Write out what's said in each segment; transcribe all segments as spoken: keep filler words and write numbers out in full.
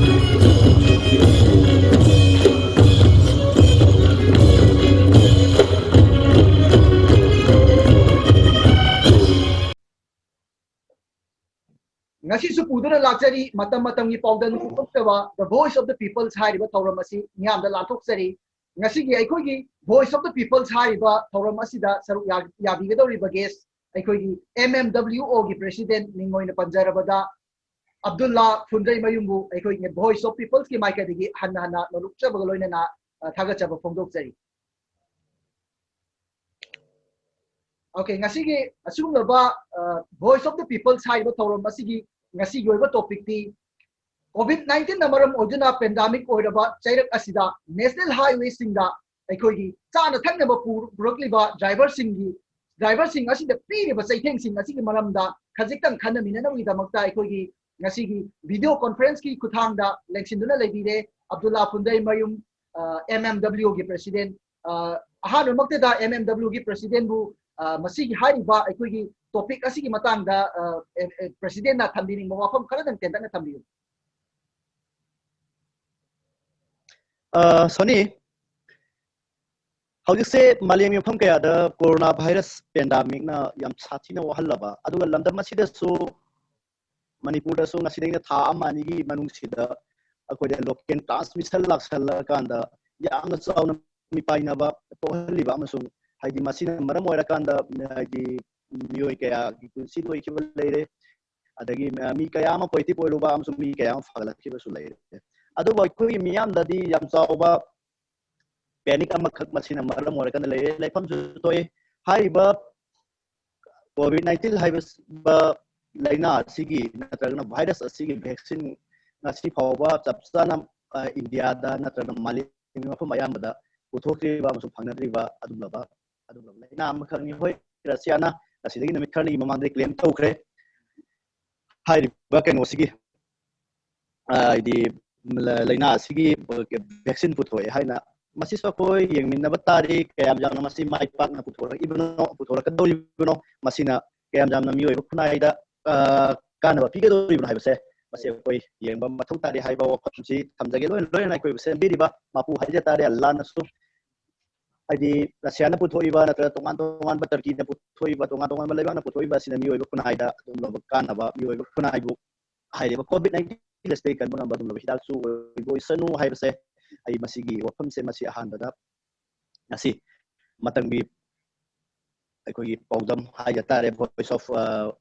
ꯉꯁꯤꯁꯨ ꯄꯨꯗꯨꯅ ꯂꯥꯛꯆꯔꯤ ꯃꯇꯝ ꯃꯇꯝꯒꯤ ꯄꯥꯎꯗꯝ ꯄꯨꯊꯣꯛꯆꯕ The Voice of the Peoples ꯍꯥꯏꯔꯤꯕ ꯊꯧꯔꯝ ꯑꯁꯤ ꯃꯤꯌꯥꯝꯗ ꯂꯥꯟꯊꯣꯛꯆꯔꯤ꯫ ꯉꯁꯤꯒꯤ ꯑꯩꯈꯣꯏꯒꯤ Voice of the Peoples ꯍꯥꯏꯔꯤꯕ ꯊꯧꯔꯝ ꯑꯁꯤꯗ ꯁꯔꯨꯛ ꯌꯥ-, ꯌꯥꯕꯤꯒꯗꯧꯔꯤꯕ guest ꯑꯩꯈꯣꯏꯒꯤ M M W O ꯒꯤ president, ꯃꯤꯡ ꯑꯣꯏꯅ ꯄꯟꯖꯔꯕꯗ ꯑꯕꯗꯨꯜꯂꯥ ꯐꯨꯟꯗ꯭ꯔꯩꯃꯌꯨꯝꯕꯨ ꯑꯩꯈꯣꯏꯒꯤ Voice of Peoples ꯀꯤ ꯃꯥꯏꯀꯩꯗꯒꯤ ꯍꯟꯅ ꯍꯟꯅ ꯅꯣꯂꯨꯛꯆꯕꯒ ꯂꯣꯏꯅꯅ, ꯑ, ꯊꯥꯒꯠꯆꯕ ꯐꯣꯡꯗꯣꯛꯆꯔꯤ꯫ Okay, ꯉꯁꯤꯒꯤ ꯑꯁꯤꯒꯨꯝꯂꯕ, ꯑ, Voice of the Peoples ꯍꯥꯏꯔꯤꯕ ꯊꯧꯔꯝ ꯑꯁꯤꯒꯤ ꯉꯁꯤꯒꯤ ꯑꯣꯏꯕ topic ꯇꯤ COVID nineteen ꯅ ꯃꯔꯝ ꯑꯣꯏꯗꯨꯅ pandemic ꯑꯣꯏꯔꯕ ꯆꯩꯔꯛ ꯑꯁꯤꯗ national highway ꯁꯤꯡꯗ ꯑꯩꯈꯣꯏꯒꯤ ꯆꯥꯅ ꯊꯛꯅꯕ ꯄꯨ-, ꯄꯨꯔꯛꯂꯤꯕ driver ꯁꯤꯡꯒꯤ, driver ꯁꯤꯡ ꯑꯁꯤꯗ ꯄꯤꯔꯤꯕ ꯆꯩꯊꯦꯡꯁꯤꯡ ꯑꯁꯤꯒꯤ ꯃꯔꯝꯗ ꯈꯖꯤꯛꯇꯪ ꯈꯟꯅꯃꯤꯟꯅꯅꯕꯒꯤꯗꯃꯛꯇ ꯑꯩꯈꯣꯏꯒꯤ ꯉꯁꯤꯒꯤ video conference ꯀꯤ ꯈꯨꯠꯊꯥꯡꯗ ꯂꯦꯡꯁꯤꯟꯗꯨꯅ ꯂꯩꯕꯤꯔꯦ ꯑꯕꯗꯨꯜꯂꯥ ꯐꯨꯟꯗ꯭ꯔꯩꯃꯌꯨꯝ, ꯑ, M M W O ꯒꯤ president꯫ ꯑ, ꯑꯍꯥꯟꯕꯃꯛꯇꯗ M M W O ꯒꯤ president ꯕꯨ, ꯑ, ꯃꯁꯤꯒꯤ ꯍꯥꯏꯔꯤꯕ ꯑꯩꯈꯣꯏꯒꯤ topic ꯑꯁꯤꯒꯤ ꯃꯇꯥꯡꯗ, ꯑ, ꯑꯦ, ꯑꯦ, president ꯅ ꯊꯝꯕꯤꯅꯤꯡꯕ ꯋꯥꯐꯝ ꯈꯔꯗꯪ ꯇꯦꯟꯇꯛꯅ ꯊꯝꯕꯤꯌꯨ꯫ ꯑ, ꯁꯣꯅꯤ, ꯍꯧꯖꯤꯛꯁꯦ ꯃꯥꯂꯦꯝꯒꯤ ꯃꯐꯝ ꯀꯌꯥꯗ corona virus pandemic ꯅ ꯌꯥꯝ ꯁꯥꯊꯤꯅ ꯋꯥꯍꯜꯂꯕ, ꯑꯗꯨꯒ ꯂꯝꯗꯝ ꯑꯁꯤꯗꯁꯨ, ꯃꯅꯤꯄꯨꯔꯗꯁꯨ ꯉꯁꯤꯗꯩꯅ ꯊꯥ ꯑꯃ ꯑꯅꯤꯒꯤ ꯃꯅꯨꯡꯁꯤꯗ ꯑꯩꯈꯣꯏꯗ local transmission ꯂꯥꯛꯁꯜꯂꯀꯥꯟꯗ ꯌꯥꯝꯅ ꯆꯥꯎꯅ ꯃꯤꯄꯥꯏꯅꯕ ꯄꯣꯛꯍꯜꯂꯤꯕ ꯑꯃꯁꯨꯡ ꯍꯥꯏꯗꯤ ꯃꯁꯤꯅ ꯃꯔꯝ ꯑꯣꯏꯔꯀꯥꯟꯗ ꯍꯥꯏꯗꯤ ꯃꯤꯑꯣꯏ ꯀꯌꯥꯒꯤ ꯄꯨꯟꯁꯤ ꯂꯣꯏꯈꯤꯕ ꯂꯩꯔꯦ, ꯑꯗꯒꯤ ꯃꯤ ꯀꯌꯥ ꯑꯃ positive ꯑꯣꯏꯔꯨꯕ ꯑꯃꯁꯨꯡ ꯃꯤ ꯀꯌꯥ ꯑꯃ ꯐꯒꯠꯂꯛꯈꯤꯕꯁꯨ ꯂꯩꯔꯦ꯫ ꯑꯗꯨꯕꯨ ꯑꯩꯈꯣꯏꯒꯤ ꯃꯤꯌꯥꯝꯗꯗꯤ ꯌꯥꯝ ꯆꯥꯎꯕ panic ꯑꯃꯈꯛ ꯃꯁꯤꯅ ꯃꯔꯝ ꯑꯣꯏꯔꯀꯥꯟꯗ ꯂꯩꯔꯦ, ꯂꯩꯐꯝꯁꯨ ꯊꯣꯛꯑꯦ꯫ ꯍꯥꯏꯔꯤꯕ COVID nineteen ꯍꯥꯏꯕ ꯂꯥꯏꯅꯥ ꯑꯁꯤꯒꯤ ꯅꯠꯇ꯭ꯔꯒꯅ virus ꯑꯁꯤꯒꯤ vaccine ꯉꯁꯤ ꯐꯥꯎꯕ ꯆꯞ ꯆꯥꯅ, ꯑ, ꯏꯟꯗꯤꯌꯥꯗ ꯅꯠꯇ꯭ꯔꯒ ꯃꯥꯂꯦꯝꯒꯤ ꯃꯐꯝ ꯑꯌꯥꯝꯕꯗ ꯄꯨꯊꯣꯛꯇ꯭ꯔꯤꯕ ꯑꯃꯁꯨꯡ ꯐꯪꯅꯗ꯭ꯔꯤꯕ ꯑꯗꯨꯒꯨꯝꯂꯕ, ꯑꯗꯨꯒꯨꯝꯂꯕ ꯂꯥꯏꯅꯥ ꯑꯃꯈꯛꯅꯤ꯫ ꯍꯣꯏ, ꯔꯁꯤꯌꯥꯅ ꯉꯁꯤꯗꯒꯤ ꯅꯨꯃꯤꯠ ꯈꯔꯅꯤꯒꯤ ꯃꯃꯥꯡꯗ claim ꯇꯧꯈ꯭ꯔꯦ꯫ ꯍꯥꯏꯔꯤꯕ ꯀꯩꯅꯣꯁꯤꯒꯤ, ꯑ, ꯍꯥꯏꯗꯤ ꯂ-, ꯂꯥꯏꯅꯥ ꯑꯁꯤꯒꯤ vaccine ꯄꯨꯊꯣꯛꯑꯦ ꯍꯥꯏꯅ, ꯃꯁꯤꯁꯨ ꯑꯩꯈꯣꯏ ꯌꯦꯡꯃꯤꯟꯅꯕ ꯇꯥꯔꯤ꯫ ꯀꯌꯥꯝ ꯌꯥꯝꯅ ꯃꯁꯤ ꯃꯥꯏ ꯄꯥꯛꯅ ꯄꯨꯊꯣꯔꯛꯏꯕꯅꯣ, ꯄꯨꯊꯣꯔꯛꯀꯗꯧꯔꯤꯕꯅꯣ, ꯃꯁꯤꯅ ꯀꯌꯥꯝ ꯌꯥꯝꯅ ꯃꯤꯑꯣꯏꯕ ꯈꯨꯟꯅꯥꯏꯗ, ꯑ, ꯀꯥꯟꯅꯕ ꯄꯤꯒꯗꯧꯔꯤꯕꯅꯣ ꯍꯥꯏꯕꯁꯦ ꯃꯁꯤ ꯑꯩꯈꯣꯏ ꯌꯦꯡꯕ ꯃꯊꯧ ꯇꯥꯔꯦ ꯍꯥꯏꯕ ꯋꯥꯐꯝꯁꯤ ꯊꯝꯖꯒꯦ꯫ ꯂꯣꯏꯅ ꯂꯣꯏꯅꯅ ꯑꯩꯈꯣꯏꯕꯨ ꯁꯦꯝꯕꯤꯔꯤꯕ ꯃꯄꯨ ꯍꯥꯏꯖ ꯇꯥꯔꯦ, ꯑꯜꯂꯥꯅꯁꯨ, ꯍꯥꯏꯗꯤ ꯔꯁꯤꯌꯥꯅ ꯄꯨꯊꯣꯛꯏꯕ ꯅꯠꯇ꯭ꯔꯒ ꯇꯣꯉꯥꯟ ꯇꯣꯉꯥꯟꯕ ꯇꯔꯀꯤꯅ ꯄꯨꯊꯣꯛꯏꯕ, ꯇꯣꯉꯥꯟ ꯇꯣꯉꯥꯟꯕ ꯂꯩꯕꯥꯛꯅ ꯄꯨꯊꯣꯛꯏꯕ ꯑꯁꯤꯅ ꯃꯤꯑꯣꯏꯕ ꯈꯨꯟꯅꯥꯏꯗ ꯑꯗꯨꯒꯨꯝꯂꯕ ꯀꯥꯟꯅꯕ, ꯃꯤꯑꯣꯏꯕ ꯈꯨꯟꯅꯥꯏꯕꯨ ꯍꯥꯏꯔꯤꯕ ꯀꯣꯚꯤꯗ ꯅꯥꯏꯟꯇꯤꯟ ꯑꯁꯤꯗꯒꯤ ꯀꯟꯕ ꯉꯝꯕ ꯑꯗꯨꯒꯨꯝꯂꯕ ꯍꯤꯗꯥꯛꯁꯨ ꯑꯣꯏꯕ ꯑꯣꯏꯁꯅꯨ ꯍꯥꯏꯕꯁꯦ ꯑꯩ ꯃꯁꯤꯒꯤ ꯋꯥꯐꯝꯁꯦ ꯃꯁꯤ ꯑꯍꯥꯟꯕꯗ ꯉꯁꯤ ꯃꯇꯝꯒꯤ ꯑꯩꯈꯣꯏꯒꯤ ꯄꯥꯎꯗꯝ ꯍꯥꯏꯖ ꯇꯥꯔꯦ, Voice of, ꯑ,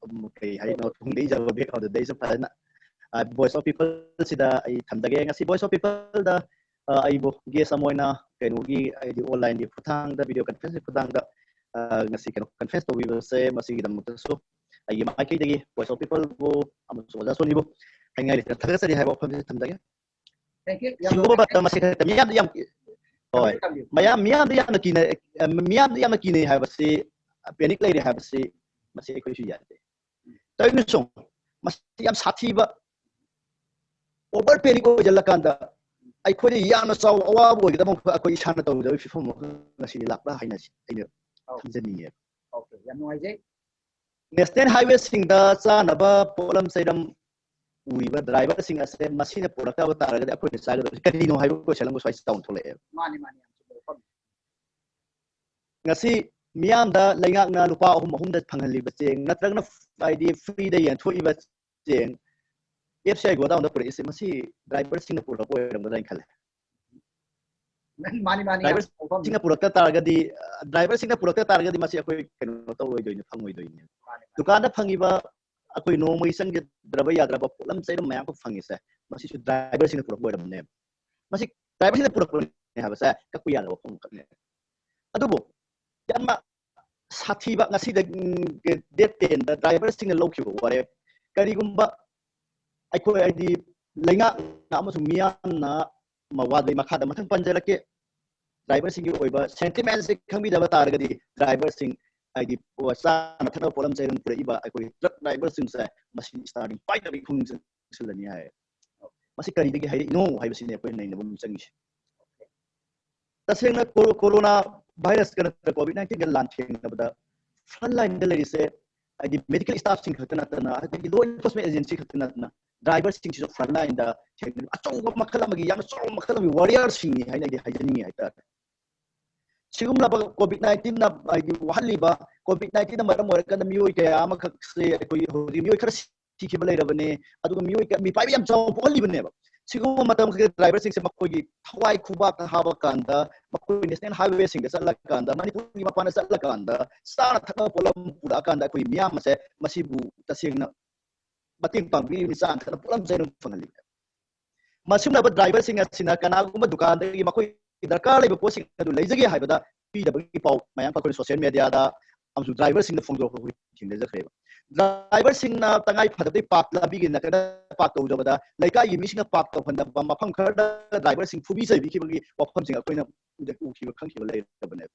ꯀꯩ ꯍꯥꯏꯅꯣ, ꯇꯨꯡꯗ ꯏꯖꯕ background ꯗ ꯑꯩꯁꯨ ꯐꯖꯅ, ꯑ, Voice of People ꯁꯤꯗ ꯑꯩ ꯊꯝꯖꯒꯦ꯫ ꯉꯁꯤ Voice of People ꯗ, ꯑ, ꯑꯩꯕꯨ guest ꯑꯃ ꯑꯣꯏꯅ ꯀꯩꯅꯣꯒꯤ, ꯍꯥꯏꯗꯤ online ꯒꯤ ꯈꯨꯠꯊꯥꯡꯗ, video conference ꯀꯤ ꯈꯨꯠꯊꯥꯡꯗ, ꯑ, ꯉꯁꯤ ꯀꯩꯅꯣ conference ꯇꯧꯕꯤꯕꯁꯦ ꯃꯁꯤꯒꯤꯗꯃꯛꯇꯁꯨ ꯑꯩꯒꯤ ꯃꯥꯏꯀꯩꯗꯒꯤ Voice of People ꯕꯨ ꯑꯃꯁꯨꯡ ꯑꯣꯖꯥ ꯁꯣꯅꯤꯕꯨ ꯍꯥꯏꯅꯤꯡꯉꯥꯏ ꯂꯩꯇꯅ ꯊꯥꯒꯠꯆꯔꯤ ꯍꯥꯏꯕ ꯋꯥꯐꯝꯁꯤ ꯊꯝꯖꯒꯦ꯫ Thank you. ꯌꯥꯝ ꯁꯤꯒꯨꯝꯕ ꯅꯨꯡꯉꯥꯏ- ꯃꯇꯝ ꯑꯁꯤ ꯈꯛꯇ ꯃꯤꯌꯥꯝꯗ ꯌꯥꯝ, ꯍꯣꯏ, ꯇꯝꯕꯤꯌꯨ, ꯇꯝꯕꯤꯌꯨ꯫ ꯃꯌꯥꯝ, ꯃꯤꯌꯥꯝꯗ ꯌꯥꯝꯅ ꯀꯤꯅꯩ, ꯃꯤꯌꯥꯝꯗ ꯌꯥꯝꯅ ꯀꯤꯅꯩ ꯍꯥꯏꯕꯁꯤ, panic ꯂꯩꯔꯦ ꯍꯥꯏꯕꯁꯤ, ꯃꯁꯤ ꯑꯩꯈꯣꯏꯁꯨ ꯌꯥꯗꯦ꯫ ꯇꯧꯔꯤꯕꯁꯨ ꯃꯁꯤ ꯌꯥꯝ ꯁꯥꯊꯤꯕ, over panic ꯑꯣꯏꯁꯤꯜꯂꯀꯥꯟꯗ ꯑꯩꯈꯣꯏꯗ ꯌꯥꯝꯅ ꯆꯥꯎꯕ ꯑꯋꯥꯕ ꯑꯣꯏꯒꯗꯕ ꯑꯃꯈꯛ ꯑꯩꯈꯣꯏ ꯏꯁꯥꯅ ꯇꯧꯒꯗꯕ ꯐꯤꯕꯝ ꯑꯃꯈꯛ ꯉꯁꯤꯗꯤ ꯂꯥꯛꯄ꯭ꯔꯥ ꯍꯥꯏꯅ ꯑꯩꯅ ꯑꯧ꯫ ꯊꯝꯖꯅꯤꯡꯉꯦ꯫ Okay, ꯌꯥꯝ ꯅꯨꯡꯉꯥꯏꯖꯩ꯫ National highway ꯁꯤꯡꯗ ꯆꯥꯅꯕ ꯄꯣꯠꯂꯝ ꯆꯩꯔꯝ ꯎꯔꯤꯕ driver ꯁꯤꯡ ꯑꯁꯦ ꯃꯁꯤꯅ ꯄꯨꯔꯛꯇꯕ ꯇꯥꯔꯒꯗꯤ ꯑꯩꯈꯣꯏꯅ ꯆꯥꯒꯗꯕꯁꯤ ꯀꯔꯤꯅꯣ ꯍꯥꯏꯕ question ꯑꯃ ꯁ꯭ꯋꯥꯏ ꯆꯥꯎꯅ ꯊꯣꯛꯂꯛꯑꯦꯕ꯫ ꯃꯥꯅꯤ, ꯃꯥꯅꯤ, ꯌꯥꯝ ꯆꯨꯝꯕ ꯋꯥꯐꯝꯅꯤ꯫ ꯉꯁꯤ ꯃꯤꯌꯥꯝꯗ ꯂꯩꯉꯥꯛꯅ ꯂꯨꯄꯥ ꯑꯍꯨꯝ ꯑꯍꯨꯝꯗ ꯐꯪꯍꯜꯂꯤꯕ ꯆꯦꯡ ꯅꯠꯇ꯭ꯔꯒꯅ ꯍꯥꯏꯗꯤ free ꯗ ꯌꯦꯟꯊꯣꯛꯏꯕ ꯆꯦꯡ F C I godown ꯗ ꯄꯨꯔꯛꯏꯁꯦ ꯃꯁꯤ driver ꯁꯤꯡꯅ ꯄꯨꯔꯛꯄ ꯑꯣꯏꯔꯝꯒꯗ꯭ꯔꯥ ꯍꯥꯏꯅ ꯈꯜꯂꯦ꯫ ꯃꯥꯅꯤ, ꯃꯥꯅꯤ, ꯌꯥꯝ Driver ꯆꯨꯝꯕ ꯋꯥꯐꯝꯅꯤ꯫ ꯁꯤꯡꯅ ꯄꯨꯔꯛꯇ ꯇꯥꯔꯒꯗꯤ, driver ꯁꯤꯡꯅ ꯄꯨꯔꯛꯇ ꯇꯥꯔꯒꯗꯤ ꯃꯁꯤ ꯑꯩꯈꯣꯏ ꯀꯩꯅꯣ ꯇꯧꯔꯣꯏꯗꯣꯏꯅꯦ, ꯐꯪꯉꯣꯏꯗꯣꯏꯅꯦ꯫ ꯃꯥꯅꯤ, ꯃꯥꯅꯤ꯫ ꯗꯨꯀꯥꯟꯗ ꯐꯪꯉꯤꯕ ꯑꯩꯈꯣꯏ ꯅꯣꯡꯃꯒꯤ ꯆꯪꯒꯗꯕ ꯌꯥꯗ꯭ꯔꯕ ꯄꯣꯠꯂꯝ ꯆꯩꯔꯝ ꯃꯌꯥꯝ ꯑꯃ ꯐꯪꯉꯤꯁꯦ ꯃꯁꯤꯁꯨ driver ꯁꯤꯡꯅ ꯄꯨꯔꯛꯄ ꯑꯣꯏꯔꯝꯅꯦꯕ꯫ ꯃꯁꯤ driver ꯁꯤꯡꯅ ꯄꯨꯔꯛꯄꯅꯦ ꯍꯥꯏꯕꯁꯦ ꯀꯛꯄ ꯌꯥꯗꯕ ꯋꯥꯐꯝ ꯑꯃꯈꯛꯅꯦ꯫ ꯑꯗꯨꯕꯨ ꯌꯥꯝꯅ ꯁꯥꯊꯤꯕ ꯉꯁꯤꯗ, ꯎꯝ, date ten ꯗ driver ꯁꯤꯡꯅ ꯂꯧꯈꯤꯕ ꯋꯥꯔꯦꯞ, ꯀꯔꯤꯒꯨꯝꯕ ꯑꯩꯈꯣꯏ ꯍꯥꯏꯗꯤ ꯂꯩꯉꯥꯛꯅ ꯑꯃꯁꯨꯡ ꯃꯤꯌꯥꯝꯅ ꯃꯋꯥꯗꯨꯒꯤ ꯃꯈꯥꯗ ꯃꯊꯪ ꯄꯟꯖꯔꯛꯀꯦ, driver ꯁꯤꯡꯒꯤ ꯑꯣꯏꯕ sentiment ꯁꯦ ꯈꯪꯕꯤꯗꯕ ꯇꯥꯔꯒꯗꯤ driver ꯁꯤꯡ ꯍꯥꯏꯗꯤ ꯆꯥꯅ ꯊꯛꯅꯕ ꯄꯣꯠꯂꯝ ꯆꯩꯔꯝ ꯄꯨꯔꯛꯏꯕ ꯑꯩꯈꯣꯏ truck driver ꯁꯤꯡꯁꯦ ꯃꯁꯤ starting point ꯇꯒꯤ ꯈꯨꯡꯒꯪ ꯆꯪꯁꯤꯜꯂꯅꯤ ꯍꯥꯏ꯫ ꯃꯁꯤ ꯀꯔꯤꯗꯒꯤ ꯍꯥꯏꯔꯛꯏꯅꯣ ꯍꯥꯏꯕꯁꯤꯅꯦ ꯑꯩꯈꯣꯏꯅ ꯅꯩꯅꯕ ꯑꯃ ꯆꯪꯉꯤꯁꯦ꯫ ꯇꯁꯦꯡꯅ ꯀꯣꯔꯣ-, corona virus ꯀ ꯅꯠꯇ꯭ꯔꯒ COVID nineteen ꯒ ꯂꯥꯟꯊꯦꯡꯅꯕꯗ front line ꯗ ꯂꯩꯔꯤꯁꯦ ꯍꯥꯏꯗꯤ ꯃꯦꯗꯤꯀꯦꯜ ꯁ꯭ꯇꯥꯐꯁꯤꯡ ꯈꯛꯇ ꯅꯠꯇꯅ, ꯑꯗꯒꯤ ꯂꯣ ꯑꯦꯟꯐꯣꯔꯁꯃꯦꯟ ꯑꯦꯖꯦꯟꯁꯤ ꯈꯛꯇ ꯅꯠꯇꯅ, ꯗ꯭ꯔꯥꯏꯚꯔꯁꯤꯡꯁꯤꯁꯨ ꯐ꯭ꯔꯟ ꯂꯥꯏꯟꯗ ꯊꯦꯡꯅꯔꯤꯕ ꯑꯆꯧꯕ ꯃꯈꯜ ꯑꯃꯒꯤ, ꯌꯥꯝꯅ ꯆꯥꯎꯕ ꯃꯈꯜ ꯑꯃꯒꯤ ꯋꯥꯔꯤꯌꯔꯁꯤꯡꯅꯤ ꯍꯥꯏꯅ ꯑꯩꯗꯤ ꯍꯥꯏꯖꯅꯤꯡꯉꯤ ꯍꯥꯏꯇꯥꯔꯦ꯫ ꯁꯤꯒꯨꯝꯂꯕ ꯀꯣꯚꯤꯗ ꯅꯥꯏꯟꯇꯤꯟꯅ ꯍꯥꯏꯗꯤ ꯋꯥꯍꯜꯂꯤꯕ, ꯀꯣꯚꯤꯗ ꯅꯥꯏꯟꯇꯤꯟꯅ ꯃꯔꯝ ꯑꯣꯏꯔꯀꯥꯟꯗ ꯃꯤꯑꯣꯏ ꯀꯌꯥ ꯑꯃꯈꯛꯁꯦ ꯑꯩꯈꯣꯏ ꯍꯧꯖꯤꯛ ꯃꯤꯑꯣꯏ ꯈꯔ ꯁꯤꯈꯤꯕ ꯂꯩꯔꯕꯅꯦ, ꯑꯗꯨꯒ ꯃꯤꯑꯣꯏ ꯀꯌꯥ, ꯃꯤꯄꯥꯏꯕ ꯌꯥꯝ ꯆꯥꯎꯕ ꯄꯣꯛꯍꯜꯂꯤꯕꯅꯦꯕ꯫ ꯁꯤꯒꯨꯝꯕ ꯃꯇꯝ ꯈꯔ ꯗ꯭ꯔꯥꯏꯚꯔꯁꯤꯡꯁꯦ ꯃꯈꯣꯏꯒꯤ ꯊꯋꯥꯏ ꯈꯨꯕꯥꯛꯇ ꯍꯥꯞꯄꯀꯥꯟꯗ, ꯃꯈꯣꯏ ꯅꯦꯁꯅꯦꯜ ꯍꯥꯏꯋꯦꯁꯤꯡꯗ ꯆꯠꯂꯀꯥꯟꯗ, ꯃꯅꯤꯄꯨꯔꯒꯤ ꯃꯄꯥꯟꯗ ꯆꯠꯂꯀꯥꯟꯗ, ꯆꯥꯅ ꯊꯛꯅꯕ ꯄꯣꯠꯂꯝ ꯄꯨꯔꯛꯑꯀꯥꯟꯗ ꯑꯩꯈꯣꯏ ꯃꯤꯌꯥꯝ ꯑꯁꯦ ꯃꯁꯤꯕꯨ ꯇꯁꯦꯡꯅ ꯃꯇꯦꯡ ꯄꯥꯡꯕꯤꯔꯤꯕꯅꯤ, ꯆꯥꯅ ꯊꯛꯅꯕ ꯄꯣꯠꯂꯝ ꯆꯩꯔꯝ ꯐꯪꯍꯜꯂꯤꯕꯅꯦꯕ꯫ ꯃꯁꯤꯒꯨꯝꯂꯕ ꯗ꯭ꯔꯥꯏꯚꯔꯁꯤꯡ ꯑꯁꯤꯅ ꯀꯅꯥꯒꯨꯝꯕ ꯗꯨꯀꯥꯟꯗꯒꯤ ꯃꯈꯣꯏ ꯗꯔꯀꯥꯔ ꯂꯩꯕ ꯄꯣꯠꯁꯤꯡ ꯑꯗꯨ ꯂꯩꯖꯒꯦ ꯍꯥꯏꯕꯗ ꯄꯤꯗꯕꯒꯤ ꯄꯥꯎ ꯃꯌꯥꯝ ꯑꯩꯈꯣꯏꯅ ꯁꯣꯁꯤꯌꯦꯜ ꯃꯦꯗꯤꯌꯥꯗ ꯑꯃꯁꯨꯡ ꯗ꯭ꯔꯥꯏꯚꯔꯁꯤꯡꯅ ꯐꯣꯡꯗꯣꯔꯛꯄ ꯑꯩꯈꯣꯏ ꯊꯦꯡꯅꯖꯈ꯭ꯔꯦꯕ꯫ ꯗ꯭ꯔꯥꯏꯚꯔꯁꯤꯡꯅ ꯇꯉꯥꯏ ꯐꯗꯕꯗꯒꯤ ꯄꯥꯛ ꯂꯝꯕꯤꯒꯤ ꯅꯥꯀꯟꯗ ꯄꯥꯛ ꯇꯧꯖꯕꯗ ꯂꯩꯀꯥꯏꯒꯤ ꯃꯤꯁꯤꯡꯅ ꯄꯥꯛ ꯇꯧꯍꯟꯗꯕ ꯃꯐꯝ ꯈꯔꯗ ꯗ꯭ꯔꯥꯏꯚꯔꯁꯤꯡ ꯐꯨꯕꯤ ꯆꯩꯕꯤꯈꯤꯕꯒꯤ ꯋꯥꯐꯝꯁꯤꯡ ꯑꯩꯈꯣꯏꯅ ꯎꯈꯤꯕ ꯈꯪꯈꯤꯕ ꯂꯩꯔꯕꯅꯦꯕ꯫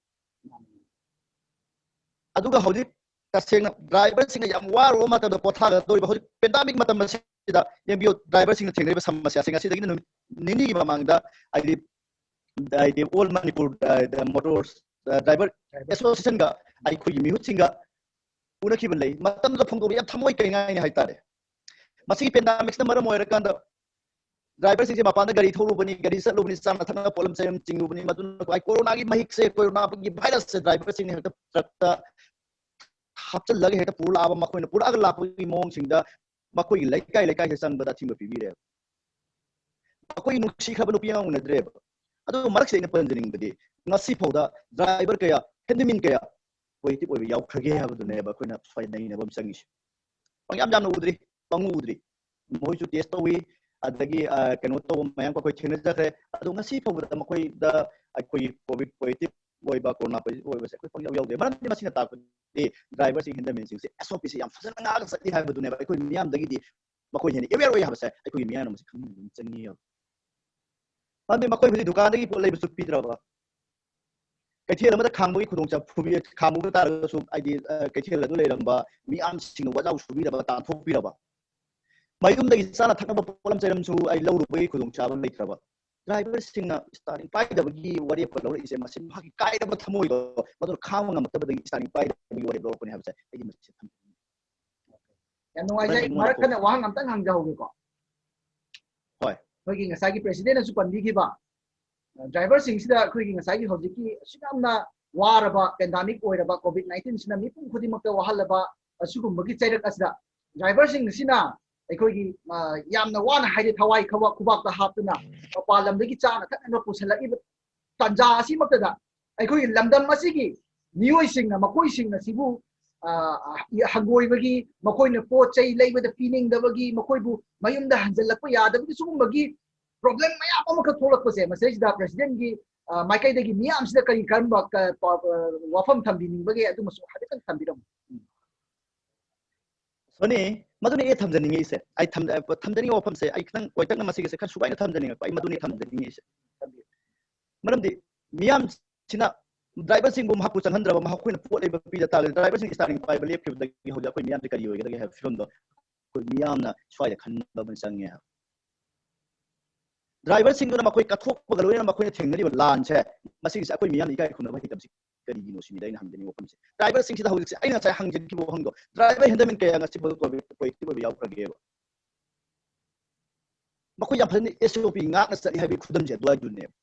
ꯑꯗꯨꯒ ꯍꯧꯖꯤꯛ ꯇꯁꯦꯡꯅ ꯗ꯭ꯔꯥꯏꯚꯔꯁꯤꯡꯅ ꯌꯥꯝ ꯋꯥꯔꯨꯕ ꯃꯇꯝꯗ ꯄꯣꯊꯥꯒꯗꯧꯔꯤꯕ ꯍꯧꯖꯤꯛ ꯄꯦꯟꯗꯥꯃꯤꯛ ꯃꯇꯝ ꯑꯁꯤꯗ ꯌꯦꯡꯕꯤꯌꯨ, ꯗ꯭ꯔꯥꯏꯚꯔꯁꯤꯡꯅ ꯊꯦꯡꯅꯔꯤꯕ ꯁꯃꯁ꯭ꯌꯥꯁꯤꯡ ꯑꯁꯤꯗꯒꯤ ꯅꯨꯃꯤꯠ ꯅꯤꯅꯤꯒꯤ ꯃꯃꯥꯡꯗ ꯍꯥꯏꯗꯤ ꯍꯥꯏꯗꯤ ꯑꯣꯜ ꯃꯅꯤꯄꯨꯔ ꯃꯣꯇꯣꯔ ꯗ꯭ꯔꯥꯏꯚꯔ ꯑꯦꯁꯣꯁꯤꯌꯦꯁꯟꯒ ꯑꯩꯈꯣꯏꯒꯤ ꯃꯤꯍꯨꯠꯁꯤꯡꯒ ꯎꯅꯈꯤꯕ ꯂꯩ꯫ ꯃꯇꯝꯗꯨꯗ ꯐꯣꯡꯗꯣꯛꯄ ꯌꯥꯝ ꯊꯃꯣꯏ ꯀꯥꯏꯅꯤꯡꯉꯥꯏꯅꯤ ꯍꯥꯏꯇꯥꯔꯦ꯫ ꯃꯁꯤꯒꯤ ꯄꯦꯟꯗꯥꯃꯤꯛꯁꯅ ꯃꯔꯝ ꯑꯣꯏꯔꯀꯥꯟꯗ ꯗ꯭ꯔꯥꯏꯚꯔꯁꯤꯡꯁꯦ ꯃꯄꯥꯟꯗ ꯒꯥꯔꯤ ꯊꯧꯔꯨꯕꯅꯤ, ꯒꯥꯔꯤ ꯆꯠꯂꯨꯕꯅꯤ, ꯆꯥꯅ ꯊꯛꯅꯕ ꯄꯣꯠꯂꯝ ꯆꯩꯔꯝ ꯆꯤꯡꯂꯨꯕꯅꯤ, ꯃꯗꯨꯅ ꯀꯣꯔꯣꯅꯥꯒꯤ ꯃꯍꯤꯛꯁꯦ, ꯀꯣꯔꯣꯅꯥꯒꯤ ꯚꯥꯏꯔꯁꯁꯦ ꯗ꯭ꯔꯥꯏꯚꯔꯁꯤꯡꯅ ꯍꯦꯛꯇ ꯇ꯭ꯔꯛꯇ ꯍꯥꯞꯆꯤꯜꯂꯒ ꯍꯦꯛꯇ ꯄꯨꯔꯛꯑꯕ, ꯃꯈꯣꯏꯅ ꯄꯨꯔꯛꯑꯒ ꯂꯥꯛꯄꯒꯤ ꯃꯑꯣꯡꯁꯤꯡꯗ ꯃꯈꯣꯏꯒꯤ ꯂꯩꯀꯥꯏ ꯂꯩꯀꯥꯏꯁꯦ ꯆꯪꯕꯗ ꯑꯊꯤꯡꯕ ꯄꯤꯕꯤꯔꯦꯕ꯫ ꯃꯈꯣꯏ ꯅꯨꯡꯁꯤꯈ꯭ꯔꯕ ꯅꯨꯄꯤ ꯑꯉꯥꯡ ꯎꯅꯗ꯭ꯔꯦꯕ꯫ ꯑꯗꯨ ꯃꯔꯛꯁꯤꯗ ꯑꯩꯅ ꯄꯟꯖꯅꯤꯡꯕꯗꯤ, ꯉꯁꯤ ꯐꯥꯎꯗ ꯗ꯭ꯔꯥꯏꯚꯔ ꯀꯌꯥ, ꯍꯦꯟꯗꯤꯃꯦꯟ ꯀꯌꯥ ꯄꯣꯖꯤꯇꯤꯚ ꯑꯣꯏꯕ ꯌꯥꯎꯈ꯭ꯔꯒꯦ ꯍꯥꯏꯕꯗꯨꯅꯦꯕ ꯑꯩꯈꯣꯏꯅ ꯁ꯭ꯋꯥꯏ ꯅꯩꯅꯕ ꯑꯃ ꯆꯪꯉꯤꯁꯦ꯫ ꯄꯪꯌꯥꯝ ꯌꯥꯝꯅ ꯎꯗ꯭ꯔꯤ, ꯄꯪꯎ ꯎꯗ꯭ꯔꯤ꯫ ꯃꯈꯣꯏꯁꯨ ꯇꯦꯁ ꯇꯧꯏ, ꯑꯗꯒꯤ, ꯑ, ꯀꯩꯅꯣ ꯇꯧꯕ ꯃꯌꯥꯝ ꯑꯩꯈꯣꯏ ꯊꯦꯡꯅꯖꯈ꯭ꯔꯦ꯫ ꯑꯗꯣ ꯉꯁꯤ ꯐꯥꯎꯕꯗ ꯃꯈꯣꯏꯗ ꯑꯩꯈꯣꯏꯒꯤ ꯀꯣꯚꯤꯗ ꯄꯣꯖꯤꯇꯤꯚ ꯑꯣꯏꯕ, ꯀꯣꯔꯣꯅꯥ ꯄꯣꯖꯤꯇꯤꯚ ꯑꯣꯏꯕꯁꯦ ꯑꯩꯈꯣꯏ ꯄꯪꯌꯥꯎ ꯌꯥꯎꯗꯦ꯫ ꯃꯔꯝꯗꯤ ꯃꯁꯤꯅ ꯇꯥꯛꯄꯗꯤ ꯗ꯭ꯔꯥꯏꯚꯔꯁꯤꯡ, ꯍꯦꯟꯗꯤꯃꯦꯟꯁꯤꯡꯁꯦ ꯑꯦꯁ ꯑꯣ ꯄꯤꯁꯦ ꯌꯥꯝ ꯐꯖꯅ ꯉꯥꯛꯑꯒ ꯆꯠꯂꯤ ꯍꯥꯏꯕꯗꯨꯅꯦꯕ꯫ ꯑꯩꯈꯣꯏ ꯃꯤꯌꯥꯝꯗꯒꯤꯗꯤ ꯃꯈꯣꯏ ꯍꯦꯟꯅ ꯑꯦꯋꯦꯌꯔ ꯑꯣꯏ ꯍꯥꯏꯕꯁꯦ ꯑꯩꯈꯣꯏꯒꯤ ꯃꯤꯌꯥꯝꯅ ꯃꯁꯤ ꯈꯪꯕ ꯑꯗꯨꯝ ꯆꯪꯉꯤ꯫ ꯃꯔꯝꯗꯤ ꯃꯈꯣꯏ ꯍꯧꯖꯤꯛ ꯗꯨꯀꯥꯟꯗꯒꯤ ꯄꯣꯠ ꯂꯩꯕꯁꯨ ꯄꯤꯗ꯭ꯔꯕ, ꯀꯩꯊꯦꯜ ꯑꯃꯗ ꯈꯥꯝꯕꯒꯤ ꯈꯨꯗꯣꯡꯆꯥꯕ ꯐꯨꯕꯤ-, ꯈꯥꯝꯃꯨꯕ ꯇꯥꯔꯒꯁꯨ ꯍꯥꯏꯗꯤ, ꯑ, ꯀꯩꯊꯦꯜ ꯑꯗꯨ ꯂꯩꯔꯝꯕ ꯃꯤꯌꯥꯝꯁꯤꯡꯅ ꯋꯥꯖꯥꯎ ꯁꯨꯕꯤꯔꯕ, ꯇꯥꯟꯊꯣꯛꯄꯤꯔꯕ, ꯃꯌꯨꯝꯗꯒꯤ ꯆꯥꯅ ꯊꯛꯅꯕ ꯄꯣꯠꯂꯝ ꯆꯩꯔꯝꯁꯨ ꯑꯩ ꯂꯧꯔꯨꯕꯒꯤ ꯈꯨꯗꯣꯡꯆꯥꯕ ꯂꯩꯇ꯭ꯔꯕ꯫ ꯗ꯭ꯔꯥꯏꯚꯔꯁꯤꯡꯅ ꯁ꯭ꯇꯥꯔꯤꯡ ꯄꯥꯏꯗꯕꯒꯤ ꯋꯥꯔꯦꯞꯀ ꯂꯧꯔꯛꯏꯁꯦ, ꯃꯁꯤ ꯃꯍꯥꯛꯀꯤ ꯀꯥꯏꯔꯕ ꯊꯃꯣꯏꯗꯣ ꯃꯗꯨꯅ ꯈꯥꯡꯕ ꯉꯝꯃꯛꯇꯕꯗꯒꯤ ꯁ꯭ꯇꯥꯔꯤꯡ ꯄꯥꯏꯗꯕꯒꯤ ꯋꯥꯔꯦꯞ ꯂꯧꯔꯛꯄꯅꯤ ꯍꯥꯏꯕꯁꯦ ꯑꯩꯒꯤ ꯃꯁꯤꯁꯦ ꯊꯝꯖꯅꯤꯡꯉꯤ꯫ ꯌꯥꯝ ꯅꯨꯡꯉꯥꯏꯖꯩ꯫ ꯑꯩꯉꯣꯟꯗ ꯃꯔꯛ ꯀꯣ- ꯊꯠꯅ ꯋꯥꯍꯪ ꯑꯝꯇꯪ ꯍꯪꯖꯍꯧꯒꯦꯀꯣ꯫ ꯍꯣꯏ꯫ ꯑꯩꯈꯣꯏꯒꯤ ꯉꯁꯥꯏꯒꯤ president ꯅꯁꯨ ꯄꯟꯕꯤꯈꯤꯕ driver ꯁꯤꯡꯁꯤꯗ ꯑꯩꯈꯣꯏꯒꯤ ꯉꯁꯥꯏꯒꯤ ꯍꯧꯖꯤꯛꯀꯤ ꯑꯁꯨꯛ ꯌꯥꯝꯅ ꯋꯥꯔꯕ pandemic ꯑꯣꯏꯔꯕ COVID nineteen ꯁꯤꯅ ꯃꯤꯄꯨꯝ ꯈꯨꯗꯤꯡꯃꯛꯇ ꯋꯥꯍꯜꯂꯕ ꯑꯁꯤꯒꯨꯝꯕꯒꯤ ꯆꯩꯔꯛ ꯑꯁꯤꯗ driver ꯁꯤꯡ ꯑꯁꯤꯅ ꯑꯩꯈꯣꯏꯒꯤ, ꯑ, ꯌꯥꯝꯅ ꯋꯥꯅ ꯍꯥꯏꯗꯤ ꯊꯋꯥꯏ ꯈꯕ-, ꯈꯨꯕꯥꯛꯇ ꯍꯥꯞꯇꯨꯅ ꯃꯄꯥꯟ ꯂꯝꯗꯒꯤ ꯆꯥꯅ ꯊꯛꯅꯕ ꯄꯨꯁꯤꯜꯂꯛꯏꯕ ꯇꯥꯟꯖꯥ ꯑꯁꯤꯃꯛꯇꯗ ꯑꯩꯈꯣꯏꯒꯤ ꯂꯝꯗꯝ ꯑꯁꯤꯒꯤ ꯃꯤꯑꯣꯏꯁꯤꯡꯅ ꯃꯈꯣꯏꯁꯤꯡ ꯑꯁꯤꯕꯨ, ꯑ, ꯍꯪꯒꯣꯏꯕꯒꯤ, ꯃꯈꯣꯏꯅ ꯄꯣꯠ ꯆꯩ ꯂꯩꯕꯗ ꯄꯤꯅꯤꯡꯗꯕꯒꯤ, ꯃꯈꯣꯏꯕꯨ ꯃꯌꯨꯝꯗ ꯍꯟꯖꯤꯜꯂꯛꯄ ꯌꯥꯗꯕꯒꯤ ꯁꯤꯒꯨꯝꯕꯒꯤ problem ꯃꯌꯥꯝ ꯑꯃꯈꯛ ꯊꯣꯛꯂꯛꯄꯁꯦ, ꯃꯁꯤꯗꯩꯁꯤꯗ president ꯀꯤ, ꯑ, ꯃꯥꯏꯀꯩꯗꯒꯤ ꯃꯤꯌꯥꯝꯁꯤꯗ ꯀꯔꯤ ꯀꯔꯝꯕ ꯀ-, ꯄ-, ꯑ, ꯋꯥꯐꯝ ꯊꯝꯕꯤꯅꯤꯡꯕꯒꯦ? ꯑꯗꯨꯃꯁꯨ ꯍꯥꯏꯐꯦꯠꯇꯪ ꯊꯝꯕꯤꯔꯝꯃꯨ꯫ ꯎꯝ꯫ ꯁꯣꯅꯤ, ꯃꯗꯨꯅꯤ ꯑꯩ ꯊꯝꯖꯅꯤꯡꯉꯤꯁꯦ꯫ ꯑꯩ ꯊꯝ-, ꯑ, ꯊꯝꯖꯅꯤꯡꯉꯤꯕ ꯋꯥꯐꯝꯁꯦ ꯑꯩ ꯈꯤꯇꯪ ꯀꯣꯏꯇꯛꯅ ꯃꯁꯤꯒꯤꯁꯦ ꯈꯔ ꯁꯨꯒꯥꯏꯅ ꯊꯝꯖꯅꯤꯡꯉꯛꯄ, ꯑꯩ ꯃꯗꯨꯅꯤ ꯊꯝꯖꯅꯤꯡꯉꯤꯁꯦ꯫ ꯃꯔꯝꯗꯤ ꯃꯤꯌꯥꯝꯁꯤꯅ driver ꯁꯤꯡꯕꯨ ꯃꯍꯥꯛꯄꯨ ꯆꯪꯍꯟꯗ꯭ꯔꯕ, ꯃꯈꯣꯏꯅ ꯄꯣꯠ ꯂꯩꯕ ꯄꯤꯗ ꯇꯥꯔꯒꯗꯤ driver ꯁꯤꯡ steering ꯄꯥꯏꯕ ꯂꯦꯞꯈꯤꯕꯗꯒꯤ ꯍꯧꯖꯤꯛ ꯑꯩꯈꯣꯏ ꯃꯤꯌꯥꯝꯁꯦ ꯀꯔꯤ ꯑꯣꯏꯒꯗꯒꯦ ꯍꯥꯏꯕ ꯐꯤꯕꯝꯗꯣ ꯑꯩꯈꯣꯏ ꯃꯤꯌꯥꯝꯅ ꯁ꯭ꯋꯥꯏꯗ ꯈꯟꯕ ꯑꯃ ꯆꯪꯉꯦ ꯍꯥꯏꯕ꯫ Driver ꯁꯤꯡꯗꯨꯅ ꯃꯈꯣꯏ ꯀꯠꯊꯣꯛꯄꯒ ꯂꯣꯏꯅꯅ ꯃꯈꯣꯏꯅ ꯊꯦꯡꯅꯔꯤꯕ ꯂꯥꯟꯁꯦ, ꯃꯁꯤꯒꯤꯁꯦ ꯑꯩꯈꯣꯏ ꯃꯤꯌꯥꯝꯅ ꯏꯀꯥꯏ ꯈꯨꯝꯅꯕ ꯍꯩꯇꯕꯁꯤ ꯀꯔꯤꯒꯤꯅꯣ ꯁꯤꯅꯤꯗ ꯑꯩꯅ ꯍꯪꯖꯅꯤꯡꯕ ꯋꯥꯐꯝꯁꯦ꯫ Driver ꯁꯤꯡꯁꯤꯗ ꯍꯧꯖꯤꯛꯁꯦ ꯑꯩꯅ ꯉꯁꯥꯏ ꯍꯪꯖꯈꯤꯕ ꯋꯥꯍꯪꯗꯣ, driver handleman ꯀꯌꯥ ꯉꯁꯤ ꯐꯥꯎꯕ corrective ꯑꯣꯏꯕ ꯌꯥꯎꯈ꯭ꯔꯒꯦꯕ? ꯃꯈꯣꯏ ꯌꯥꯝ ꯐꯖꯅ S O P ꯉꯥꯛꯅ ꯆꯠꯂꯤ ꯍꯥꯏꯕꯒꯤ ꯈꯨꯗꯝꯁꯦ ꯑꯗꯨꯋꯥꯏꯗꯨꯅꯦꯕ꯫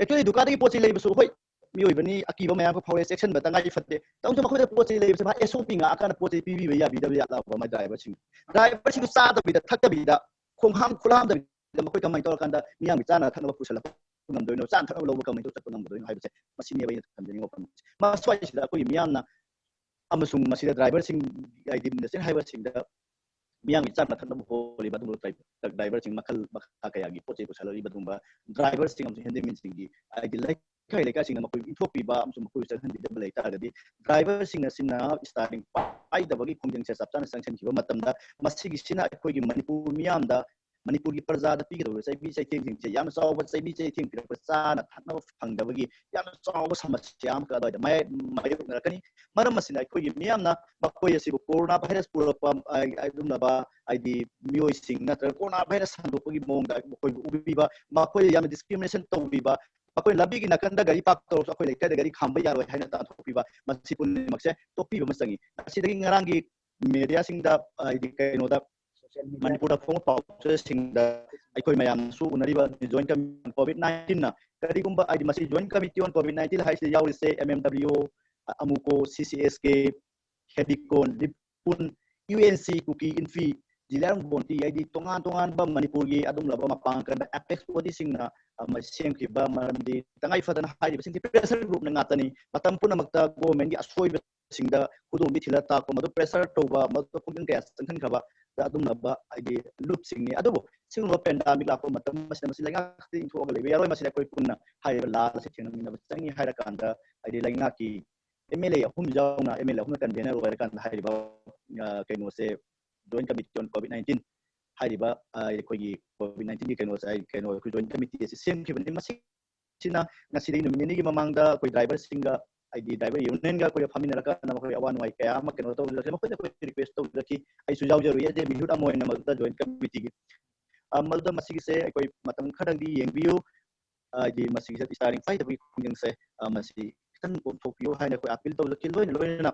Actually ꯗꯨꯀꯥꯟꯗꯒꯤ ꯄꯣꯠ ꯆꯩ ꯂꯩꯕꯁꯨ ꯍꯣꯏ ꯃꯤꯑꯣꯏꯕꯅꯤ, ꯑꯀꯤꯕ ꯃꯌꯥꯝ ꯑꯃ ꯐꯥꯎꯔꯦ, ꯆꯦꯛꯁꯤꯟꯕ ꯇꯉꯥꯏ ꯐꯗꯦ꯫ ꯇꯧꯕꯁꯨ ꯃꯈꯣꯏꯗ ꯄꯣꯠ ꯆꯩ ꯂꯩꯕꯁꯦ ꯃꯥ S O P ꯉꯥꯛꯑꯀꯥꯟꯗ ꯄꯣꯠ ꯆꯩ ꯄꯤꯕꯤꯕ ꯌꯥꯕꯤꯗꯕ ꯌꯥꯠꯂꯕ ꯃꯥꯏ driver ꯁꯤꯡ꯫ Driver ꯁꯤꯡꯗꯨ ꯆꯥꯗꯕꯤꯗ ꯊꯛꯇꯕꯤꯗ ꯈꯣꯡꯍꯥꯝ ꯈꯨꯠꯍꯥꯝꯗꯕꯤꯗ ꯃꯈꯣꯏ ꯀꯃꯥꯏꯅ ꯇꯧꯔꯀꯥꯟꯗ ꯃꯤꯌꯥꯝꯒꯤ ꯆꯥꯅ ꯊꯛꯅꯕ ꯄꯨꯁꯜꯂꯛꯄ ꯉꯝꯗꯣꯏꯅꯣ? ꯆꯥꯅ ꯊꯛꯅꯕ ꯂꯧꯕ ꯀꯃꯥꯏꯅ ꯇꯧꯔ ꯆꯠꯄ ꯉꯝꯒꯗꯣꯏꯅꯣ ꯍꯥꯏꯕꯁꯦ ꯃꯁꯤꯅꯦꯕ ꯑꯩꯅ ꯊꯝꯖꯅꯤꯡꯕ ꯋꯥꯐꯝ꯫ ꯃꯁ꯭ꯋꯥꯏꯁꯤꯗ ꯑꯩꯈꯣꯏꯒꯤ ꯃꯤꯌꯥꯝꯅ ꯑꯃꯁꯨꯡ ꯃꯁꯤꯗ driver ꯁꯤꯡ ꯍꯥꯏꯗꯤ minister ꯍꯥꯏꯕꯁꯤꯡꯗ ꯃꯤꯌꯥꯝꯒꯤ ꯆꯥꯅ ꯊꯛꯅꯕ ꯍꯣꯜꯂꯤꯕ ꯑꯗꯨꯒꯨꯝꯂꯕ driver ꯁꯤꯡ ꯃꯈꯜ ꯃꯈꯥ ꯀꯌꯥꯒꯤ ꯄꯣꯠ ꯆꯩ ꯄꯨꯁꯜꯂꯛꯂꯤꯕ ꯑꯗꯨꯒꯨꯝꯕ driver ꯁꯤꯡ ꯑꯃꯁꯨꯡ handyman ꯁꯤꯡꯒꯤ ꯍꯥꯏꯗꯤ ꯂꯩꯀꯥꯏ ꯂꯩꯀꯥꯏꯁꯤꯡꯅ ꯃꯈꯣꯏꯕꯨ ꯏꯟꯊꯣꯛꯄꯤꯕ ꯑꯃꯁꯨꯡ ꯃꯈꯣꯏꯕꯨ ꯆꯪꯍꯟꯕꯤꯗꯕ ꯂꯩ ꯇꯥꯔꯒꯗꯤ driver ꯁꯤꯡ ꯑꯁꯤꯅ steering ꯄꯥꯏꯗꯕꯒꯤ ꯈꯣꯡꯖꯪꯁꯦ ꯆꯞ ꯆꯥꯅ ꯆꯪꯁꯤꯟꯈꯤꯕ ꯃꯇꯝꯗ ꯃꯁꯤꯒꯤꯁꯤꯅ ꯑꯩꯈꯣꯏꯒꯤ ꯃꯅꯤꯄꯨꯔ ꯃꯤꯌꯥꯝꯗ ꯃꯅꯤꯄꯨꯔꯒꯤ ꯄ꯭ꯔꯖꯥꯗ ꯄꯤꯒꯗꯧꯔꯤꯕ ꯆꯩꯕꯤ ꯆꯩꯊꯦꯡꯁꯤꯡꯁꯦ ꯌꯥꯝꯅ ꯆꯥꯎꯕ ꯆꯩꯕꯤ ꯆꯩꯊꯦꯡ ꯄꯤꯔꯛꯄ ꯆꯥꯅ ꯊꯛꯅꯕ ꯐꯪꯗꯕꯒꯤ ꯌꯥꯝꯅ ꯆꯥꯎꯕ ꯁꯃꯁ꯭ꯌꯥ ꯑꯃꯈꯛ ꯑꯗꯨꯋꯥꯏꯗ ꯃꯥꯌꯣꯛ-, ꯃꯥꯌꯣꯛꯅꯔꯛꯀꯅꯤ꯫ ꯃꯔꯝ ꯑꯁꯤꯅ ꯑꯩꯈꯣꯏꯒꯤ ꯃꯤꯌꯥꯝꯅ ꯃꯈꯣꯏ ꯑꯁꯤꯕꯨ corona virus ꯄꯨꯔꯛꯄ, ꯑ, ꯑꯗꯨꯒꯨꯝꯂꯕ ꯍꯥꯏꯗꯤ ꯃꯤꯑꯣꯏꯁꯤꯡ ꯅꯠꯇ꯭ꯔꯒ corona virus ꯁꯟꯗꯣꯛꯄꯒꯤ ꯃꯑꯣꯡꯗ ꯃꯈꯣꯏꯕꯨ ꯎꯕꯤꯕ, ꯃꯈꯣꯏꯗ ꯌꯥꯝꯅ discrimination ꯇꯧꯕꯤꯕ, ꯃꯈꯣꯏ ꯂꯝꯕꯤꯒꯤ ꯅꯥꯀꯟꯗ ꯒꯥꯔꯤ ꯄꯥꯔꯛ ꯇꯧꯔꯁꯨ ꯑꯩꯈꯣꯏ ꯂꯩꯀꯥꯏꯗ ꯒꯥꯔꯤ ꯈꯥꯝꯕ ꯌꯥꯔꯣꯏ ꯍꯥꯏꯅ ꯇꯥꯟꯊꯣꯛꯄꯤꯕ, ꯃꯁꯤ ꯄꯨꯝꯅꯃꯛꯁꯦ ꯇꯣꯛꯄꯤꯕ ꯑꯃ ꯆꯪꯉꯤ꯫ ꯑꯁꯤꯗꯒꯤ ꯉꯔꯥꯡꯒꯤ ꯃꯦꯗꯤꯌꯥꯁꯤꯡꯗ, ꯍꯥꯏꯗꯤ ꯀꯩꯅꯣꯗ, ꯃꯅꯤꯄꯨꯔꯗ ꯐꯣꯡꯕ ꯄꯥꯎꯆꯦꯁꯤꯡꯗ ꯑꯩꯈꯣꯏ ꯃꯌꯥꯝꯅꯁꯨ ꯎꯅꯔꯤꯕ ꯖꯣꯏꯟ ꯀꯃꯤꯇꯤ ꯑꯣꯟ ꯀꯣꯚꯤꯗ ꯅꯥꯏꯟꯇꯤꯟꯅ, ꯀꯔꯤꯒꯨꯝꯕ ꯍꯥꯏꯗꯤ ꯃꯁꯤ joint committee on COVID nineteen ꯍꯥꯏꯁꯤꯗ ꯌꯥꯎꯔꯤꯁꯦ ꯑꯦꯝ ꯑꯦꯝ ꯗꯕ꯭ꯂꯤꯎ, ꯑꯃꯨꯀꯣ, ꯁꯤ ꯁꯤ ꯑꯦꯁ ꯀꯦ, ꯍꯦꯕꯤꯀꯣꯟ, ꯔꯤꯄꯨꯟ, ꯌꯨ ꯑꯦꯟ ꯁꯤ, ꯀꯨꯀꯤ ꯏꯟꯐꯤ, ꯖꯤꯂꯤꯌꯥꯟ ꯕꯣꯟꯇꯤ, ꯍꯥꯏꯗꯤ ꯇꯣꯉꯥꯟ ꯇꯣꯉꯥꯟꯕ ꯃꯅꯤꯄꯨꯔꯒꯤ ꯑꯗꯨꯒꯨꯝꯂꯕ ꯃꯄꯥꯡꯒꯜ ꯀꯟꯕ ꯑꯦꯄꯦꯛꯁ ꯕꯣꯗꯤꯁꯤꯡꯅ, ꯑ, ꯃ-, ꯁꯦꯝꯈꯤꯕ, ꯃꯔꯝꯗꯤ ꯇꯉꯥꯏ ꯐꯗꯅ ꯍꯥꯏꯔꯤꯕꯁꯤꯡꯁꯤ ꯄ꯭ꯔꯦꯁꯔ ꯒ꯭ꯔꯨꯞꯅ ꯉꯥꯛꯇꯅꯤ꯫ ꯃꯇꯝ ꯄꯨꯝꯅꯃꯛꯇ ꯒꯣꯔꯃꯦꯟꯒꯤ ꯑꯁꯣꯏꯕꯁꯤꯡꯗ ꯈꯨꯗꯣꯡ ꯊꯤꯜꯂ ꯇꯥꯛꯄ, ꯃꯗꯨ ꯄ꯭ꯔꯦꯁꯔ ꯇꯧꯕ, ꯃꯗꯨ ꯄꯨꯛꯅꯤꯡ ꯀꯌꯥ ꯆꯪꯍꯟꯈ꯭ꯔꯕ ꯑꯗꯨꯒꯨꯝꯂꯕ ꯍꯥꯏꯗꯤ ꯂꯨꯞꯁꯤꯡꯅꯤ꯫ ꯑꯗꯨꯕꯨ ꯁꯤꯒꯨꯝꯕ ꯄꯦꯟꯗꯥꯃꯤꯛ ꯂꯥꯛꯄ ꯃꯇꯝ ꯑꯁꯤꯗ ꯃꯁꯤ ꯂꯩꯉꯥꯛ ꯈꯛꯇ ꯏꯟꯊꯣꯛꯑꯒ ꯂꯩꯕ ꯌꯥꯔꯣꯏ꯫ ꯃꯁꯤꯗ ꯑꯩꯈꯣꯏ ꯄꯨꯟꯅ ꯍꯥꯏꯔꯤꯕ ꯂꯥꯜ ꯑꯁꯤ ꯊꯦꯡꯅꯃꯤꯟꯅꯕ ꯆꯪꯉꯤ ꯍꯥꯏꯔꯀꯥꯟꯗ ꯍꯥꯏꯗꯤ ꯂꯩꯉꯥꯛꯀꯤ ꯑꯦꯝ ꯑꯦꯜ ꯑꯦ ꯑꯍꯨꯝ ꯌꯥꯎꯅ ꯑꯦꯝ ꯑꯦꯜ ꯑꯦ ꯑꯍꯨꯝꯅ ꯀꯟꯚꯦꯅꯔ ꯑꯣꯏꯔꯀꯥꯟꯗ ꯍꯥꯏꯔꯤꯕ, ꯑ, ꯀꯩꯅꯣꯁꯦ, join committee on COVID nineteen ꯍꯥꯏꯔꯤꯕ, ꯑ, ꯑꯩꯈꯣꯏꯒꯤ ꯀꯣꯚꯤꯗ ꯅꯥꯏꯟꯇꯤꯟꯒꯤ ꯀꯩꯅꯣꯁꯦ, ꯍꯥꯏ-, ꯀꯩꯅꯣ, ꯑꯩꯈꯣꯏ ꯖꯣꯏꯟ ꯀꯃꯤꯇꯤ ꯑꯁꯤ ꯁꯦꯝꯈꯤꯕꯅꯤ꯫ ꯃꯁꯤꯁꯤꯅ ꯉꯁꯤꯗꯒꯤ ꯅꯨꯃꯤꯠ ꯅꯤꯅꯤꯒꯤ ꯃꯃꯥꯡꯗ ꯑꯩꯈꯣꯏ ꯗ꯭ꯔꯥꯏꯚꯔꯁꯤꯡꯒ, ꯍꯥꯏꯗꯤ ꯗ꯭ꯔꯥꯏꯚꯔ ꯌꯨꯅꯤꯌꯟꯒ ꯑꯩꯈꯣꯏꯒ ꯐꯝꯃꯤꯟꯅꯔꯀꯥꯟꯗ ꯃꯈꯣꯏ ꯑꯋꯥ ꯅꯨꯡꯉꯥꯏ ꯀꯌꯥ ꯑꯃ ꯀꯩꯅꯣ ꯇꯧꯖꯔꯛꯈꯤ꯫ ꯃꯈꯣꯏꯅ ꯑꯩꯈꯣꯏ ꯔꯤꯀ꯭ꯋꯦꯁ ꯇꯧꯖꯔꯛꯈꯤ꯫ ꯑꯩꯁꯨ ꯌꯥꯎꯖꯔꯨꯏ, ꯑꯦꯖ ꯑꯦ ꯃꯤꯍꯨꯠ ꯑꯃ ꯑꯣꯏꯅ ꯃꯗꯨꯗ ꯖꯣꯏꯟ ꯀꯃꯤꯇꯤꯒꯤ꯫ ꯑ, ꯃꯗꯨꯗ ꯃꯁꯤꯒꯤꯁꯦ ꯑꯩꯈꯣꯏ ꯃꯇꯝ ꯈꯔꯗꯪꯗꯤ ꯌꯦꯡꯕꯤꯌꯨ꯫ ꯍꯥꯏꯗꯤ ꯃꯁꯤꯒꯤꯁꯦ ꯏꯁꯇꯥꯔ ꯔꯤꯡ ꯄꯥꯏꯗꯕꯒꯤ ꯈꯣꯡꯖꯪꯁꯦ, ꯑ, ꯃꯁꯤ ꯈꯤꯇꯪ ꯀꯣꯝꯊꯣꯛꯄꯤꯌꯨ ꯍꯥꯏꯅ ꯑꯩꯈꯣꯏ ꯑꯥꯄꯤꯜ ꯇꯧꯖꯈꯤ꯫ ꯂꯣꯏꯅ ꯂꯣꯏꯅꯅ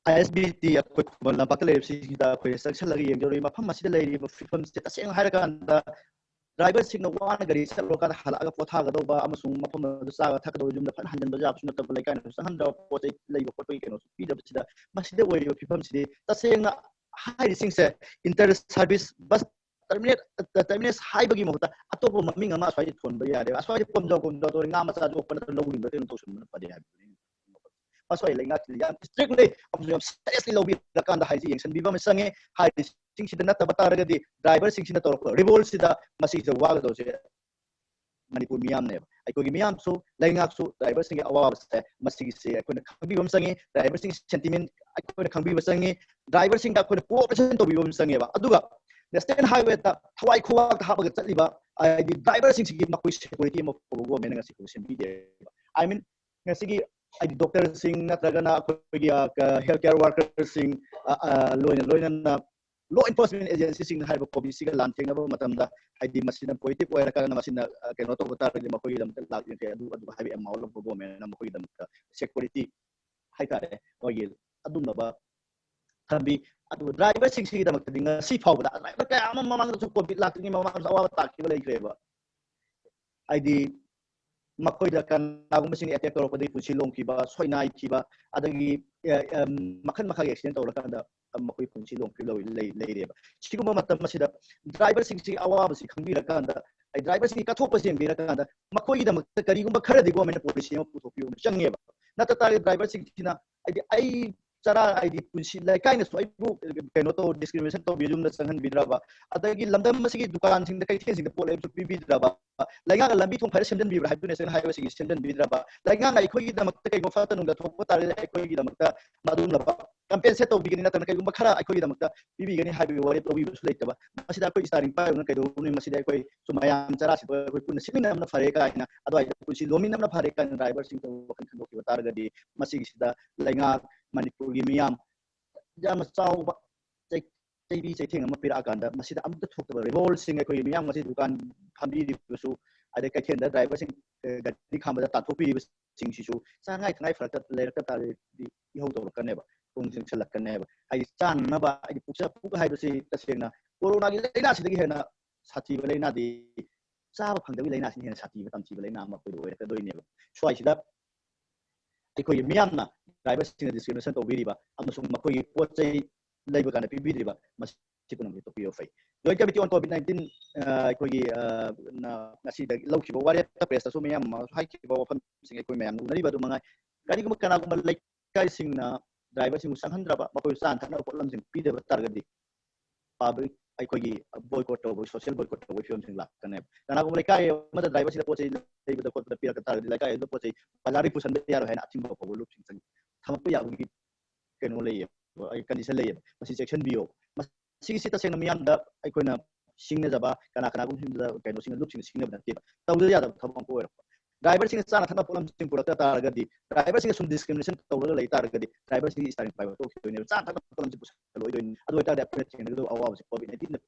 ꯑꯥꯏ ꯑꯦꯁ ꯕꯤ ꯇꯤ ꯑꯩꯈꯣꯏ ꯈꯨꯃꯟ ꯂꯝꯄꯥꯛꯇ ꯂꯩꯔꯤꯕꯁꯤꯡꯁꯤꯗ ꯑꯩꯈꯣꯏ ꯆꯪꯁꯤꯜꯂꯒ ꯌꯦꯡꯖꯔꯨꯏ꯫ ꯃꯐꯝ ꯑꯁꯤꯗ ꯂꯩꯔꯤꯕ ꯐꯤꯕꯝꯁꯦ ꯇꯁꯦꯡꯅ ꯍꯥꯏꯔꯀꯥꯟꯗ ꯗ꯭ꯔꯥꯏꯚꯔꯁꯤꯡꯅ ꯋꯥꯅ ꯒꯥꯔꯤ ꯆꯠꯂꯨꯔꯀꯥꯟꯗ ꯍꯜꯂꯛꯑꯒ ꯄꯣꯊꯥꯒꯗꯧꯕ ꯑꯃꯁꯨꯡ ꯃꯐꯝ ꯑꯗꯨ ꯆꯥꯕ ꯊꯛꯀꯗꯧꯕ, ꯌꯨꯝꯗ ꯐꯠ ꯍꯟꯖꯤꯟꯕꯁꯨ ꯌꯥꯕꯁꯨ ꯅꯠꯇꯕ, ꯂꯩꯀꯥꯏꯅꯁꯨ ꯆꯪꯍꯟꯗꯕ, ꯄꯣꯠ ꯆꯩ ꯂꯩꯕ ꯈꯣꯠꯄꯒꯤ ꯀꯩꯅꯣꯁꯨ ꯄꯤꯗꯕꯁꯤꯗ, ꯃꯁꯤꯗ ꯑꯣꯏꯔꯤꯕ ꯐꯤꯕꯝꯁꯤꯗꯤ ꯇꯁꯦꯡꯅ ꯍꯥꯏꯔꯤꯁꯤꯡꯁꯦ ꯏꯟꯇꯔ ꯁꯥꯔꯚꯤꯁ ꯕꯁ ꯇꯔꯃꯤꯅꯦꯠ, ꯇꯔꯃꯤꯅꯦꯠ ꯍꯥꯏꯕꯒꯤ ꯃꯍꯨꯠꯇ ꯑꯇꯣꯞꯄ ꯃꯃꯤꯡ ꯑꯃ ꯑꯁ꯭ꯋꯥꯏꯗ ꯊꯣꯟꯕ ꯌꯥꯔꯦ꯫ ꯑꯁ꯭ꯋꯥꯏꯗ ꯀꯣꯝꯖꯥꯎ ꯀꯣꯝꯖꯥꯎ ꯇꯧꯔꯦ, ꯉꯥ ꯃꯆꯥ ꯌꯣꯛꯄ ꯅꯠꯇ꯭ꯔꯒ ꯂꯧ ꯂꯤꯡꯕ ꯀꯩꯅꯣ ꯇꯧꯁꯟꯕꯅ ꯐꯔꯦ ꯍꯥꯏꯕꯗꯨꯅꯤ꯫ ꯃꯁꯤ ꯂꯩꯉꯥꯛꯁꯤꯅ ꯌꯥꯝ ꯏꯁꯇ꯭ꯔꯤꯛꯂꯤ ꯑꯃꯁꯨꯡ ꯌꯥꯝ ꯁꯦꯔꯤꯌꯁꯂꯤ ꯂꯧꯕꯤꯔꯀꯥꯟꯗ ꯍꯥꯏꯁꯤ ꯌꯦꯡꯁꯤꯟꯕꯤꯕ ꯑꯃ ꯆꯪꯉꯦ꯫ ꯍꯥꯏꯔꯤꯁꯤꯡꯁꯤꯗ ꯅꯠꯇꯕ ꯇꯥꯔꯒꯗꯤ ꯗ꯭ꯔꯥꯏꯚꯔꯁꯤꯡꯁꯤꯅ ꯇꯧꯔꯛꯄ ꯔꯤꯚꯣꯜꯁꯤꯗ ꯃꯁꯤꯁꯤꯗ ꯋꯥꯒꯗꯧꯁꯦ ꯃꯅꯤꯄꯨꯔ ꯃꯤꯌꯥꯝꯅꯦꯕ꯫ ꯑꯩꯈꯣꯏꯒꯤ ꯃꯤꯌꯥꯝꯁꯨ, ꯂꯩꯉꯥꯛꯁꯨ ꯗ꯭ꯔꯥꯏꯚꯔꯁꯤꯡꯒꯤ ꯑꯋꯥꯕꯁꯦ ꯃꯁꯤꯒꯤꯁꯦ ꯑꯩꯈꯣꯏꯅ ꯈꯪꯕꯤꯕ ꯑꯃ ꯆꯪꯉꯤ꯫ ꯗ꯭ꯔꯥꯏꯚꯔꯁꯤꯡꯒꯤ ꯁꯦꯟꯇꯤꯃꯦꯟ ꯑꯩꯈꯣꯏꯅ ꯈꯪꯕꯤꯕ ꯆꯪꯉꯤ꯫ ꯗ꯭ꯔꯥꯏꯚꯔꯁꯤꯡꯗ ꯑꯩꯈꯣꯏꯅ ꯀꯣꯑꯣꯄꯔꯦꯁꯟ ꯇꯧꯕꯤꯕ ꯑꯃ ꯆꯪꯉꯦꯕ꯫ ꯑꯗꯨꯒ ꯅꯦꯁꯅꯦꯜ ꯍꯥꯏꯋꯦꯗ ꯊꯋꯥꯏ ꯈꯨꯋꯥꯛꯇ ꯍꯥꯞꯄꯒ ꯆꯠꯂꯤꯕ ꯍꯥꯏꯗꯤ ꯗ꯭ꯔꯥꯏꯚꯔꯁꯤꯡꯁꯤꯒꯤ ꯃꯈꯣꯏ ꯁꯦꯀ꯭ꯌꯨꯔꯤꯇꯤ ꯑꯃ ꯐꯥꯎꯕ ꯒꯣꯔꯃꯦꯟꯅ ꯉꯁꯤ ꯐꯥꯎꯕ ꯁꯦꯝꯕꯤꯗꯦꯕ꯫ I mean, ꯉꯁꯤꯒꯤ ꯍꯥꯏꯗꯤ ꯗꯣꯛꯇꯔꯁꯤꯡ ꯅꯠꯇ꯭ꯔꯒꯅ ꯑꯩꯈꯣꯏꯒꯤ, ꯑ, ꯀ-, ꯍꯦꯜꯊ ꯀꯦꯌꯔ ꯋꯥꯔꯀꯔꯁꯤꯡ, ꯑ, ꯑ, ꯂꯣꯏꯅ ꯂꯣꯏꯅꯅ law enforcement agency ꯁꯤꯡꯅ ꯍꯥꯏꯔꯤꯕ ꯀꯣꯚꯤꯗꯁꯤꯒ ꯂꯥꯟꯊꯦꯡꯅꯕ ꯃꯇꯝꯗ, ꯍꯥꯏꯗꯤ ꯃꯁꯤꯅ positive ꯑꯣꯏꯔꯀꯥꯟꯗ ꯃꯁꯤꯅ, ꯑ, ꯀꯩꯅꯣ ꯇꯧꯕ ꯇꯥꯔꯒꯗꯤ ꯃꯈꯣꯏꯒꯤꯗꯃꯛꯇ ꯂꯥꯛ ꯌꯥꯡꯈꯩ ꯑꯗꯨ, ꯑꯗꯨ ꯍꯥꯏꯕ amount of government ꯅ ꯃꯈꯣꯏꯒꯤꯗꯃꯛꯇ security ꯍꯥꯏꯇꯥꯔꯦ, ꯃꯣꯏꯒꯤ ꯑꯗꯨꯝꯂꯕ ꯊꯝꯕꯤ꯫ ꯑꯗꯨꯒ driver ꯁꯤꯡꯁꯤꯒꯤꯗꯃꯛꯇꯗꯤ ꯉꯁꯤ ꯐꯥꯎꯕꯗ driver ꯀꯌꯥ ꯑꯃ ꯃꯃꯥꯡꯗꯁꯨ ꯀꯣꯚꯤꯗ ꯂꯥꯛꯇ꯭ꯔꯤꯉꯩ ꯃꯃꯥꯡꯗꯁꯨ ꯑꯋꯥꯕ ꯇꯥꯈꯤꯕ ꯂꯩꯈ꯭ꯔꯦꯕ꯫ ꯍꯥꯏꯗꯤ ꯃꯈꯣꯏꯗ ꯀꯅꯥꯒꯨꯝꯕꯁꯤꯡꯅ attack ꯇꯧꯔꯛꯄꯗꯒꯤ ꯄꯨꯟꯁꯤ ꯂꯣꯝꯈꯤꯕ, ꯁꯣꯏꯅꯥꯏꯈꯤꯕ, ꯑꯗꯒꯤ, ꯑ, ꯑ, ꯃꯈꯜ ꯃꯈꯥꯒꯤ accident ꯇꯧꯔꯀꯥꯟꯗ ꯃꯈꯣꯏ ꯄꯨꯟꯁꯤ ꯂꯣꯝꯈꯤꯕ ꯂꯩ-, ꯂꯩ-, ꯂꯩꯔꯦꯕ꯫ ꯁꯤꯒꯨꯝꯕ ꯃꯇꯝ ꯑꯁꯤꯗ driver ꯁꯤꯡꯁꯤꯒꯤ ꯑꯋꯥꯕꯁꯤ ꯈꯪꯕꯤꯔꯀꯥꯟꯗ, ꯑꯩ driver ꯁꯤꯡꯒꯤ ꯀꯠꯊꯣꯛꯄꯁꯤ ꯌꯦꯡꯕꯤꯔꯀꯥꯟꯗ ꯃꯈꯣꯏꯒꯤꯗꯃꯛꯇ ꯀꯔꯤꯒꯨꯝꯕ ꯈꯔꯗꯤ government ꯅ policy ꯑꯃ ꯄꯨꯊꯣꯛꯄꯤꯕ ꯑꯃ ꯆꯪꯉꯦꯕ꯫ ꯅꯠꯇ ꯇꯥꯔꯒꯗꯤ driver ꯁꯤꯡꯁꯤꯅ, ꯍꯥꯏꯗꯤ ꯑꯩ ꯆꯔꯥ, ꯍꯥꯏꯗꯤ ꯄꯨꯟꯁꯤ ꯂꯩꯀꯥꯏꯅꯁꯨ ꯑꯩꯕꯨ ꯀꯩꯅꯣ ꯇꯧ, discrimination ꯇꯧꯕꯤ, ꯌꯨꯝꯗ ꯆꯪꯍꯟꯕꯤꯗ꯭ꯔꯕ, ꯑꯗꯒꯤ ꯂꯝꯗꯝ ꯑꯁꯤꯒꯤ ꯗꯨꯀꯥꯟꯁꯤꯡꯗ, ꯀꯩꯊꯦꯜꯁꯤꯡꯗ ꯄꯣꯠ ꯂꯩꯕꯁꯨ ꯄꯤꯕꯤꯗ꯭ꯔꯕ, ꯂꯩꯉꯥꯛꯅ ꯂꯝꯕꯤ ꯊꯣꯡ ꯐꯔ ꯁꯦꯝꯖꯤꯟꯕꯤꯕ꯭ꯔꯥ ꯍꯥꯏꯕꯗꯨ national highway ꯁꯤꯒꯤ ꯁꯦꯝꯖꯤꯟꯕꯤꯗ꯭ꯔꯕ, ꯂꯩꯉꯥꯛꯅ ꯑꯩꯈꯣꯏꯒꯤꯗꯃꯛꯇ ꯀꯩꯒꯨꯝꯕ ꯐꯠꯇ ꯅꯨꯡꯗ ꯊꯣꯛꯄ ꯇꯥꯔꯒꯗꯤ ꯑꯩꯈꯣꯏꯒꯤꯗꯃꯛꯇ ꯑꯗꯨꯝꯂꯕ compensate ꯇꯧꯕꯤꯒꯅꯤ, ꯅꯠꯇ꯭ꯔꯒꯅ ꯀꯩꯒꯨꯝꯕ ꯈꯔ ꯑꯩꯈꯣꯏꯒꯤꯗꯃꯛꯇ ꯄꯤꯕꯤꯒꯅꯤ ꯍꯥꯏꯕꯒꯤ ꯋꯥꯔꯦꯞ ꯂꯧꯕꯤꯕꯁꯨ ꯂꯩꯇꯕ꯫ ꯃꯁꯤꯗ ꯑꯩꯈꯣꯏ steering ꯄꯥꯏꯔꯨꯅ ꯀꯩꯗꯧꯔꯨꯅꯤ? ꯃꯁꯤꯗ ꯑꯩꯈꯣꯏ ꯁꯨꯝ ꯃꯌꯥꯝ ꯆꯔꯥꯁꯤꯗ ꯑꯩꯈꯣꯏ ꯄꯨꯟꯅ ꯁꯤꯠꯃꯤꯟꯅꯕꯅ ꯐꯔꯦ ꯀꯥꯏꯅ, ꯑꯗꯨꯋꯥꯏꯗ ꯄꯨꯟꯁꯤ ꯂꯣꯟꯃꯤꯟꯅꯕꯅ ꯐꯔꯦ ꯀꯥꯏꯅ driver ꯁꯤꯡ ꯋꯥꯈꯜ ꯈꯟꯗꯣꯛꯈꯤꯕ ꯇꯥꯔꯒꯗꯤ ꯃꯁꯤꯒꯤꯁꯤꯗ ꯂꯩꯉꯥꯛ, ꯃꯅꯤꯄꯨꯔꯒꯤ ꯃꯤꯌꯥꯝ ꯌꯥꯝꯅ ꯆꯥꯎꯕ ꯆꯩ-, ꯆꯩꯕꯤ ꯆꯩꯊꯦꯡ ꯑꯃ ꯄꯤꯔꯛꯑꯀꯥꯟꯗ ꯃꯁꯤꯗ ꯑꯝꯇ ꯊꯣꯛꯇꯕ revolt ꯁꯤꯡ, ꯑꯩꯈꯣꯏꯒꯤ ꯃꯤꯌꯥꯝ ꯉꯁꯤ ꯗꯨꯀꯥꯟ ꯐꯝꯕꯤꯔꯤꯕꯁꯨ, ꯑꯗꯩ ꯀꯩꯊꯦꯜꯗ driver ꯁꯤꯡ, ꯑ, ꯒꯥꯔꯤ ꯈꯥꯝꯕꯗ ꯇꯥꯟꯊꯣꯛꯄꯤꯔꯤꯕꯁꯤꯡꯁꯤꯁꯨ ꯆꯥꯅꯤꯡꯉꯥꯏ ꯊꯛꯅꯤꯡꯉꯥꯏ ꯐꯔꯛꯇ ꯂꯩꯔꯛꯇ ꯇꯥꯔꯗꯤ ꯏꯍꯧ ꯇꯧꯔꯛꯀꯅꯦꯕ, ꯈꯣꯡ ꯆꯪꯁꯜꯂꯛꯀꯅꯦꯕ꯫ ꯍꯥꯏꯗꯤ ꯆꯥꯅꯅꯕ, ꯍꯥꯏꯗꯤ ꯄꯨꯛꯆ-, ꯄꯨꯛ ꯍꯥꯏꯕꯁꯤ ꯇꯁꯦꯡꯅ ꯀꯣꯔꯣꯅꯥꯒꯤ ꯂꯥꯏꯅꯥꯁꯤꯗꯒꯤ ꯍꯦꯟꯅ ꯁꯥꯊꯤꯕ ꯂꯥꯏꯅꯥꯗꯤ, ꯆꯥꯕ ꯐꯪꯗꯕꯒꯤ ꯂꯥꯏꯅꯥꯁꯤꯅ ꯍꯦꯟꯅ ꯁꯥꯊꯤꯕ, ꯇꯝꯊꯤꯕ ꯂꯥꯏꯅꯥ ꯑꯃ ꯑꯩꯈꯣꯏꯗ ꯑꯣꯏꯔꯛꯀꯗꯣꯏꯅꯦꯕ꯫ ꯁ꯭ꯋꯥꯏꯁꯤꯗ ꯑꯩꯈꯣꯏꯒꯤ ꯃꯤꯌꯥꯝꯅ driver ꯁꯤꯡꯅ discrimination ꯇꯧꯕꯤꯔꯤꯕ ꯑꯃꯁꯨꯡ ꯃꯈꯣꯏꯒꯤ ꯄꯣꯠ ꯆꯩ ꯂꯩꯕ ꯀꯥꯟꯗ ꯄꯤꯕꯤꯗ꯭ꯔꯤꯕ, ꯃꯁꯤ ꯄꯨꯝꯅꯃꯛꯁꯦ ꯇꯣꯛꯄꯤꯌꯣ ꯐꯩ꯫ Joint Committee on COVID nineteen, ꯑ, ꯑꯩꯈꯣꯏꯒꯤ, ꯑ, ꯅ-, ꯉꯁꯤꯗ ꯂꯧꯈꯤꯕ ꯋꯥꯔꯦꯞꯇ press ꯇꯁꯨ ꯃꯌꯥꯝ ꯑꯃ ꯍꯥꯏꯈꯤꯕ ꯋꯥꯐꯝꯁꯤꯡ ꯑꯩꯈꯣꯏ ꯃꯌꯥꯝꯅ ꯎꯅꯔꯤꯕ ꯑꯗꯨ ꯃꯉꯥꯏ꯫ ꯀꯔꯤꯒꯨꯝꯕ ꯀꯅꯥꯒꯨꯝꯕ ꯂꯩꯀꯥꯏꯁꯤꯡꯅ driver ꯁꯤꯡꯕꯨ ꯆꯪꯍꯟꯗ꯭ꯔꯕ, ꯃꯈꯣꯏꯕꯨ ꯆꯥꯅ ꯊꯛꯅꯕ ꯄꯣꯠꯂꯝꯁꯤꯡ ꯄꯤꯗꯕ ꯇꯥꯔꯒꯗꯤ public ꯑꯩꯈꯣꯏꯒꯤ boycott ꯇꯧꯕ, social boycott ꯇꯧꯕꯒꯤ ꯐꯤꯕꯝꯁꯤꯡ ꯂꯥꯛꯀꯅꯦꯕ꯫ ꯀꯅꯥꯒꯨꯝꯕ ꯂꯩꯀꯥꯏ ꯑꯃꯗ driver ꯁꯤꯡꯅ ꯄꯣꯠ ꯆꯩ ꯂꯩꯕꯗ ꯈꯣꯠꯄꯗ ꯄꯤꯔꯛꯇ ꯇꯥꯔꯒꯗꯤ ꯂꯩꯀꯥꯏ ꯑꯗꯨꯗ ꯄꯣꯠ ꯆꯩ ꯕꯖꯥꯔꯗꯒꯤ ꯄꯨꯁꯟꯕ ꯌꯥꯔꯣꯏ ꯍꯥꯏꯅ ꯑꯊꯤꯡꯕ ꯐꯥꯎꯕ ꯂꯨꯞꯁꯤꯡ ꯆꯪ-, ꯊꯝꯃꯛꯄ ꯌꯥꯕꯒꯤ ꯀꯩꯅꯣ ꯂꯩꯌꯦꯕ, ꯑꯩ condition ꯂꯩꯌꯦꯕ꯫ ꯃꯁꯤ ꯆꯦꯛꯁꯤꯟꯕꯤꯌꯣ꯫ ꯃꯁꯤꯒꯤꯁꯤ ꯇꯁꯦꯡꯅ ꯃꯤꯌꯥꯝꯗ ꯑꯩꯈꯣꯏꯅ ꯁꯤꯡꯅꯖꯕ, ꯀꯅꯥ ꯀꯅꯥꯒꯨꯝꯕꯁꯤꯡꯗ ꯀꯩꯅꯣꯁꯤꯡꯅ ꯂꯨꯞꯁꯤꯡꯅ ꯁꯤꯡꯅꯕ ꯅꯠꯇꯦꯕ꯫ ꯇꯧꯗ ꯌꯥꯗꯕ ꯊꯕꯛ ꯑꯃ ꯑꯣꯏꯔꯛꯄ꯫ ꯗ꯭ꯔꯥꯏꯚꯔꯁꯤꯡꯅ ꯆꯥꯅ ꯊꯛꯅ ꯄꯣꯠꯂꯝꯁꯤꯡ ꯄꯨꯔꯛꯇ ꯇꯥꯔꯒꯗꯤ, ꯗ꯭ꯔꯥꯏꯚꯔꯁꯤꯡꯅ ꯁꯨꯝ ꯗꯤꯁꯀ꯭ꯔꯤꯃꯤꯅꯦꯁꯟ ꯇꯧꯔꯒ ꯂꯩ ꯇꯥꯔꯒꯗꯤ, ꯗ꯭ꯔꯥꯏꯚꯔꯁꯤꯡꯒꯤ ꯏꯁꯇꯥꯔꯤꯡ ꯄꯥꯏꯕ ꯇꯣꯛꯈꯤꯗꯣꯏꯅꯦꯕ꯫ ꯆꯥꯅ ꯊꯛꯅ ꯄꯣꯠꯂꯝꯁꯤꯡ ꯄꯨꯁꯜꯂꯛꯑꯣꯏꯗꯣꯏꯅꯤ꯫ ꯑꯗꯨ ꯑꯣꯏꯇꯥꯔꯗꯤ ꯑꯩꯈꯣꯏꯅ ꯊꯦꯡꯅꯒꯗꯧꯕ ꯑꯋꯥꯕꯁꯦ ꯀꯣꯚꯤꯗ ꯅꯥꯏꯟꯇꯤꯟꯅ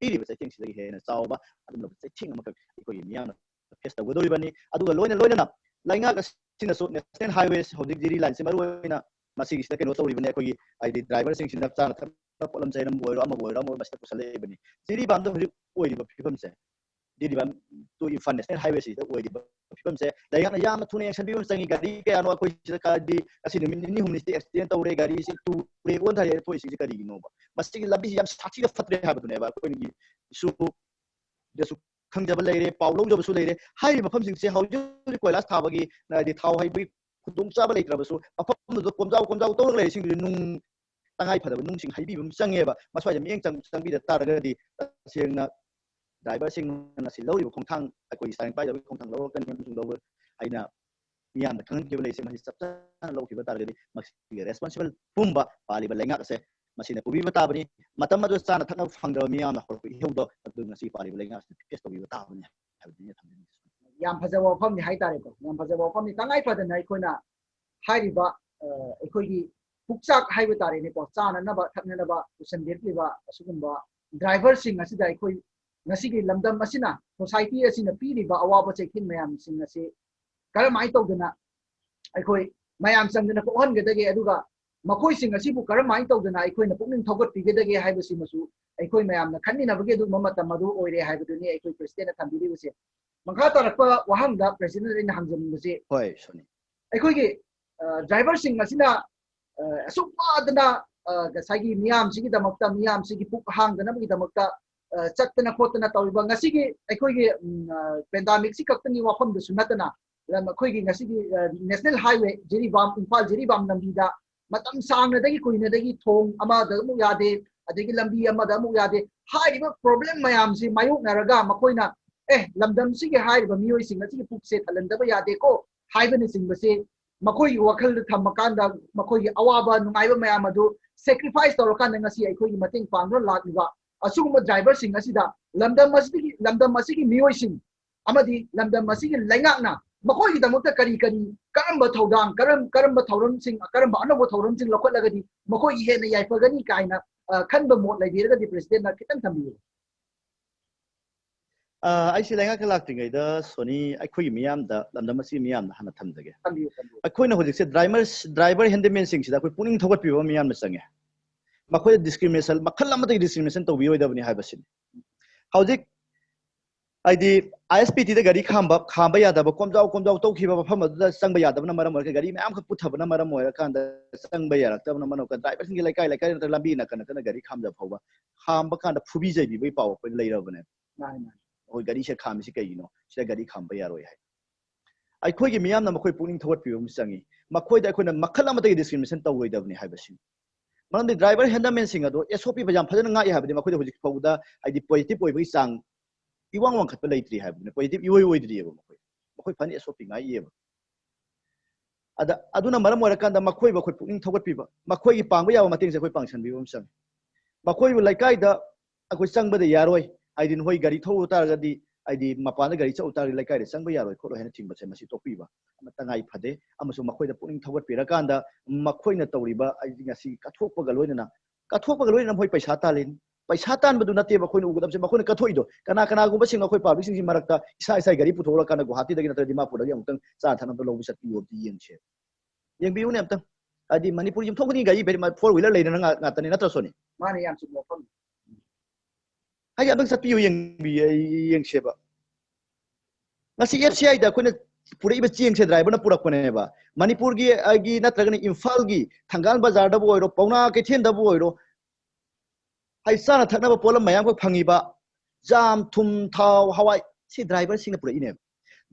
ꯄꯤꯔꯤꯕ ꯆꯩꯊꯦꯡꯁꯤꯗꯒꯤ ꯍꯦꯟꯅ ꯆꯥꯎꯕ ꯑꯗꯨꯒꯨꯝꯂꯕ ꯆꯩꯊꯦꯡ ꯑꯃꯈꯛ ꯑꯩꯈꯣꯏꯒꯤ ꯃꯤꯌꯥꯝꯅ ꯐꯦꯁ ꯇꯧꯒꯗꯧꯔꯤꯕꯅꯤ꯫ ꯑꯗꯨꯒ ꯂꯣꯏꯅ ꯂꯣꯏꯅꯅ ꯂꯩꯉꯥꯛ ꯑꯁꯤꯅꯁꯨ ꯅꯦꯁꯅꯦꯜ ꯍꯥꯏꯋꯦ, ꯍꯧꯖꯤꯛ ꯖꯤꯔꯤ ꯂꯥꯏꯟꯁꯦ ꯃꯔꯨꯑꯣꯏꯅ ꯃꯁꯤꯒꯤꯁꯤꯗ ꯀꯩꯅꯣ ꯇꯧꯔꯤꯕꯅꯤ꯫ ꯑꯩꯈꯣꯏꯒꯤ ꯍꯥꯏꯗꯤ ꯗ꯭ꯔꯥꯏꯚꯔꯁꯤꯡꯁꯤꯅ ꯆꯥꯅ ꯊꯛꯅ ꯄꯣꯠꯂꯝ ꯆꯩꯔꯝꯕꯨ ꯑꯣꯏꯔꯣ, ꯑꯃꯕꯨ ꯑꯣꯏꯔꯣ, ꯑꯃꯕꯨ ꯑꯣꯏꯔꯣ, ꯃꯁꯤꯗ ꯄꯨꯁꯜꯂꯛꯏꯕꯅꯤ꯫ ꯖꯤꯔꯤꯕꯥꯝꯗ ꯍꯧꯖꯤꯛ ꯑꯣꯏꯔꯤꯕ ꯐꯤꯕꯝꯁꯦ, ꯖꯤꯔꯤꯕꯥꯝ to ꯏꯝꯐꯥꯜ ꯅꯦꯁꯅꯦꯜ ꯍꯥꯏꯋꯦꯁꯤꯗ ꯑꯣꯏꯔꯤꯕ ꯐꯤꯕꯝꯁꯦ ꯂꯩꯉꯥꯛꯅ ꯌꯥꯝꯅ ꯊꯨꯅ ꯌꯦꯡꯁꯤꯟꯕꯤꯕ ꯑꯃ ꯆꯪꯉꯤ꯫ ꯒꯥꯔꯤ ꯀꯌꯥꯅꯣ ꯑꯩꯈꯣꯏ ꯁꯤꯗ ꯀꯥꯗꯤ ꯉꯁꯤ ꯅꯨꯃꯤꯠ ꯅꯤꯅꯤ ꯍꯨꯝꯅꯤꯁꯤꯗ ꯑꯦꯛꯁꯤꯗꯦꯟ ꯇꯧꯔꯦ, ꯒꯥꯔꯤꯁꯤ ꯇꯨꯔꯦ, ꯑꯣꯟꯊꯔꯦ ꯊꯣꯛꯏꯁꯤꯡꯁꯦ ꯀꯔꯤꯒꯤꯅꯣꯕ? ꯃꯁꯤꯒꯤ ꯂꯝꯕꯤꯁꯤ ꯌꯥꯝ ꯁꯥꯊꯤꯅ ꯐꯠꯇ꯭ꯔꯦ ꯍꯥꯏꯕꯗꯨꯅꯦꯕ꯫ ꯑꯩꯈꯣꯏꯒꯤꯁꯨ ꯈꯪꯖꯕ ꯂꯩꯔꯦ, ꯄꯥꯎ ꯂꯧꯖꯕꯁꯨ ꯂꯩꯔꯦ꯫ ꯍꯥꯏꯔꯤꯕ ꯃꯐꯝꯁꯤꯡꯁꯦ ꯍꯧꯖꯤꯛ ꯍꯧꯖꯤꯛ ꯀꯣꯏꯂꯥꯁ ꯊꯥꯕꯒꯤ, ꯍꯥꯏꯗꯤ ꯊꯥꯎ ꯍꯩꯕꯒꯤ ꯈꯨꯗꯣꯡꯆꯥꯕ ꯂꯩꯇ꯭ꯔꯕꯁꯨ, ꯃꯐꯝꯗꯨꯗ ꯀꯣꯝꯖꯥꯎ ꯀꯣꯝꯖꯥꯎ ꯇꯧꯔꯒ ꯂꯩꯔꯤꯁꯤꯡꯗꯨꯁꯨ ꯅꯨꯡ, ꯇꯉꯥꯏ ꯐꯗꯕ ꯅꯨꯡꯁꯤꯡ ꯍꯩꯕꯤꯕ ꯑꯃ ꯆꯪꯉꯦꯕ꯫ ꯃꯁ꯭ꯋꯥꯏꯗ ꯃꯤꯠꯌꯦꯡ ꯆꯪ-, ꯆꯪꯕꯤꯗ ꯇꯥꯔꯒꯗꯤ ꯇꯁꯦꯡꯅ ꯗ꯭ꯔꯥꯏꯚꯔꯁꯤꯡꯅ ꯉꯁꯤ ꯂꯧꯔꯤꯕ ꯈꯣꯡꯊꯥꯡ, ꯑꯩꯈꯣꯏꯒꯤ ꯏꯁꯇꯥꯔꯤꯡ ꯄꯥꯏꯗꯕꯒꯤ ꯈꯣꯡꯊꯥꯡ ꯂꯧꯔꯛꯀꯅꯤ ꯑꯃꯁꯨꯡ ꯂꯧꯔꯣꯏ ꯍꯥꯏꯅ ꯃꯤꯌꯥꯝꯗ ꯈꯪꯍꯟꯈꯤꯕ ꯂꯩꯔꯤꯁꯦ, ꯃꯁꯤ ꯆꯞ ꯆꯥꯅ ꯂꯧꯈꯤꯕ ꯇꯥꯔꯒꯗꯤ ꯃꯁꯤꯒꯤ ꯔꯦꯁꯄꯣꯟꯁꯤꯕꯜ ꯄꯨꯝꯕ ꯄꯥꯜꯂꯤꯕ ꯂꯩꯉꯥꯛ ꯑꯁꯦ ꯃꯁꯤꯅ ꯄꯨꯕꯤꯕ ꯇꯥꯕꯅꯤ꯫ ꯃꯇꯝ ꯑꯗꯨꯗ ꯆꯥꯅ ꯊꯛꯅꯕ ꯐꯪꯗꯕ ꯃꯤꯌꯥꯝꯅ ꯍꯧꯔꯛꯄ ꯏꯍꯧꯗꯣ ꯑꯗꯨ ꯉꯁꯤ ꯄꯥꯜꯂꯤꯕ ꯂꯩꯉꯥꯛ ꯑꯁꯤꯅ ꯐꯦꯁ ꯇꯧꯕꯤꯕ ꯇꯥꯕꯅꯤ ꯍꯥꯏꯕꯗꯨꯅꯤ ꯊꯝꯖꯅꯤꯡꯉꯤ꯫ ꯌꯥꯝ ꯐꯖꯕ ꯋꯥꯐꯝꯅꯤ ꯍꯥꯏꯇꯥꯔꯦꯀꯣ, ꯌꯥꯝ ꯐꯖꯕ ꯋꯥꯐꯝꯅꯤ꯫ ꯇꯉꯥꯏ ꯐꯗꯅ ꯑꯩꯈꯣꯏꯅ ꯍꯥꯏꯔꯤꯕ, ꯑ, ꯑꯩꯈꯣꯏꯒꯤ ꯄꯨꯛꯆꯥꯛ ꯍꯥꯏꯕ ꯇꯥꯔꯦꯅꯦꯀꯣ, ꯆꯥꯅꯅꯕ ꯊꯛꯅꯅꯕ ꯄꯨꯁꯟꯕꯤꯔꯛꯂꯤꯕ ꯑꯁꯤꯒꯨꯝꯕ ꯗ꯭ꯔꯥꯏꯚꯔꯁꯤꯡ ꯑꯁꯤꯗ ꯑꯩꯈꯣꯏ ꯉꯁꯤꯒꯤ ꯂꯝꯗꯝ ꯑꯁꯤꯅ, ꯁꯣꯁꯥꯏꯇꯤ ꯑꯁꯤꯅ ꯄꯤꯔꯤꯕ ꯑꯋꯥꯕ ꯆꯩꯊꯦꯡ ꯃꯌꯥꯝꯁꯤꯡ ꯑꯁꯤ ꯀꯔꯝꯍꯥꯏꯅ ꯇꯧꯗꯅ ꯑꯩꯈꯣꯏ ꯃꯌꯥꯝ ꯆꯪꯗꯅ ꯀꯣꯛꯍꯟꯒꯗꯒꯦ, ꯑꯗꯨꯒ ꯃꯈꯣꯏꯁꯤꯡ ꯑꯁꯤꯕꯨ ꯀꯔꯝꯍꯥꯏꯅ ꯇꯧꯗꯅ ꯑꯩꯈꯣꯏꯅ ꯄꯨꯛꯅꯤꯡ ꯊꯧꯒꯠꯄꯤꯒꯗꯒꯦ ꯍꯥꯏꯕꯁꯤꯃꯁꯨ ꯑꯩꯈꯣꯏ ꯃꯌꯥꯝꯅ ꯈꯟꯃꯤꯟꯅꯕꯒꯤ ꯑꯗꯨꯒꯨꯝꯕ ꯃꯇꯝ ꯑꯗꯨ ꯑꯣꯏꯔꯦ ꯍꯥꯏꯕꯗꯨꯅꯤ ꯑꯩꯈꯣꯏ ꯄ꯭ꯔꯦꯁꯤꯗꯦꯟꯠꯅ ꯊꯝꯕꯤꯔꯤꯕꯁꯦ꯫ ꯃꯈꯥ ꯇꯥꯔꯛꯄ ꯋꯥꯍꯪꯗ ꯄ꯭ꯔꯦꯁꯤꯗꯦꯟꯠ ꯑꯩꯅ ꯍꯪꯖꯅꯤꯡꯕꯁꯦ, ꯍꯣꯏ, ꯁꯣꯅꯤ꯫ ꯑꯩꯈꯣꯏꯒꯤ, ꯑ, ꯗ꯭ꯔꯥꯏꯚꯔꯁꯤꯡ ꯑꯁꯤꯅ, ꯑ, ꯑꯁꯨꯛ ꯋꯥꯗꯅ, ꯑ, ꯉꯁꯥꯏꯒꯤ ꯃꯤꯌꯥꯝꯁꯤꯒꯤꯗꯃꯛꯇ, ꯃꯤꯌꯥꯝꯁꯤꯒꯤ ꯄꯨꯛ ꯍꯥꯡꯗꯅꯕꯒꯤꯗꯃꯛꯇ, ꯑ, ꯆꯠꯇꯅ ꯈꯣꯠꯇꯅ ꯇꯧꯔꯤꯕ ꯉꯁꯤꯒꯤ ꯑꯩꯈꯣꯏꯒꯤ, ꯎꯝ, ꯑ, ꯄꯦꯟꯗꯥꯃꯤꯛꯁꯤ ꯈꯛꯇꯪꯒꯤ ꯋꯥꯐꯝꯗꯁꯨ ꯅꯠꯇꯅ, ꯂꯝ ꯑꯩꯈꯣꯏꯒꯤ ꯉꯁꯤꯒꯤ, ꯑ, ꯅꯦꯁꯅꯦꯜ ꯍꯥꯏꯋꯦ ꯖꯤꯔꯤꯕꯥꯝ, ꯏꯝꯐꯥꯜ ꯖꯤꯔꯤꯕꯥꯝ ꯂꯝꯕꯤꯗ ꯃꯇꯝ ꯁꯥꯡꯅꯗꯒꯤ ꯀꯨꯏꯅꯗꯒꯤ ꯊꯣꯡ ꯑꯃꯗ ꯑꯃꯨꯛ ꯌꯥꯗꯦ, ꯑꯗꯒꯤ ꯂꯝꯕꯤ ꯑꯃꯗ ꯑꯃꯨꯛ ꯌꯥꯗꯦ꯫ ꯍꯥꯏꯔꯤꯕ ꯄ꯭ꯔꯣꯕ꯭ꯂꯦꯝ ꯃꯌꯥꯝꯁꯤ ꯃꯥꯌꯣꯛꯅꯔꯒ ꯃꯈꯣꯏꯅ, "ꯑꯦ, ꯂꯝꯗꯝꯁꯤꯒꯤ ꯍꯥꯏꯔꯤꯕ ꯃꯤꯑꯣꯏꯁꯤꯡ ꯑꯁꯤꯒꯤ ꯄꯨꯛꯁꯦ ꯊꯜꯍꯟꯗꯕ ꯌꯥꯗꯦꯀꯣ" ꯍꯥꯏꯕꯅꯆꯤꯡꯕꯁꯤ ꯃꯈꯣꯏꯒꯤ ꯋꯥꯈꯜꯗ ꯊꯝꯃꯀꯥꯟꯗ, ꯃꯈꯣꯏꯒꯤ ꯑꯋꯥꯕ ꯅꯨꯡꯉꯥꯏꯕ ꯃꯌꯥꯝ ꯑꯗꯨ ꯁꯦꯀ꯭ꯔꯤꯐꯥꯏꯁ ꯇꯧꯔꯀꯥꯟꯗ ꯉꯁꯤ ꯑꯩꯈꯣꯏꯒꯤ ꯃꯇꯦꯡ ꯄꯥꯡꯗꯨꯅ ꯂꯥꯛꯂꯤꯕ ꯑꯁꯤꯒꯨꯝꯕ ꯗ꯭ꯔꯥꯏꯚꯔꯁꯤꯡ ꯑꯁꯤꯗ ꯂꯝꯗꯝ ꯑꯁꯤꯒꯤ, ꯂꯝꯗꯝ ꯑꯁꯤꯒꯤ ꯃꯤꯑꯣꯏꯁꯤꯡ ꯑꯃꯗꯤ ꯂꯝꯗꯝ ꯑꯁꯤꯒꯤ ꯂꯩꯉꯥꯛꯅ ꯃꯈꯣꯏꯒꯤꯗꯃꯛꯇ ꯀꯔꯤ ꯀꯔꯤ, ꯀꯔꯝꯕ ꯊꯧꯗꯥꯡ, ꯀꯔꯝ ꯀꯔꯝꯕ ꯊꯧꯔꯝꯁꯤꯡ, ꯀꯔꯝꯕ ꯑꯅꯧꯕ ꯊꯧꯔꯝꯁꯤꯡ ꯂꯧꯈꯠꯂꯒꯗꯤ ꯃꯈꯣꯏꯒꯤ ꯍꯦꯟꯅ ꯌꯥꯏꯐꯒꯅꯤ ꯀꯥꯏꯅ ꯑ, ꯈꯟꯕ ꯃꯣꯠ ꯂꯩꯕꯤꯔꯒꯗꯤ president ꯅ ꯈꯤꯇꯪ ꯊꯝꯕꯤꯌꯨ꯫ ꯑ, ꯑꯩꯁꯦ ꯂꯩꯉꯥꯛꯇ ꯂꯥꯛꯇ꯭ꯔꯤꯉꯩꯗ ꯁꯣꯅꯤ, ꯑꯩꯈꯣꯏꯒꯤ ꯃꯤꯌꯥꯝꯗ, ꯂꯝꯗꯝ ꯑꯁꯤꯒꯤ ꯃꯤꯌꯥꯝꯗ ꯍꯥꯟꯅ ꯊꯝꯖꯒꯦ꯫ ꯊꯝꯕꯤꯌꯨ, ꯊꯝꯕꯤꯌꯨ꯫ ꯑꯩꯈꯣꯏꯅ ꯍꯧꯖꯤꯛꯁꯦ driver driver handyman ꯁꯤꯡꯁꯤꯗ ꯑꯩꯈꯣꯏ ꯄꯨꯛꯅꯤꯡ ꯊꯧꯒꯠꯄꯤꯕ ꯑꯃ ꯃꯤꯌꯥꯝꯅ ꯆꯪꯉꯦ꯫ ꯃꯈꯣꯏꯗ discrimination, ꯃꯈꯜ ꯑꯃꯠꯇꯒꯤ discrimination ꯇꯧꯕꯤꯔꯣꯏꯗꯕꯅꯤ ꯍꯥꯏꯕꯁꯤꯅꯤ꯫ ꯍꯧꯖꯤꯛ ꯍꯥꯏꯗꯤ I S P T ꯗ ꯒꯥꯔꯤ ꯈꯥꯝꯕ, ꯈꯥꯝꯕ ꯌꯥꯗꯕ, ꯀꯣꯝꯖꯥꯎ ꯀꯣꯝꯖꯥꯎ ꯇꯧꯈꯤꯕ ꯃꯐꯝ ꯑꯗꯨꯗ ꯆꯪꯕ ꯌꯥꯗꯕꯅ ꯃꯔꯝ ꯑꯣꯏꯔꯒ, ꯒꯥꯔꯤ ꯃꯌꯥꯝꯈꯛ ꯄꯨꯊꯕꯅ ꯃꯔꯝ ꯑꯣꯏꯔꯀꯥꯟꯗ ꯆꯪꯕ ꯌꯥꯔꯛꯇꯕꯅ ꯃꯔꯝ ꯑꯣꯏꯔꯒ, driver ꯁꯤꯡꯒꯤ ꯂꯩꯀꯥꯏ ꯂꯩꯀꯥꯏ ꯅꯠꯇ꯭ꯔꯒ ꯂꯝꯕꯤ ꯅꯥꯀꯟ ꯅꯥꯀꯟꯗ ꯒꯥꯔꯤ ꯈꯥꯝꯖꯕ ꯐꯥꯎꯕ ꯈꯥꯝꯕ ꯀꯥꯟꯗ ꯐꯨꯕꯤ ꯆꯩꯕꯤꯕꯒꯤ ꯄꯥꯎ ꯑꯩꯈꯣꯏ ꯂꯩꯔꯕꯅꯦ꯫ ꯃꯥꯅꯤ, ꯃꯥꯅꯤ꯫ ꯑꯩꯈꯣꯏ ꯒꯥꯔꯤꯁꯦ ꯈꯥꯝꯃꯤꯁꯤ ꯀꯩꯒꯤꯅꯣ? ꯁꯤꯗ ꯒꯥꯔꯤ ꯈꯥꯝꯕ ꯌꯥꯔꯣꯏ ꯍꯥꯏ꯫ ꯑꯩꯈꯣꯏꯒꯤ ꯃꯤꯌꯥꯝꯅ ꯃꯈꯣꯏ ꯄꯨꯛꯅꯤꯡ ꯊꯧꯒꯠꯄꯤꯕ ꯑꯃ ꯆꯪꯉꯤ꯫ ꯃꯈꯣꯏꯗ ꯑꯩꯈꯣꯏꯅ ꯃꯈꯜ ꯑꯃꯠꯇꯒꯤ discrimination ꯇꯧꯔꯣꯏꯗꯕꯅꯤ ꯍꯥꯏꯕꯁꯤꯅꯤ꯫ ꯃꯔꯝꯗꯤ driver handyman ꯁꯤꯡ ꯑꯗꯣ S O P ꯌꯥꯝ ꯐꯖꯅ ꯉꯥꯛꯏ ꯍꯥꯏꯕꯗꯤ ꯃꯈꯣꯏꯗ ꯍꯧꯖꯤꯛ ꯐꯥꯎꯕꯗ ꯍꯥꯏꯗꯤ positive ꯑꯣꯏꯕꯒꯤ ꯆꯥꯡ ꯏꯋꯥꯡ ꯋꯥꯡꯈꯠꯄ ꯂꯩꯇ꯭ꯔꯤ ꯍꯥꯏꯕꯗꯨꯅꯤ, positive ꯏꯑꯣꯏ ꯑꯣꯏꯗ꯭ꯔꯤꯑꯕ ꯃꯈꯣꯏ꯫ ꯃꯈꯣꯏ ꯐꯖꯅ S O P ꯉꯥꯛꯏꯑꯕ꯫ ꯑꯗ ꯑꯗꯨꯅ ꯃꯔꯝ ꯑꯣꯏꯔꯀꯥꯟꯗ ꯃꯈꯣꯏꯕꯨ ꯑꯩꯈꯣꯏ ꯄꯨꯛꯅꯤꯡ ꯊꯧꯒꯠꯄꯤꯕ, ꯃꯈꯣꯏꯒꯤ ꯄꯥꯡꯕ ꯌꯥꯕ ꯃꯇꯦꯡꯁꯦ ꯑꯩꯈꯣꯏ ꯄꯥꯡꯁꯟꯕꯤꯕ ꯑꯃ ꯆꯪꯉꯤ꯫ ꯃꯈꯣꯏꯕꯨ ꯂꯩꯀꯥꯏꯗ ꯑꯩꯈꯣꯏ ꯆꯪꯕꯗ ꯌꯥꯔꯣꯏ, ꯍꯥꯏꯗꯤ ꯅꯈꯣꯏ ꯒꯥꯔꯤ ꯊꯧꯕ ꯇꯥꯔꯒꯗꯤ, ꯍꯥꯏꯗꯤ ꯃꯄꯥꯟꯗ ꯒꯥꯔꯤ ꯆꯠꯂꯨ ꯇꯥꯔꯒꯗꯤ ꯂꯩꯀꯥꯏꯗ ꯆꯪꯕ ꯌꯥꯔꯣꯏ ꯈꯣꯠꯂꯣꯏ ꯍꯥꯏꯅ ꯊꯤꯡꯕꯁꯦ ꯃꯁꯤ ꯇꯣꯛꯄꯤꯕ ꯑꯃ ꯇꯉꯥꯏ ꯐꯗꯦ꯫ ꯑꯃꯁꯨꯡ ꯃꯈꯣꯏꯗ ꯄꯨꯛꯅꯤꯡ ꯊꯧꯒꯠꯄꯤꯔꯀꯥꯟꯗ ꯃꯈꯣꯏꯅ ꯇꯧꯔꯤꯕ ꯍꯥꯏꯗꯤ ꯉꯁꯤ ꯀꯠꯊꯣꯛꯄꯒ ꯂꯣꯏꯅꯅ, ꯀꯠꯊꯣꯛꯄꯒ ꯂꯣꯏꯅꯅ ꯃꯈꯣꯏ ꯄꯩꯁꯥ ꯇꯥꯜꯂꯤꯅꯤ꯫ ꯄꯩꯁꯥ ꯇꯥꯟꯕꯗꯨ ꯅꯠꯇꯦꯕ ꯑꯩꯈꯣꯏꯅ ꯎꯒꯗꯕꯁꯦ, ꯃꯈꯣꯏꯅ ꯀꯠꯊꯣꯛꯏꯗꯣ꯫ ꯀꯅꯥ ꯀꯅꯥꯒꯨꯝꯕꯁꯤꯡ ꯑꯩꯈꯣꯏ public ꯁꯤꯡꯒꯤ ꯃꯔꯛꯇ ꯏꯁꯥ ꯏꯁꯥꯒꯤ ꯒꯥꯔꯤ ꯄꯨꯊꯣꯛꯂꯀꯥꯟꯗ ꯒꯨꯋꯥꯍꯥꯇꯤꯗꯒꯤ ꯅꯠꯇ꯭ꯔꯒ ꯗꯤꯃꯥꯄꯨꯔꯗꯒꯤ ꯑꯃꯨꯛꯇꯪ ꯆꯥ ꯊꯛꯅꯕ ꯂꯧꯕ ꯆꯠꯄꯤꯌꯣ ꯑꯝꯇ ꯌꯦꯡꯁꯦ꯫ ꯌꯦꯡꯕꯤꯌꯨꯅꯦ ꯑꯝꯇꯪ꯫ ꯍꯥꯏꯗꯤ ꯃꯅꯤꯄꯨꯔ ꯌꯨꯝꯊꯣꯡ ꯈꯨꯗꯤꯡꯒꯤ ꯒꯥꯔꯤ ꯚꯦꯔꯤ-, four wheeler ꯂꯩꯅꯅ ꯉꯥ-, ꯉꯥꯛꯇꯅꯤ ꯅꯠꯇ꯭ꯔ ꯁꯣꯅꯤ? ꯃꯥꯅꯦ, ꯌꯥꯝ ꯆꯨꯝꯕ ꯋꯥꯐꯝ꯫ ꯍꯥꯏꯗꯤ ꯑꯝꯇꯪ ꯆꯠꯄꯤꯌꯨ, ꯌꯦꯡꯕꯤ-, ꯌꯦꯡꯁꯦꯕ꯫ ꯉꯁꯤ F C I ꯗ ꯑꯩꯈꯣꯏꯅ ꯄꯨꯔꯛꯏꯕ ꯆꯦꯡꯁꯦ driver ꯅ ꯄꯨꯔꯛꯄꯅꯦꯕ꯫ ꯃꯅꯤꯄꯨꯔꯒꯤ ꯑꯩꯒꯤ ꯅꯠꯇ꯭ꯔꯒꯅ ꯏꯝꯐꯥꯜꯒꯤ ꯊꯪꯒꯥꯜ ꯕꯖꯥꯔꯗꯕꯨ ꯑꯣꯏꯔꯣ, ꯄꯥꯎꯅꯥ ꯀꯩꯊꯦꯜꯗꯕꯨ ꯑꯣꯏꯔꯣ, ꯍꯥꯏꯗꯤ ꯆꯥꯅ ꯊꯛꯅꯕ ꯄꯣꯠꯂꯝ ꯃꯌꯥꯝꯈꯛ ꯐꯪꯉꯤꯕ ꯖꯥꯝ, ꯊꯨꯝ, ꯊꯥꯎ, ꯍꯋꯥꯏ, ꯁꯤ driver ꯁꯤꯡꯅ ꯄꯨꯔꯛꯏꯅꯦꯕ꯫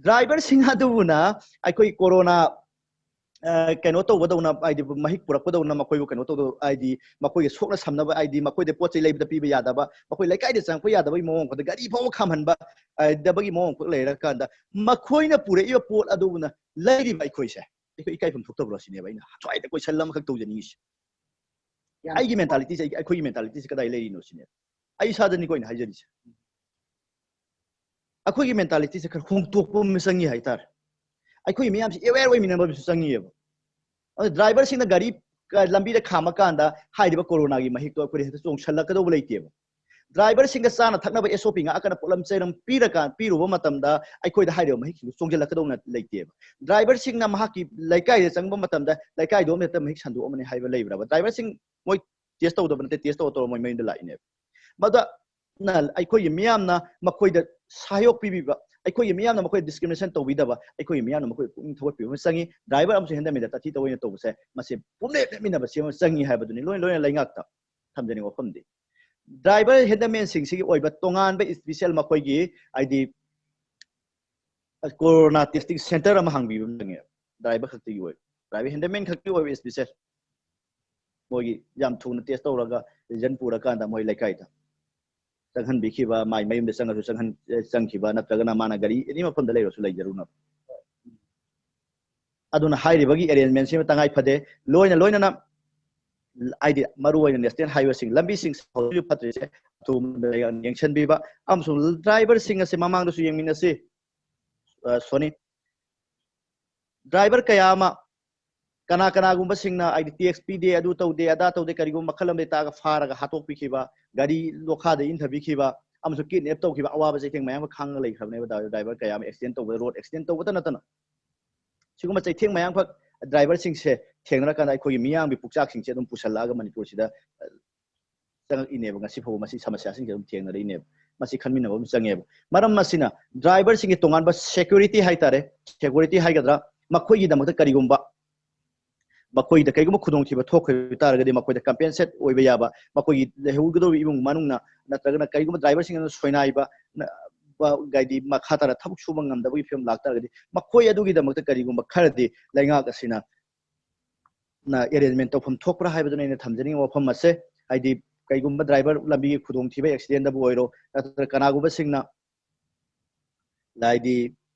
Driver ꯁꯤꯡ ꯑꯗꯨꯕꯨꯅ ꯑꯩꯈꯣꯏ ꯀꯣꯔꯣꯅꯥ, ꯑ, ꯀꯩꯅꯣ ꯇꯧꯕꯗꯧꯅ, ꯍꯥꯏꯗꯤ ꯃꯍꯤꯛ ꯄꯨꯔꯛꯄꯗꯧꯅ ꯃꯈꯣꯏꯕꯨ ꯀꯩꯅꯣ ꯇꯧꯗꯧ, ꯍꯥꯏꯗꯤ ꯃꯈꯣꯏꯒ ꯁꯣꯛꯅ ꯁꯝꯅꯕ, ꯍꯥꯏꯗꯤ ꯃꯈꯣꯏꯗ ꯄꯣꯠ ꯆꯩ ꯂꯩꯕꯗ ꯄꯤꯕ ꯌꯥꯗꯕ, ꯃꯈꯣꯏ ꯂꯩꯀꯥꯏꯗ ꯆꯪꯉꯛꯄ ꯌꯥꯗꯕꯒꯤ ꯃꯑꯣꯡ ꯈꯛꯇ, ꯒꯥꯔꯤ ꯐꯥꯎꯕ ꯈꯥꯝꯍꯟꯕ, ꯑ, ꯗꯕꯒꯤ ꯃꯑꯣꯡ ꯈꯛ ꯂꯩꯔꯀꯥꯟꯗ ꯃꯈꯣꯏꯅ ꯄꯨꯔꯛꯏꯕ ꯄꯣꯠ ꯑꯗꯨꯕꯨꯅ ꯂꯩꯔꯤꯕ ꯑꯩꯈꯣꯏꯁꯦ, ꯑꯩꯈꯣꯏ ꯏꯀꯥꯏꯐꯝ ꯊꯣꯛꯇꯕ꯭ꯔꯣ ꯁꯤꯅꯦꯕ ꯑꯩꯅ ꯁ꯭ꯋꯥꯏꯗ question ꯑꯃꯈꯛ ꯇꯧꯖꯅꯤꯡꯉꯤꯁꯦ꯫ ꯌꯥꯝ ꯑꯩꯒꯤ mentality ꯁꯦ, ꯑꯩ-, ꯑꯩꯈꯣꯏꯒꯤ mentality ꯁꯦ ꯀꯗꯥꯏ ꯂꯩꯔꯤꯅꯣ ꯁꯤꯅꯦ꯫ ꯑꯩ ꯏꯁꯥꯗꯅꯤꯀꯣ ꯑꯩꯅ ꯍꯥꯏꯖꯔꯤꯁꯦ꯫ ꯑꯩꯈꯣꯏꯒꯤ mentality ꯁꯦ ꯈꯔ ꯍꯣꯡꯗꯣꯛꯄ ꯑꯃ ꯆꯪꯉꯤ ꯍꯥꯏꯇꯥꯔꯦ꯫ ꯑꯩꯈꯣꯏ ꯃꯤꯌꯥꯝꯁꯤ ꯑꯦꯋꯦꯌꯔ ꯑꯣꯏꯃꯤꯟꯅꯕ ꯑꯃꯁꯨ ꯆꯪꯉꯤꯑꯕ꯫ ꯑꯗꯨ ꯗ꯭ꯔꯥꯏꯚꯔꯁꯤꯡꯅ ꯒꯥꯔꯤ ꯂꯝꯕꯤꯗ ꯈꯥꯝꯃꯀꯥꯟꯗ ꯍꯥꯏꯔꯤꯕ ꯀꯣꯔꯣꯅꯥꯒꯤ ꯃꯍꯤꯛꯇꯣ ꯑꯩꯈꯣꯏꯗ ꯍꯦꯛꯇ ꯆꯣꯡꯁꯤꯜꯂꯛꯀꯗꯧꯕ ꯂꯩꯇꯦꯕ꯫ ꯗ꯭ꯔꯥꯏꯚꯔꯁꯤꯡꯒ ꯆꯥꯅ ꯊꯛꯅꯕ ꯑꯦꯁ ꯑꯣ ꯄꯤ ꯉꯥꯛꯑꯀꯥꯟꯗ ꯄꯣꯠꯂꯝ ꯆꯩꯔꯝ ꯄꯤꯔꯀꯥꯟ ꯄꯤꯔꯨꯕ ꯃꯇꯝꯗ ꯑꯩꯈꯣꯏꯗ ꯍꯥꯏꯔꯤꯕ ꯃꯍꯤꯛꯁꯤꯡꯗꯨ ꯆꯣꯡꯁꯤꯜꯂꯛꯀꯗꯧꯅ ꯂꯩꯇꯦꯕ꯫ ꯗ꯭ꯔꯥꯏꯚꯔꯁꯤꯡꯅ ꯃꯍꯥꯛꯀꯤ ꯂꯩꯀꯥꯏꯗ ꯆꯪꯕ ꯃꯇꯝꯗ ꯂꯩꯀꯥꯏꯗꯣ ꯑꯃ ꯍꯦꯛꯇ ꯃꯍꯤꯛ ꯁꯟꯗꯣꯛꯑꯃꯅꯤ ꯍꯥꯏꯕ ꯂꯩꯕ꯭ꯔꯕ? ꯗ꯭ꯔꯥꯏꯚꯔꯁꯤꯡ ꯃꯣꯏ ꯇꯦꯁ ꯇꯧꯗꯕ ꯅꯠꯇꯦ, ꯇꯦꯁ ꯇꯧꯔ ꯇꯧꯔ ꯃꯣꯏ ꯃꯌꯨꯝꯗ ꯂꯥꯛꯏꯅꯦꯕ꯫ ꯃꯗꯨꯅ ꯑꯩꯈꯣꯏꯒꯤ ꯃꯤꯌꯥꯝꯅ ꯃꯈꯣꯏꯗ ꯁꯍꯌꯣꯛ ꯄꯤꯕꯤꯕ, ꯑꯩꯈꯣꯏꯒꯤ ꯃꯤꯌꯥꯝꯅ ꯃꯈꯣꯏꯗ ꯗꯤꯁꯀ꯭ꯔꯤꯃꯤꯅꯦꯁꯟ ꯇꯧꯕꯤꯗꯕ, ꯑꯩꯈꯣꯏꯒꯤ ꯃꯤꯌꯥꯝꯅ ꯃꯈꯣꯏ ꯄꯨꯛꯅꯤꯡ ꯊꯧꯒꯠꯄꯤꯕ ꯑꯃ ꯆꯪꯉꯤ꯫ ꯗ꯭ꯔꯥꯏꯚꯔ ꯑꯃꯁꯨꯡ ꯍꯦꯟꯗꯃꯦꯟꯗ ꯇꯥꯊꯤ ꯇꯧꯑꯣꯏꯅ ꯇꯧꯕꯁꯦ ꯃꯁꯤ ꯄꯨꯝꯂꯦꯞ ꯂꯦꯞꯃꯤꯟꯅꯕ ꯁꯤ ꯑꯃ ꯆꯪꯉꯤ ꯍꯥꯏꯕꯗꯨꯅꯤ ꯂꯣꯏꯅ ꯂꯣꯏꯅ ꯂꯩꯉꯥꯛꯇ ꯊꯝꯖꯅꯤꯡꯕ ꯋꯥꯐꯝꯗꯤ꯫ ꯗ꯭ꯔꯥꯏꯚꯔ ꯍꯦꯟꯗꯃꯦꯟꯁꯤꯡꯁꯤꯒꯤ ꯑꯣꯏꯕ ꯇꯣꯉꯥꯟꯕ ꯏꯁꯄꯤꯁꯦꯜ ꯃꯈꯣꯏꯒꯤ ꯍꯥꯏꯗꯤ ꯀꯣꯔꯣꯅꯥ ꯇꯦꯁꯇꯤꯡ ꯁꯦꯟꯇꯔ ꯑꯃ ꯍꯥꯡꯕꯤꯕ ꯑꯃ ꯆꯪꯉꯦ꯫ ꯗ꯭ꯔꯥꯏꯚꯔ ꯈꯛꯇꯒꯤ ꯑꯣꯏꯕ, ꯗ꯭ꯔꯥꯏꯚꯔ ꯍꯦꯟꯗꯃꯦꯟ ꯈꯛꯀꯤ ꯑꯣꯏꯕ ꯏꯁꯄꯤꯁꯦꯜ ꯃꯣꯏꯒꯤ ꯌꯥꯝ ꯊꯨꯅ ꯇꯦꯁ ꯇꯧꯔꯒ ꯔꯤꯖꯟ ꯄꯨꯔꯀꯥꯟꯗ ꯃꯣꯏ ꯂꯩꯀꯥꯏꯗ ꯆꯪꯍꯟꯕꯤꯈꯤꯕ, ꯃꯥꯏ ꯃꯌꯨꯝꯗ ꯆꯪꯉꯁꯨ ꯆꯪꯍꯟ-, ꯆꯪꯈꯤꯕ, ꯅꯠꯇ꯭ꯔꯒꯅ ꯃꯥꯅ ꯒꯥꯔꯤ ꯑꯦꯅꯤ ꯃꯐꯝꯗ ꯂꯩꯔꯁꯨ ꯂꯩꯖꯔꯨꯅꯕ꯫ ꯑꯗꯨꯅ ꯍꯥꯏꯔꯤꯕꯒꯤ ꯑꯦꯔꯦꯟꯖꯃꯦꯟꯁꯤꯃ ꯇꯉꯥꯏ ꯐꯗꯦ꯫ ꯂꯣꯏꯅ ꯂꯣꯏꯅꯅ ꯍꯥꯏꯗꯤ ꯃꯔꯨ ꯑꯣꯏꯅ ꯅꯦꯁꯅꯦꯜ ꯍꯥꯏꯋꯦꯁꯤꯡ, ꯂꯝꯕꯤꯁꯤꯡ ꯍꯧꯖꯤꯛ ꯐꯠꯇ꯭ꯔꯤꯁꯦ ꯑꯊꯨꯕ ꯌꯦꯡꯁꯤꯟꯕꯤꯕ ꯑꯃꯁꯨꯡ ꯗ꯭ꯔꯥꯏꯚꯔꯁꯤꯡ ꯑꯁꯦ ꯃꯃꯥꯡꯗꯁꯨ ꯌꯦꯡꯃꯤꯟꯅꯁꯤ꯫ ꯑ, ꯁꯣꯅꯤ, ꯗ꯭ꯔꯥꯏꯚꯔ ꯀꯌꯥ ꯑꯃ ꯀꯅꯥ ꯀꯅꯥꯒꯨꯝꯕꯁꯤꯡꯅ ꯍꯥꯏꯗꯤ ꯇꯦꯛꯁ ꯄꯤꯗꯦ, ꯑꯗꯨ ꯇꯧꯗꯦ, ꯑꯗꯥ ꯇꯧꯗꯦ, ꯀꯔꯤꯒꯨꯝꯕ ꯃꯈꯜ ꯑꯃꯗꯒꯤ ꯇꯥꯛꯑꯒ ꯐꯥꯔꯒ ꯍꯥꯠꯇꯣꯛꯄꯤꯈꯤꯕ, ꯒꯥꯔꯤ ꯂꯣꯈꯥꯗ ꯏꯟꯊꯕꯤꯈꯤꯕ ꯑꯃꯁꯨꯡ ꯀꯤꯗꯅꯦꯞ ꯇꯧꯈꯤꯕ ꯑꯋꯥꯕ ꯆꯩꯊꯦꯡ ꯃꯌꯥꯝ ꯑꯃ ꯈꯥꯡꯉꯒ ꯂꯩꯈ꯭ꯔꯕꯅꯦꯕ꯫ ꯗ꯭ꯔꯥꯏꯚꯔ ꯀꯌꯥ ꯑꯃ ꯑꯦꯛꯁꯤꯗꯦꯟ ꯇꯧꯕꯗ, ꯔꯣꯗ ꯑꯦꯛꯁꯤꯗꯦꯟ ꯇꯧꯕꯇ ꯅꯠꯇꯅ ꯁꯤꯒꯨꯝꯕ ꯆꯩꯊꯦꯡ ꯃꯌꯥꯝꯈꯛ ꯗ꯭ꯔꯥꯏꯚꯔꯁꯤꯡꯁꯦ ꯊꯦꯡꯅꯔꯀꯥꯟꯗ ꯑꯩꯈꯣꯏꯒꯤ ꯃꯤꯌꯥꯝꯒꯤ ꯄꯨꯛꯆꯥꯛꯁꯤꯡꯁꯦ ꯑꯗꯨꯝ ꯄꯨꯁꯜꯂꯛꯑꯒ ꯃꯅꯤꯄꯨꯔꯁꯤꯗ, ꯑ, ꯆꯪꯉꯛꯏꯅꯦꯕ꯫ ꯉꯁꯤ ꯐꯥꯎꯕ ꯃꯁꯤ ꯁꯃꯁ꯭ꯌꯥꯁꯤꯡꯁꯦ ꯑꯗꯨꯝ ꯊꯦꯡꯅꯔꯛꯏꯅꯦꯕ꯫ ꯃꯁꯤ ꯈꯟꯃꯤꯟꯅꯕ ꯑꯃ ꯆꯪꯉꯦꯕ꯫ ꯃꯔꯝ ꯑꯁꯤꯅ ꯗ꯭ꯔꯥꯏꯚꯔꯁꯤꯡꯒꯤ ꯇꯣꯉꯥꯟꯕ ꯁꯦꯀ꯭ꯌꯨꯔꯤꯇꯤ ꯍꯥꯏꯇꯥꯔꯦ, ꯁꯦꯀ꯭ꯌꯨꯔꯤꯇꯤ ꯍꯥꯏꯒꯗ꯭ꯔꯥ, ꯃꯈꯣꯏꯒꯤꯗꯃꯛꯇ ꯀꯔꯤꯒꯨꯝꯕ ꯃꯈꯣꯏꯗ ꯀꯔꯤꯒꯨꯝꯕ ꯈꯨꯗꯣꯡꯊꯤꯕ ꯊꯣꯛꯈꯤꯕ ꯇꯥꯔꯒꯗꯤ ꯃꯈꯣꯏꯗ ꯀꯝꯄꯦꯟꯁꯦꯠ ꯑꯣꯏꯕ ꯌꯥꯕ, ꯃꯈꯣꯏꯒꯤ ꯂꯩꯍꯧꯒꯗꯧꯔꯤꯕ ꯏꯃꯨꯡ ꯃꯅꯨꯡꯅ ꯅꯠꯇ꯭ꯔꯒꯅ ꯀꯔꯤꯒꯨꯝꯕ ꯗ꯭ꯔꯥꯏꯚꯔꯁꯤꯡ ꯑꯗꯨ ꯁꯣꯏꯅꯥꯏꯕ, ꯅ-, ꯕ-, ꯍꯥꯏꯗꯤ ꯃꯈꯥ ꯇꯥꯅ ꯊꯕꯛ ꯁꯨꯕ ꯉꯝꯗꯕꯒꯤ ꯐꯤꯕꯝ ꯂꯥꯛꯇꯥꯔꯒꯗꯤ ꯃꯈꯣꯏ ꯑꯗꯨꯒꯤꯗꯃꯛꯇ ꯀꯔꯤꯒꯨꯝꯕ ꯈꯔꯗꯤ ꯂꯩꯉꯥꯛ ꯑꯁꯤꯅ ꯅ ꯑꯦꯔꯦꯟꯖꯃꯦꯟ ꯇꯧꯐꯝ ꯊꯣꯛꯄ꯭ꯔꯥ ꯍꯥꯏꯕꯗꯨꯅ ꯑꯩꯅ ꯊꯝꯖꯅꯤꯡꯉꯤꯕ ꯋꯥꯐꯝ ꯑꯁꯦ꯫ ꯍꯥꯏꯗꯤ ꯀꯩꯒꯨꯝꯕ ꯗ꯭ꯔꯥꯏꯚꯔ ꯂꯝꯕꯤꯒꯤ ꯈꯨꯗꯣꯡꯊꯤꯕ ꯑꯦꯛꯁꯤꯗꯦꯟꯗꯕꯨ ꯑꯣꯏꯔꯣ ꯅꯠꯇ꯭ꯔꯒ ꯀꯅꯥꯒꯨꯝꯕꯁꯤꯡꯅ ꯍꯥꯏꯗꯤ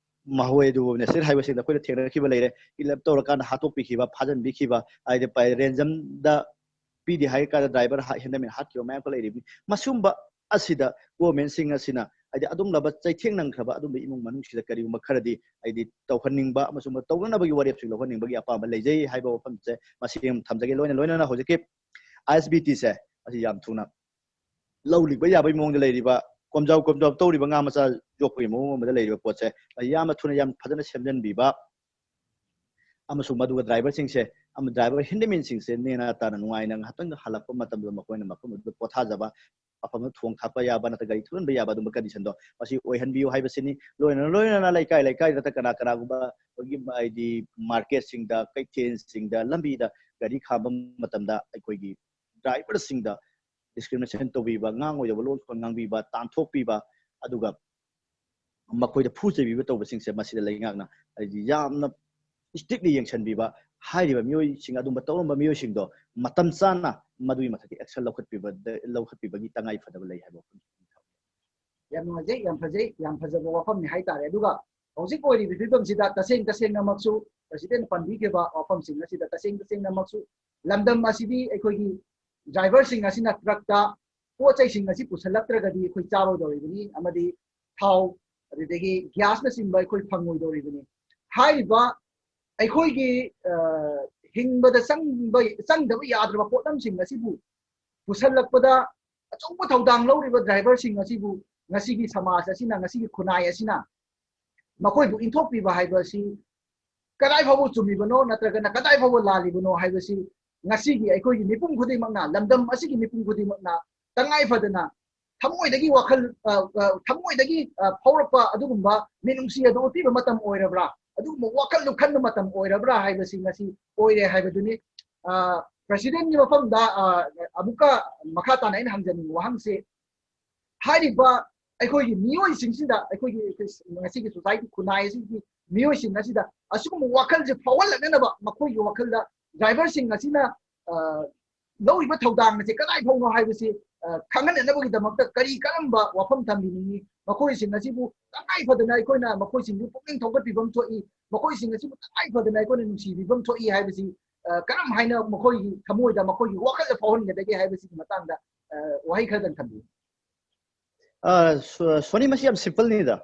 ꯃꯈꯣꯏ ꯑꯗꯨꯕꯨ ꯅꯦꯁꯅꯦꯜ ꯍꯥꯏꯋꯦꯁꯤꯡꯗ ꯑꯩꯈꯣꯏꯅ ꯊꯦꯡꯅꯈꯤꯕ ꯂꯩꯔꯦ, ꯀꯤꯗꯅꯦꯞ ꯇꯧꯔꯀꯥꯟꯗ ꯍꯥꯠꯇꯣꯛꯄꯤꯈꯤꯕ, ꯐꯥꯖꯤꯟꯕꯤꯈꯤꯕ, ꯍꯥꯏꯗꯤ ꯄ-, ꯔꯦꯟꯖꯝꯗ ꯄꯤꯗꯦ ꯍꯥꯏꯔ ꯀꯥꯟꯗ ꯗ꯭ꯔꯥꯏꯚꯔ ꯍꯥ-, ꯍꯦꯟꯗꯃꯦꯟ ꯍꯥꯠꯈꯤꯕ ꯃꯌꯥꯝ ꯑꯃ ꯂꯩꯔꯤꯕꯅꯤ꯫ ꯃꯁꯨꯝꯕ ꯑꯁꯤꯗ ꯒꯣꯔꯃꯦꯟꯁꯤꯡ ꯑꯁꯤꯅ ꯍꯥꯏꯗꯤ ꯑꯗꯨꯝꯂꯕ ꯆꯩꯊꯦꯡ ꯅꯪꯈ꯭ꯔꯕ ꯑꯗꯨꯝꯕ ꯏꯃꯨꯡ ꯃꯅꯨꯡꯁꯤꯗ ꯀꯔꯤꯒꯨꯝꯕ ꯈꯔꯗꯤ ꯍꯥꯏꯗꯤ ꯇꯧꯍꯟꯅꯤꯡꯕ ꯑꯃꯁꯨꯡ ꯇꯧꯅꯅꯕꯒꯤ ꯋꯥꯔꯦꯞꯁꯨ ꯂꯧꯍꯟꯅꯤꯡꯕꯒꯤ ꯑꯄꯥꯝꯕ ꯂꯩꯖꯩ ꯍꯥꯏꯕ ꯋꯥꯐꯝꯁꯦ ꯃꯁꯤ ꯑꯃ ꯊꯝꯖꯒꯦ꯫ ꯂꯣꯏꯅ ꯂꯣꯏꯅꯅ ꯍꯧꯖꯤꯛꯀꯤ ꯑꯥꯏ ꯑꯦꯁ ꯕꯤ ꯇꯤꯁꯦ ꯑꯁꯤ ꯌꯥꯝ ꯊꯨꯅ ꯂꯧ ꯂꯤꯛꯄ ꯌꯥꯕꯒꯤ ꯃꯑꯣꯡꯗ ꯂꯩꯔꯤꯕ, ꯀꯣꯝꯖꯥꯎ ꯀꯣꯝꯖꯥꯎ ꯇꯧꯔꯤꯕ ꯉꯥ ꯃꯆꯥ ꯌꯣꯛꯄꯒꯤ ꯃꯑꯣꯡ ꯑꯃꯗ ꯂꯩꯔꯤꯕ ꯄꯣꯠꯁꯦ ꯌꯥꯝꯅ ꯊꯨꯅ ꯌꯥꯝ ꯐꯖꯅ ꯁꯦꯝꯖꯤꯟꯕꯤꯕ ꯑꯃꯁꯨꯡ ꯃꯗꯨꯒ ꯗ꯭ꯔꯥꯏꯚꯔꯁꯤꯡꯁꯦ, ꯑꯃ ꯗ꯭ꯔꯥꯏꯚꯔ ꯍꯦꯟꯗꯤꯃꯦꯟꯁꯤꯡꯁꯦ ꯅꯦꯅꯥ ꯇꯥꯅ ꯅꯨꯡꯉꯥꯏꯅ ꯉꯥꯏꯍꯥꯛꯇꯪ ꯍꯜꯂꯛꯄ ꯃꯇꯝꯗ ꯃꯈꯣꯏꯅ ꯃꯐꯝ ꯑꯗꯨꯗ ꯄꯣꯊꯥꯖꯕ, ꯃꯐꯝꯗ ꯊꯣꯡ ꯊꯥꯛꯄ ꯌꯥꯕ ꯅꯠꯇ꯭ꯔꯒ ꯒꯥꯔꯤ ꯊꯧꯖꯤꯟꯕ ꯌꯥꯕ ꯑꯗꯨꯝꯕ ꯀꯟꯗꯤꯁꯟꯗꯣ ꯃꯁꯤ ꯑꯣꯏꯍꯟꯕꯤꯌꯨ ꯍꯥꯏꯕꯁꯤꯅꯤ꯫ ꯂꯣꯏꯅ ꯂꯣꯏꯅꯅ ꯂꯩꯀꯥꯏ ꯂꯩꯀꯥꯏꯗ ꯀꯅꯥ ꯀꯅꯥꯒꯨꯝꯕ ꯑꯩꯈꯣꯏꯒꯤ ꯍꯥꯏꯗꯤ ꯃꯥꯔꯀꯦꯠꯁꯤꯡꯗ, ꯀꯩꯊꯦꯜꯁꯤꯡꯗ, ꯂꯝꯕꯤꯗ ꯒꯥꯔꯤ ꯈꯥꯝꯕ ꯃꯇꯝꯗ ꯑꯩꯈꯣꯏꯒꯤ ꯗ꯭ꯔꯥꯏꯚꯔꯁꯤꯡꯗ ꯗꯤꯁꯀ꯭ꯔꯤꯃꯤꯅꯦꯁꯟ ꯇꯧꯕꯤꯕ, ꯉꯥꯡꯉꯣꯏꯗꯕ ꯂꯣꯟ ꯈꯣꯟ ꯉꯥꯡꯕꯤꯕ, ꯇꯥꯟꯊꯣꯛꯄꯤꯕ, ꯑꯗꯨꯒ ꯃꯈꯣꯏꯗ ꯐꯨ ꯆꯩꯕꯤꯕ ꯇꯧꯕꯁꯤꯡꯁꯦ ꯃꯁꯤꯗ ꯂꯩꯉꯥꯛꯅ ꯍꯥꯏꯗꯤ ꯌꯥꯝꯅ ꯏꯁꯇ꯭ꯔꯤꯛꯂꯤ ꯌꯦꯡꯁꯤꯟꯕꯤꯕ, ꯍꯥꯏꯔꯤꯕ ꯃꯤꯑꯣꯏꯁꯤꯡ, ꯑꯗꯨꯝꯕ ꯇꯧꯔꯝꯕ ꯃꯤꯑꯣꯏꯁꯤꯡꯗꯣ ꯃꯇꯝ ꯆꯥꯅ ꯃꯗꯨꯒꯤ ꯃꯊꯛꯇ ꯑꯦꯛꯁꯟ ꯂꯧꯈꯠꯄꯤꯕꯗ, ꯂꯧꯈꯠꯄꯤꯕꯒꯤ ꯇꯉꯥꯏ ꯐꯗꯕ ꯂꯩ ꯍꯥꯏꯕ ꯋꯥꯐꯝ꯫ ꯌꯥꯝ ꯅꯨꯡꯉꯥꯏꯖꯩ, ꯌꯥꯝ ꯐꯖꯩ, ꯌꯥꯝ ꯐꯖꯕ ꯋꯥꯐꯝꯅꯤ ꯍꯥꯏꯇꯥꯔꯦ꯫ ꯑꯗꯨꯒ ꯍꯧꯖꯤꯛ ꯑꯣꯏꯔꯤꯕ ꯐꯤꯕꯝꯁꯤꯗ ꯇꯁꯦꯡ ꯇꯁꯦꯡꯅꯃꯛꯁꯨ ꯄ꯭ꯔꯁꯤꯗꯦꯟ ꯄꯟꯕꯤꯈꯤꯕ ꯋꯥꯐꯝꯁꯤꯡ ꯑꯁꯤꯗ ꯇꯁꯦꯡ ꯇꯁꯦꯡꯅꯃꯛꯁꯨ ꯂꯝꯗꯝ ꯑꯁꯤꯗꯤ ꯑꯩꯈꯣꯏꯒꯤ ꯗ꯭ꯔꯥꯏꯚꯔꯁꯤꯡ ꯑꯁꯤꯅ ꯇ꯭ꯔꯛꯇ ꯄꯣꯠ ꯆꯩꯁꯤꯡ ꯑꯁꯤ ꯄꯨꯁꯤꯜꯂꯛꯇ꯭ꯔꯒꯗꯤ ꯑꯩꯈꯣꯏ ꯆꯥꯔꯣꯏꯗꯧꯔꯤꯕꯅꯤ, ꯑꯃꯗꯤ ꯊꯥꯎ, ꯑꯗꯨꯗꯒꯤ ꯒ꯭ꯌꯥꯁꯅꯆꯤꯡꯕ ꯑꯩꯈꯣꯏ ꯐꯪꯉꯣꯏꯗꯧꯔꯤꯕꯅꯤ꯫ ꯍꯥꯏꯔꯤꯕ ꯑꯩꯈꯣꯏꯒꯤ ꯍꯤꯡꯕꯗ ꯆꯪꯕ ꯆꯪꯗꯕ ꯌꯥꯗ꯭ꯔꯕ ꯄꯣꯠꯂꯝꯁꯤꯡ ꯑꯁꯤꯕꯨ ꯄꯨꯁꯜꯂꯛꯄꯗ ꯑꯆꯧꯕ ꯊꯧꯗꯥꯡ ꯂꯧꯔꯤꯕ ꯗ꯭ꯔꯥꯏꯚꯔꯁꯤꯡ ꯑꯁꯤꯕꯨ ꯉꯁꯤꯒꯤ ꯁꯃꯥꯖ ꯑꯁꯤꯅ, ꯉꯁꯤꯒꯤ ꯈꯨꯟꯅꯥꯏ ꯑꯁꯤꯅ ꯃꯈꯣꯏꯕꯨ ꯏꯟꯊꯣꯛꯄꯤꯕ ꯍꯥꯏꯕ ꯑꯁꯤ ꯀꯗꯥꯏ ꯐꯥꯎꯕ ꯆꯨꯝꯃꯤꯕꯅꯣ ꯅꯠꯇ꯭ꯔꯒꯅ ꯀꯗꯥꯏ ꯐꯥꯎꯕ ꯂꯥꯜꯂꯤꯕꯅꯣ ꯍꯥꯏꯕꯁꯤ ꯉꯁꯤꯒꯤ ꯑꯩꯈꯣꯏꯒꯤ ꯃꯤꯄꯨꯝ ꯈꯨꯗꯤꯡꯃꯛꯅ, ꯂꯝꯗꯝ ꯑꯁꯤꯒꯤ ꯃꯤꯄꯨꯝ ꯈꯨꯗꯤꯡꯃꯛꯅ ꯇꯉꯥꯏ ꯐꯗꯅ ꯊꯃꯣꯏꯗꯒꯤ ꯋꯥꯈꯜ, ꯑ, ꯑ, ꯊꯃꯣꯏꯗꯒꯤ, ꯑ, ꯐꯥꯎꯔꯛꯄ ꯑꯗꯨꯒꯨꯝꯕ ꯃꯤꯅꯨꯡꯁꯤ ꯑꯗꯨ ꯎꯠꯄꯤꯕ ꯃꯇꯝ ꯑꯣꯏꯔꯕ꯭ꯔꯥ? ꯑꯗꯨꯒꯨꯝꯕ ꯋꯥꯈꯜ ꯂꯨꯈꯟꯕ ꯃꯇꯝ ꯑꯣꯏꯔꯕ꯭ꯔꯥ ꯍꯥꯏꯕꯁꯤ ꯉꯁꯤ ꯑꯣꯏꯔꯦ ꯍꯥꯏꯕꯗꯨꯅꯤ꯫ ꯑ, ꯄ꯭ꯔꯁꯤꯗꯦꯟꯒꯤ ꯃꯐꯝꯗ, ꯑ, ꯑꯃꯨꯛꯀ ꯃꯈꯥ ꯇꯥꯅ ꯑꯩꯅ ꯍꯪꯖꯅꯤꯡꯕ ꯋꯥꯍꯪꯁꯤ, ꯍꯥꯏꯔꯤꯕ ꯑꯩꯈꯣꯏꯒꯤ ꯃꯤꯑꯣꯏꯁꯤꯡꯁꯤꯗ, ꯑꯩꯈꯣꯏꯒꯤ, ꯑꯩꯈꯣꯏ ꯉꯁꯤꯒꯤ ꯁꯣꯁꯥꯏꯇꯤ ꯈꯨꯟꯅꯥꯏ ꯑꯁꯤꯒꯤ ꯃꯤꯑꯣꯏꯁꯤꯡ ꯑꯁꯤꯗ ꯑꯁꯤꯒꯨꯝꯕ ꯋꯥꯈꯜꯁꯦ ꯐꯥꯎꯍꯜꯂꯛꯅꯅꯕ ꯃꯈꯣꯏꯒꯤ ꯋꯥꯈꯜꯗ ꯗ꯭ꯔꯥꯏꯚꯔꯁꯤꯡ ꯑꯁꯤꯅ, ꯑ, ꯂꯧꯔꯤꯕ ꯊꯧꯗꯥꯡ ꯑꯁꯦ ꯀꯗꯥꯏ ꯐꯥꯎꯅꯣ ꯍꯥꯏꯕꯁꯤ, ꯑ, ꯈꯪꯍꯟꯅꯅꯕꯒꯤꯗꯃꯛꯇ ꯀꯔꯤ ꯀꯔꯝꯕ ꯋꯥꯐꯝ ꯊꯝꯕꯤꯅꯤꯡꯉꯤ? ꯃꯈꯣꯏꯁꯤꯡ ꯑꯁꯤꯕꯨ ꯇꯉꯥꯏ ꯐꯗꯅ ꯑꯩꯈꯣꯏꯅ ꯃꯈꯣꯏꯁꯤꯡꯕꯨ ꯄꯨꯛꯅꯤꯡ ꯊꯧꯒꯠꯄꯤꯕ ꯑꯃ ꯊꯣꯛꯏ, ꯃꯈꯣꯏꯁꯤꯡ ꯑꯁꯤꯕꯨ ꯇꯉꯥꯏ ꯐꯗꯅ ꯑꯩꯈꯣꯏꯅ ꯅꯨꯡꯁꯤꯕꯤꯕ ꯑꯃ ꯊꯣꯛꯏ ꯍꯥꯏꯕꯁꯤ, ꯑ, ꯀꯔꯝ ꯍꯥꯏꯅ ꯃꯈꯣꯏꯒꯤ ꯊꯃꯣꯏꯗ, ꯃꯈꯣꯏꯒꯤ ꯋꯥꯈꯜꯗ ꯐꯥꯎꯍꯟꯒꯗꯒꯦ ꯍꯥꯏꯕꯁꯤꯒꯤ ꯃꯇꯥꯡꯗ, ꯑ, ꯋꯥꯍꯩ ꯈꯔꯗꯪ ꯊꯝꯕꯤꯌꯨ꯫ ꯑ, ꯁꯣ-, ꯁꯣꯅꯤ, ꯃꯁꯤ ꯌꯥꯝ ꯁꯤꯝꯄꯜꯅꯤꯗ꯫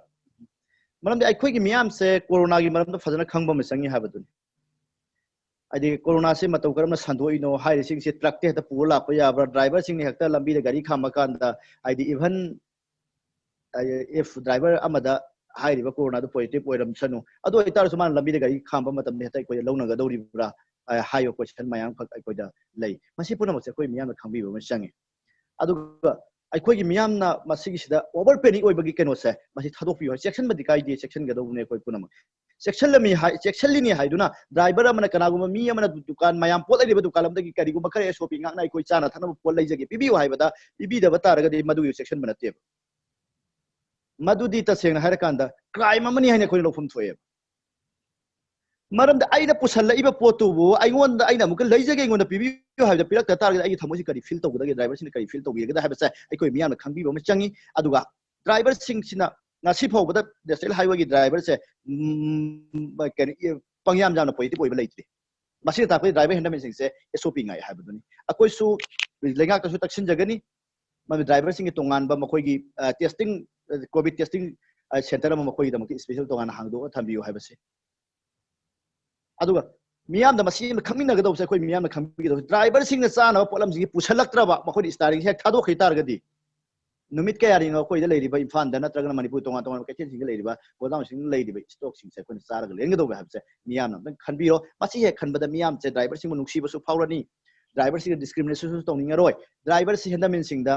ꯃꯔꯝꯗꯤ ꯑꯩꯈꯣꯏꯒꯤ ꯃꯤꯌꯥꯝꯁꯦ ꯀꯣꯔꯣꯅꯥꯒꯤ ꯃꯔꯝꯗ ꯐꯖꯅ ꯈꯪꯕ ꯑꯃ ꯆꯪꯉꯤ ꯍꯥꯏꯕꯗꯨꯅꯤ꯫ ꯍꯥꯏꯗꯤ ꯀꯣꯔꯣꯅꯥꯁꯦ ꯃꯇꯧ ꯀꯔꯝꯅ ꯁꯟꯗꯣꯛꯏꯅꯣ ꯍꯥꯏꯔꯤꯁꯤꯡꯁꯦ, ꯇ꯭ꯔꯛꯇ ꯍꯦꯛꯇ ꯄꯨꯔ ꯂꯥꯛꯄ ꯌꯥꯕ꯭ꯔꯥ? ꯗ꯭ꯔꯥꯏꯚꯔꯁꯤꯡꯅ ꯍꯦꯛꯇ ꯂꯝꯕꯤꯗ ꯒꯥꯔꯤ ꯈꯥꯝꯕ ꯀꯥꯟꯗ, ꯍꯥꯏꯗꯤ even if ꯗ꯭ꯔꯥꯏꯚꯔ ꯑꯃꯗ ꯍꯥꯏꯔꯤꯕ ꯀꯣꯔꯣꯅꯥꯗꯨ ꯄꯣꯖꯤꯇꯤꯚ ꯑꯣꯏꯔꯝꯁꯅꯨ, ꯑꯗꯨ ꯑꯣꯏꯇꯥꯔꯁꯨ ꯃꯥꯅ ꯂꯝꯕꯤꯗ ꯒꯥꯔꯤ ꯈꯥꯝꯕ ꯃꯇꯝꯗ ꯍꯦꯛꯇ ꯑꯩꯈꯣꯏꯗ ꯂꯧꯅꯒꯗꯧꯔꯤꯕ꯭ꯔꯥ? ꯑ, ꯍꯥꯏꯕ ꯀꯣꯏꯁꯟ ꯃꯌꯥꯝꯈꯛ ꯑꯩꯈꯣꯏꯗ ꯂꯩ꯫ ꯃꯁꯤ ꯄꯨꯝꯅꯃꯛꯁꯦ ꯑꯩꯈꯣꯏ ꯃꯤꯌꯥꯝꯅ ꯈꯪꯕꯤꯕ ꯑꯃ ꯆꯪꯉꯤ꯫ ꯑꯗꯨꯒ ꯑꯩꯈꯣꯏꯒꯤ ꯃꯤꯌꯥꯝꯅ ꯃꯁꯤꯒꯤꯁꯤꯗ ꯑꯣꯚꯔ ꯄꯦꯅꯤꯛ ꯑꯣꯏꯕꯒꯤ ꯀꯩꯅꯣꯁꯦ, ꯃꯁꯤ ꯊꯥꯗꯣꯛꯄꯤꯌꯨ ꯍꯥꯏ꯫ ꯆꯦꯛꯁꯤꯟꯕꯗꯤ ꯀꯥꯏꯗꯦ, ꯆꯦꯛꯁꯤꯟꯒꯗꯧꯕꯅꯦ ꯑꯩꯈꯣꯏ ꯄꯨꯝꯅꯃꯛ꯫ ꯆꯦꯛꯁꯤꯜꯂꯝꯃꯤ ꯍꯥꯏ, ꯆꯦꯛꯁꯤꯜꯂꯤꯅꯤ ꯍꯥꯏꯗꯨꯅ ꯗ꯭ꯔꯥꯏꯚꯔ ꯑꯃꯅ, ꯀꯅꯥꯒꯨꯝꯕ ꯃꯤ ꯑꯃꯅ ꯗꯨꯀꯥꯟ, ꯃꯌꯥꯝ ꯄꯣꯠ ꯂꯩꯔꯤꯕ ꯗꯨꯀꯥꯟ ꯑꯃꯗꯒꯤ ꯀꯔꯤꯒꯨꯝꯕ ꯈꯔ ꯑꯦꯁ ꯑꯣ ꯄꯤ ꯉꯥꯛꯅ ꯑꯩꯈꯣꯏ ꯆꯥꯅ ꯊꯛꯅꯕ ꯄꯣꯠ ꯂꯩꯖꯒꯦ, ꯄꯤꯕꯤꯌꯨ ꯍꯥꯏꯕꯗ ꯄꯤꯕꯤꯗꯕ ꯇꯥꯔꯒꯗꯤ ꯃꯗꯨꯒꯤ ꯆꯦꯛꯁꯤꯟꯕ ꯅꯠꯇꯦꯕ꯫ ꯃꯗꯨꯗꯤ ꯇꯁꯦꯡꯅ ꯍꯥꯏꯔꯀꯥꯟꯗ ꯀ꯭ꯔꯥꯏꯝ ꯑꯃꯅꯤ ꯍꯥꯏꯅ ꯑꯩꯈꯣꯏꯅ ꯂꯧꯐꯝ ꯊꯣꯛꯑꯦꯕ꯫ ꯃꯔꯝꯗꯤ ꯑꯩꯅ ꯄꯨꯁꯜꯂꯛꯏꯕ ꯄꯣꯠꯇꯨꯕꯨ ꯑꯩꯉꯣꯟꯗ, ꯑꯩꯅ ꯑꯃꯨꯛꯀ ꯂꯩꯖꯒꯦ, ꯑꯩꯉꯣꯟꯗ ꯄꯤꯕꯤꯌꯨ ꯍꯥꯏꯕꯗ ꯄꯤꯔꯛꯇ ꯇꯥꯔꯒꯗꯤ ꯑꯩꯒꯤ ꯊꯃꯣꯏꯁꯤ ꯀꯔꯤ ꯐꯤꯜ ꯇꯧꯒꯗꯒꯦ, ꯗ꯭ꯔꯥꯏꯚꯔꯁꯤꯅ ꯀꯔꯤ ꯐꯤꯜ ꯇꯧꯕꯤꯒꯗꯒꯦ ꯍꯥꯏꯕꯁꯦ ꯑꯩꯈꯣꯏ ꯃꯤꯌꯥꯝꯅ ꯈꯪꯕꯤꯕ ꯑꯃ ꯆꯪꯉꯤ꯫ ꯑꯗꯨꯒ ꯗ꯭ꯔꯥꯏꯚꯔꯁꯤꯡꯁꯤꯅ ꯉꯁꯤ ꯐꯥꯎꯕꯗ ꯅꯦꯁꯅꯦꯜ ꯍꯥꯏꯋꯦꯒꯤ ꯗ꯭ꯔꯥꯏꯚꯔꯁꯦ, ꯎꯝ, ꯀꯩꯅꯣ, ꯄꯪꯌꯥꯝ ꯌꯥꯝꯅ ꯄꯣꯖꯤꯇꯤꯚ ꯑꯣꯏꯕ ꯂꯩꯇ꯭ꯔꯤ꯫ ꯃꯁꯤꯅ ꯇꯥꯛꯄꯗꯤ ꯗ꯭ꯔꯥꯏꯚꯔ ꯍꯦꯟꯗꯃꯦꯟꯁꯤꯡꯁꯦ ꯑꯦꯁ ꯑꯣ ꯄꯤ ꯉꯥꯛꯑꯦ ꯍꯥꯏꯕꯗꯨꯅꯤ꯫ ꯑꯩꯈꯣꯏꯁꯨ ꯂꯩꯉꯥꯛꯇꯁꯨ ꯇꯛꯁꯤꯟꯖꯒꯅꯤ, ꯃꯗꯨ ꯗ꯭ꯔꯥꯏꯚꯔꯁꯤꯡꯒꯤ ꯇꯣꯉꯥꯟꯕ ꯃꯈꯣꯏꯒꯤ, ꯑ, ꯇꯦꯁꯇꯤꯡ, ꯑ, ꯀꯣꯚꯤꯗ ꯇꯦꯁꯇꯤꯡ, ꯑ, ꯁꯦꯟꯇꯔ ꯑꯃ ꯃꯈꯣꯏꯒꯤꯗꯃꯛꯇ ꯏꯁꯄꯦꯁꯦꯜ ꯇꯣꯉꯥꯟꯅ ꯍꯥꯡꯗꯣꯛꯑ ꯊꯝꯕꯤꯌꯨ ꯍꯥꯏꯕꯁꯦ꯫ ꯑꯗꯨꯒ ꯃꯤꯌꯥꯝꯗ ꯃꯁꯤ ꯑꯃ ꯈꯪꯃꯤꯟꯅꯒꯗꯧꯕꯁꯦ, ꯑꯩꯈꯣꯏ ꯃꯤꯌꯥꯝꯅ ꯈꯪꯕꯤꯒꯗꯧꯕꯁꯦ, ꯗ꯭ꯔꯥꯏꯚꯔꯁꯤꯡꯅ ꯆꯥꯅꯕ ꯄꯣꯠꯂꯝꯁꯤꯡꯁꯤ ꯄꯨꯁꯜꯂꯛꯇ꯭ꯔꯕ, ꯃꯈꯣꯏꯅ ꯏꯁꯇꯥꯔꯤꯡꯁꯦ ꯍꯦꯛ ꯊꯥꯗꯣꯛꯈꯤ ꯇꯥꯔꯒꯗꯤ, ꯅꯨꯃꯤꯠ ꯀꯌꯥꯅꯤꯅꯣ ꯑꯩꯈꯣꯏꯗ ꯂꯩꯔꯤꯕ ꯏꯝꯐꯥꯜꯗ ꯅꯠꯇ꯭ꯔꯒꯅ ꯃꯅꯤꯄꯨꯔ ꯇꯣꯉꯥꯟ ꯇꯣꯉꯥꯟꯕ ꯀꯩꯊꯦꯜꯁꯤꯡꯗ ꯂꯩꯔꯤꯕ ꯒꯣꯗꯥꯎꯟꯁꯤꯡꯗ ꯂꯩꯔꯤꯕ ꯏꯁꯇꯣꯛꯁꯤꯡꯁꯦ ꯑꯩꯈꯣꯏꯅ ꯆꯥꯔꯒ ꯂꯦꯟꯒꯗꯧꯕ ꯍꯥꯏꯕꯁꯦ ꯃꯤꯌꯥꯝꯅ ꯑꯝꯇꯪ ꯈꯟꯕꯤꯔꯣ꯫ ꯃꯁꯤ ꯍꯦꯛ ꯈꯟꯕꯗ ꯃꯤꯌꯥꯝꯁꯦ, ꯗ꯭ꯔꯥꯏꯚꯔꯁꯤꯡꯕꯨ ꯅꯨꯡꯁꯤꯕꯁꯨ ꯐꯥꯎꯔꯅꯤ, ꯗ꯭ꯔꯥꯏꯚꯔꯁꯤꯡꯗ ꯗꯤꯁꯀ꯭ꯔꯤꯃꯤꯅꯦꯁꯟꯁꯨ ꯇꯧꯅꯤꯡꯉꯔꯣꯏ, ꯗ꯭ꯔꯥꯏꯚꯔꯁꯤ ꯍꯦꯟꯗꯃꯦꯟꯁꯤꯡꯗ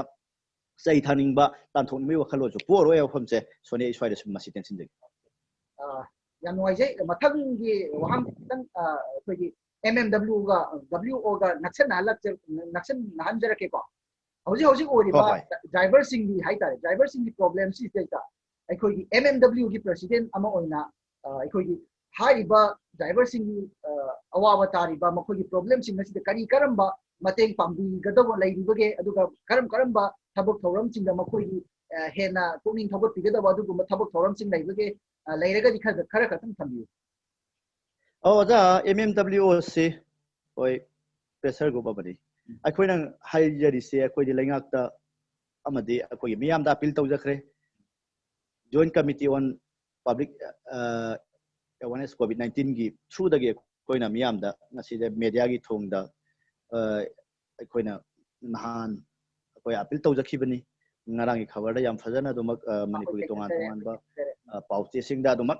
ꯆꯩ ꯊꯥꯅꯤꯡꯕ, ꯇꯥꯟꯊꯣꯛꯅꯤꯡꯕꯒꯤ ꯋꯥꯈꯜꯂꯣꯟꯁꯨ ꯄꯣꯛꯑꯔꯣꯏ ꯍꯥꯏꯕ ꯋꯥꯐꯝꯁꯦ ꯁꯣꯅꯤ, ꯑꯩ ꯁ꯭ꯋꯥꯏꯗ ꯁꯨꯝ ꯃꯁꯤ ꯇꯦꯟꯁꯤꯟꯖꯒꯦ꯫ ꯑꯥ, ꯌꯥꯝ ꯅꯨꯡꯉꯥꯏꯖꯩ꯫ ꯃꯊꯪꯒꯤ ꯋꯥꯍꯪ ꯈꯤꯇꯪ, ꯑꯥ, ꯑꯩꯈꯣꯏꯒꯤ ꯑꯦꯝ ꯑꯦꯝ ꯗꯕ꯭ꯂꯤꯎꯒ, ꯗꯕ꯭ꯂꯤꯎ ꯑꯣꯒ ꯅꯛꯁꯟꯅꯍꯜꯂꯛꯆ-, ꯅꯛꯁꯟꯅꯍꯟꯖꯔꯛꯀꯦꯀꯣ꯫ ꯍꯧꯖꯤꯛ ꯍꯧꯖꯤꯛ ꯑꯣꯏꯔꯤꯕ ꯍꯣꯏ, ꯍꯣꯏ꯫ ꯗ꯭ꯔꯥꯏꯚꯔꯁꯤꯡꯒꯤ ꯍꯥꯏꯇꯥꯔꯦ, ꯗ꯭ꯔꯥꯏꯚꯔꯁꯤꯡꯒꯤ ꯄ꯭ꯔꯣꯕ꯭ꯂꯦꯝꯁꯤꯗꯩꯗ ꯑꯩꯈꯣꯏꯒꯤ ꯑꯦꯝ ꯑꯦꯝ ꯗꯕ꯭ꯂꯤꯎꯒꯤ ꯄ꯭ꯔꯁꯤꯗꯦꯟ ꯑꯃ ꯑꯣꯏꯅ, ꯑ, ꯑꯩꯈꯣꯏꯒꯤ ꯍꯥꯏꯔꯤꯕ ꯗ꯭ꯔꯥꯏꯚꯔꯁꯤꯡꯒꯤ, ꯑ, ꯑꯋꯥꯕ ꯇꯥꯔꯤꯕ ꯃꯈꯣꯏꯒꯤ ꯄ꯭ꯔꯣꯕ꯭ꯂꯦꯝꯁꯤꯡ ꯑꯁꯤꯗ ꯀꯔꯤ ꯀꯔꯝꯕ ꯃꯇꯦꯡ ꯄꯥꯡꯕꯤꯒꯗꯕ ꯂꯩꯔꯤꯕꯒꯦ, ꯑꯗꯨꯒ ꯀꯔꯝ ꯀꯔꯝꯕ ꯊꯕꯛ ꯊꯧꯔꯝꯁꯤꯡꯗ ꯃꯈꯣꯏꯒꯤ, ꯑ, ꯍꯦꯟꯅ ꯄꯨꯛꯅꯤꯡ ꯊꯧꯒꯠꯄꯤꯒꯗꯕ ꯑꯗꯨꯒꯨꯝꯕ ꯊꯕꯛ ꯊꯧꯔꯝꯁꯤꯡ ꯂꯩꯕꯒꯦ, ꯑ, ꯂꯩꯔꯒꯗꯤ ꯈꯔ, ꯈꯔ ꯈꯛꯇꯪ ꯊꯝꯕꯤꯌꯨ꯫ ꯑꯣ, ꯑꯣꯖꯥ, ꯑꯦꯝ ꯑꯦꯝ ꯗꯕ꯭ꯂꯤꯎ ꯑꯣ ꯁꯤ, ꯍꯣꯏ, ꯄ꯭ꯔꯦꯁꯔ ꯒ꯭ꯔꯨꯞ ꯑꯃꯅꯤ꯫ ꯑꯩꯈꯣꯏꯅ ꯍꯥꯏꯖꯔꯤꯁꯦ, ꯑꯩꯈꯣꯏꯗꯤ ꯂꯩꯉꯥꯛꯇ ꯑꯃꯗꯤ ꯑꯩꯈꯣꯏꯒꯤ ꯃꯤꯌꯥꯝꯗ ꯑꯄꯤꯜ ꯇꯧꯖꯈ꯭ꯔꯦ꯫ Joint Committee on Public Awareness COVID nineteenꯒꯤ throughꯗꯒꯤ ꯑꯩꯈꯣꯏꯅ ꯃꯤꯌꯥꯝꯗ ꯉꯁꯤꯗ ꯃꯦꯗꯤꯌꯥꯒꯤ ꯊꯣꯡꯗ ꯑꯩꯈꯣꯏꯅ ꯅꯍꯥꯟ ꯑꯩꯈꯣꯏ ꯑꯄꯤꯜ ꯇꯧꯖꯈꯤꯕꯅꯤ꯫ ꯉꯔꯥꯡꯒꯤ ꯈꯕꯔꯗ ꯌꯥꯝ ꯐꯖꯅ ꯑꯗꯨꯃꯛ ꯃꯅꯤꯄꯨꯔꯒꯤ ꯇꯣꯉꯥꯟ ꯇꯣꯉꯥꯟꯕ ꯄꯥꯎ ꯆꯦꯁꯤꯡꯗ ꯑꯗꯨꯃꯛ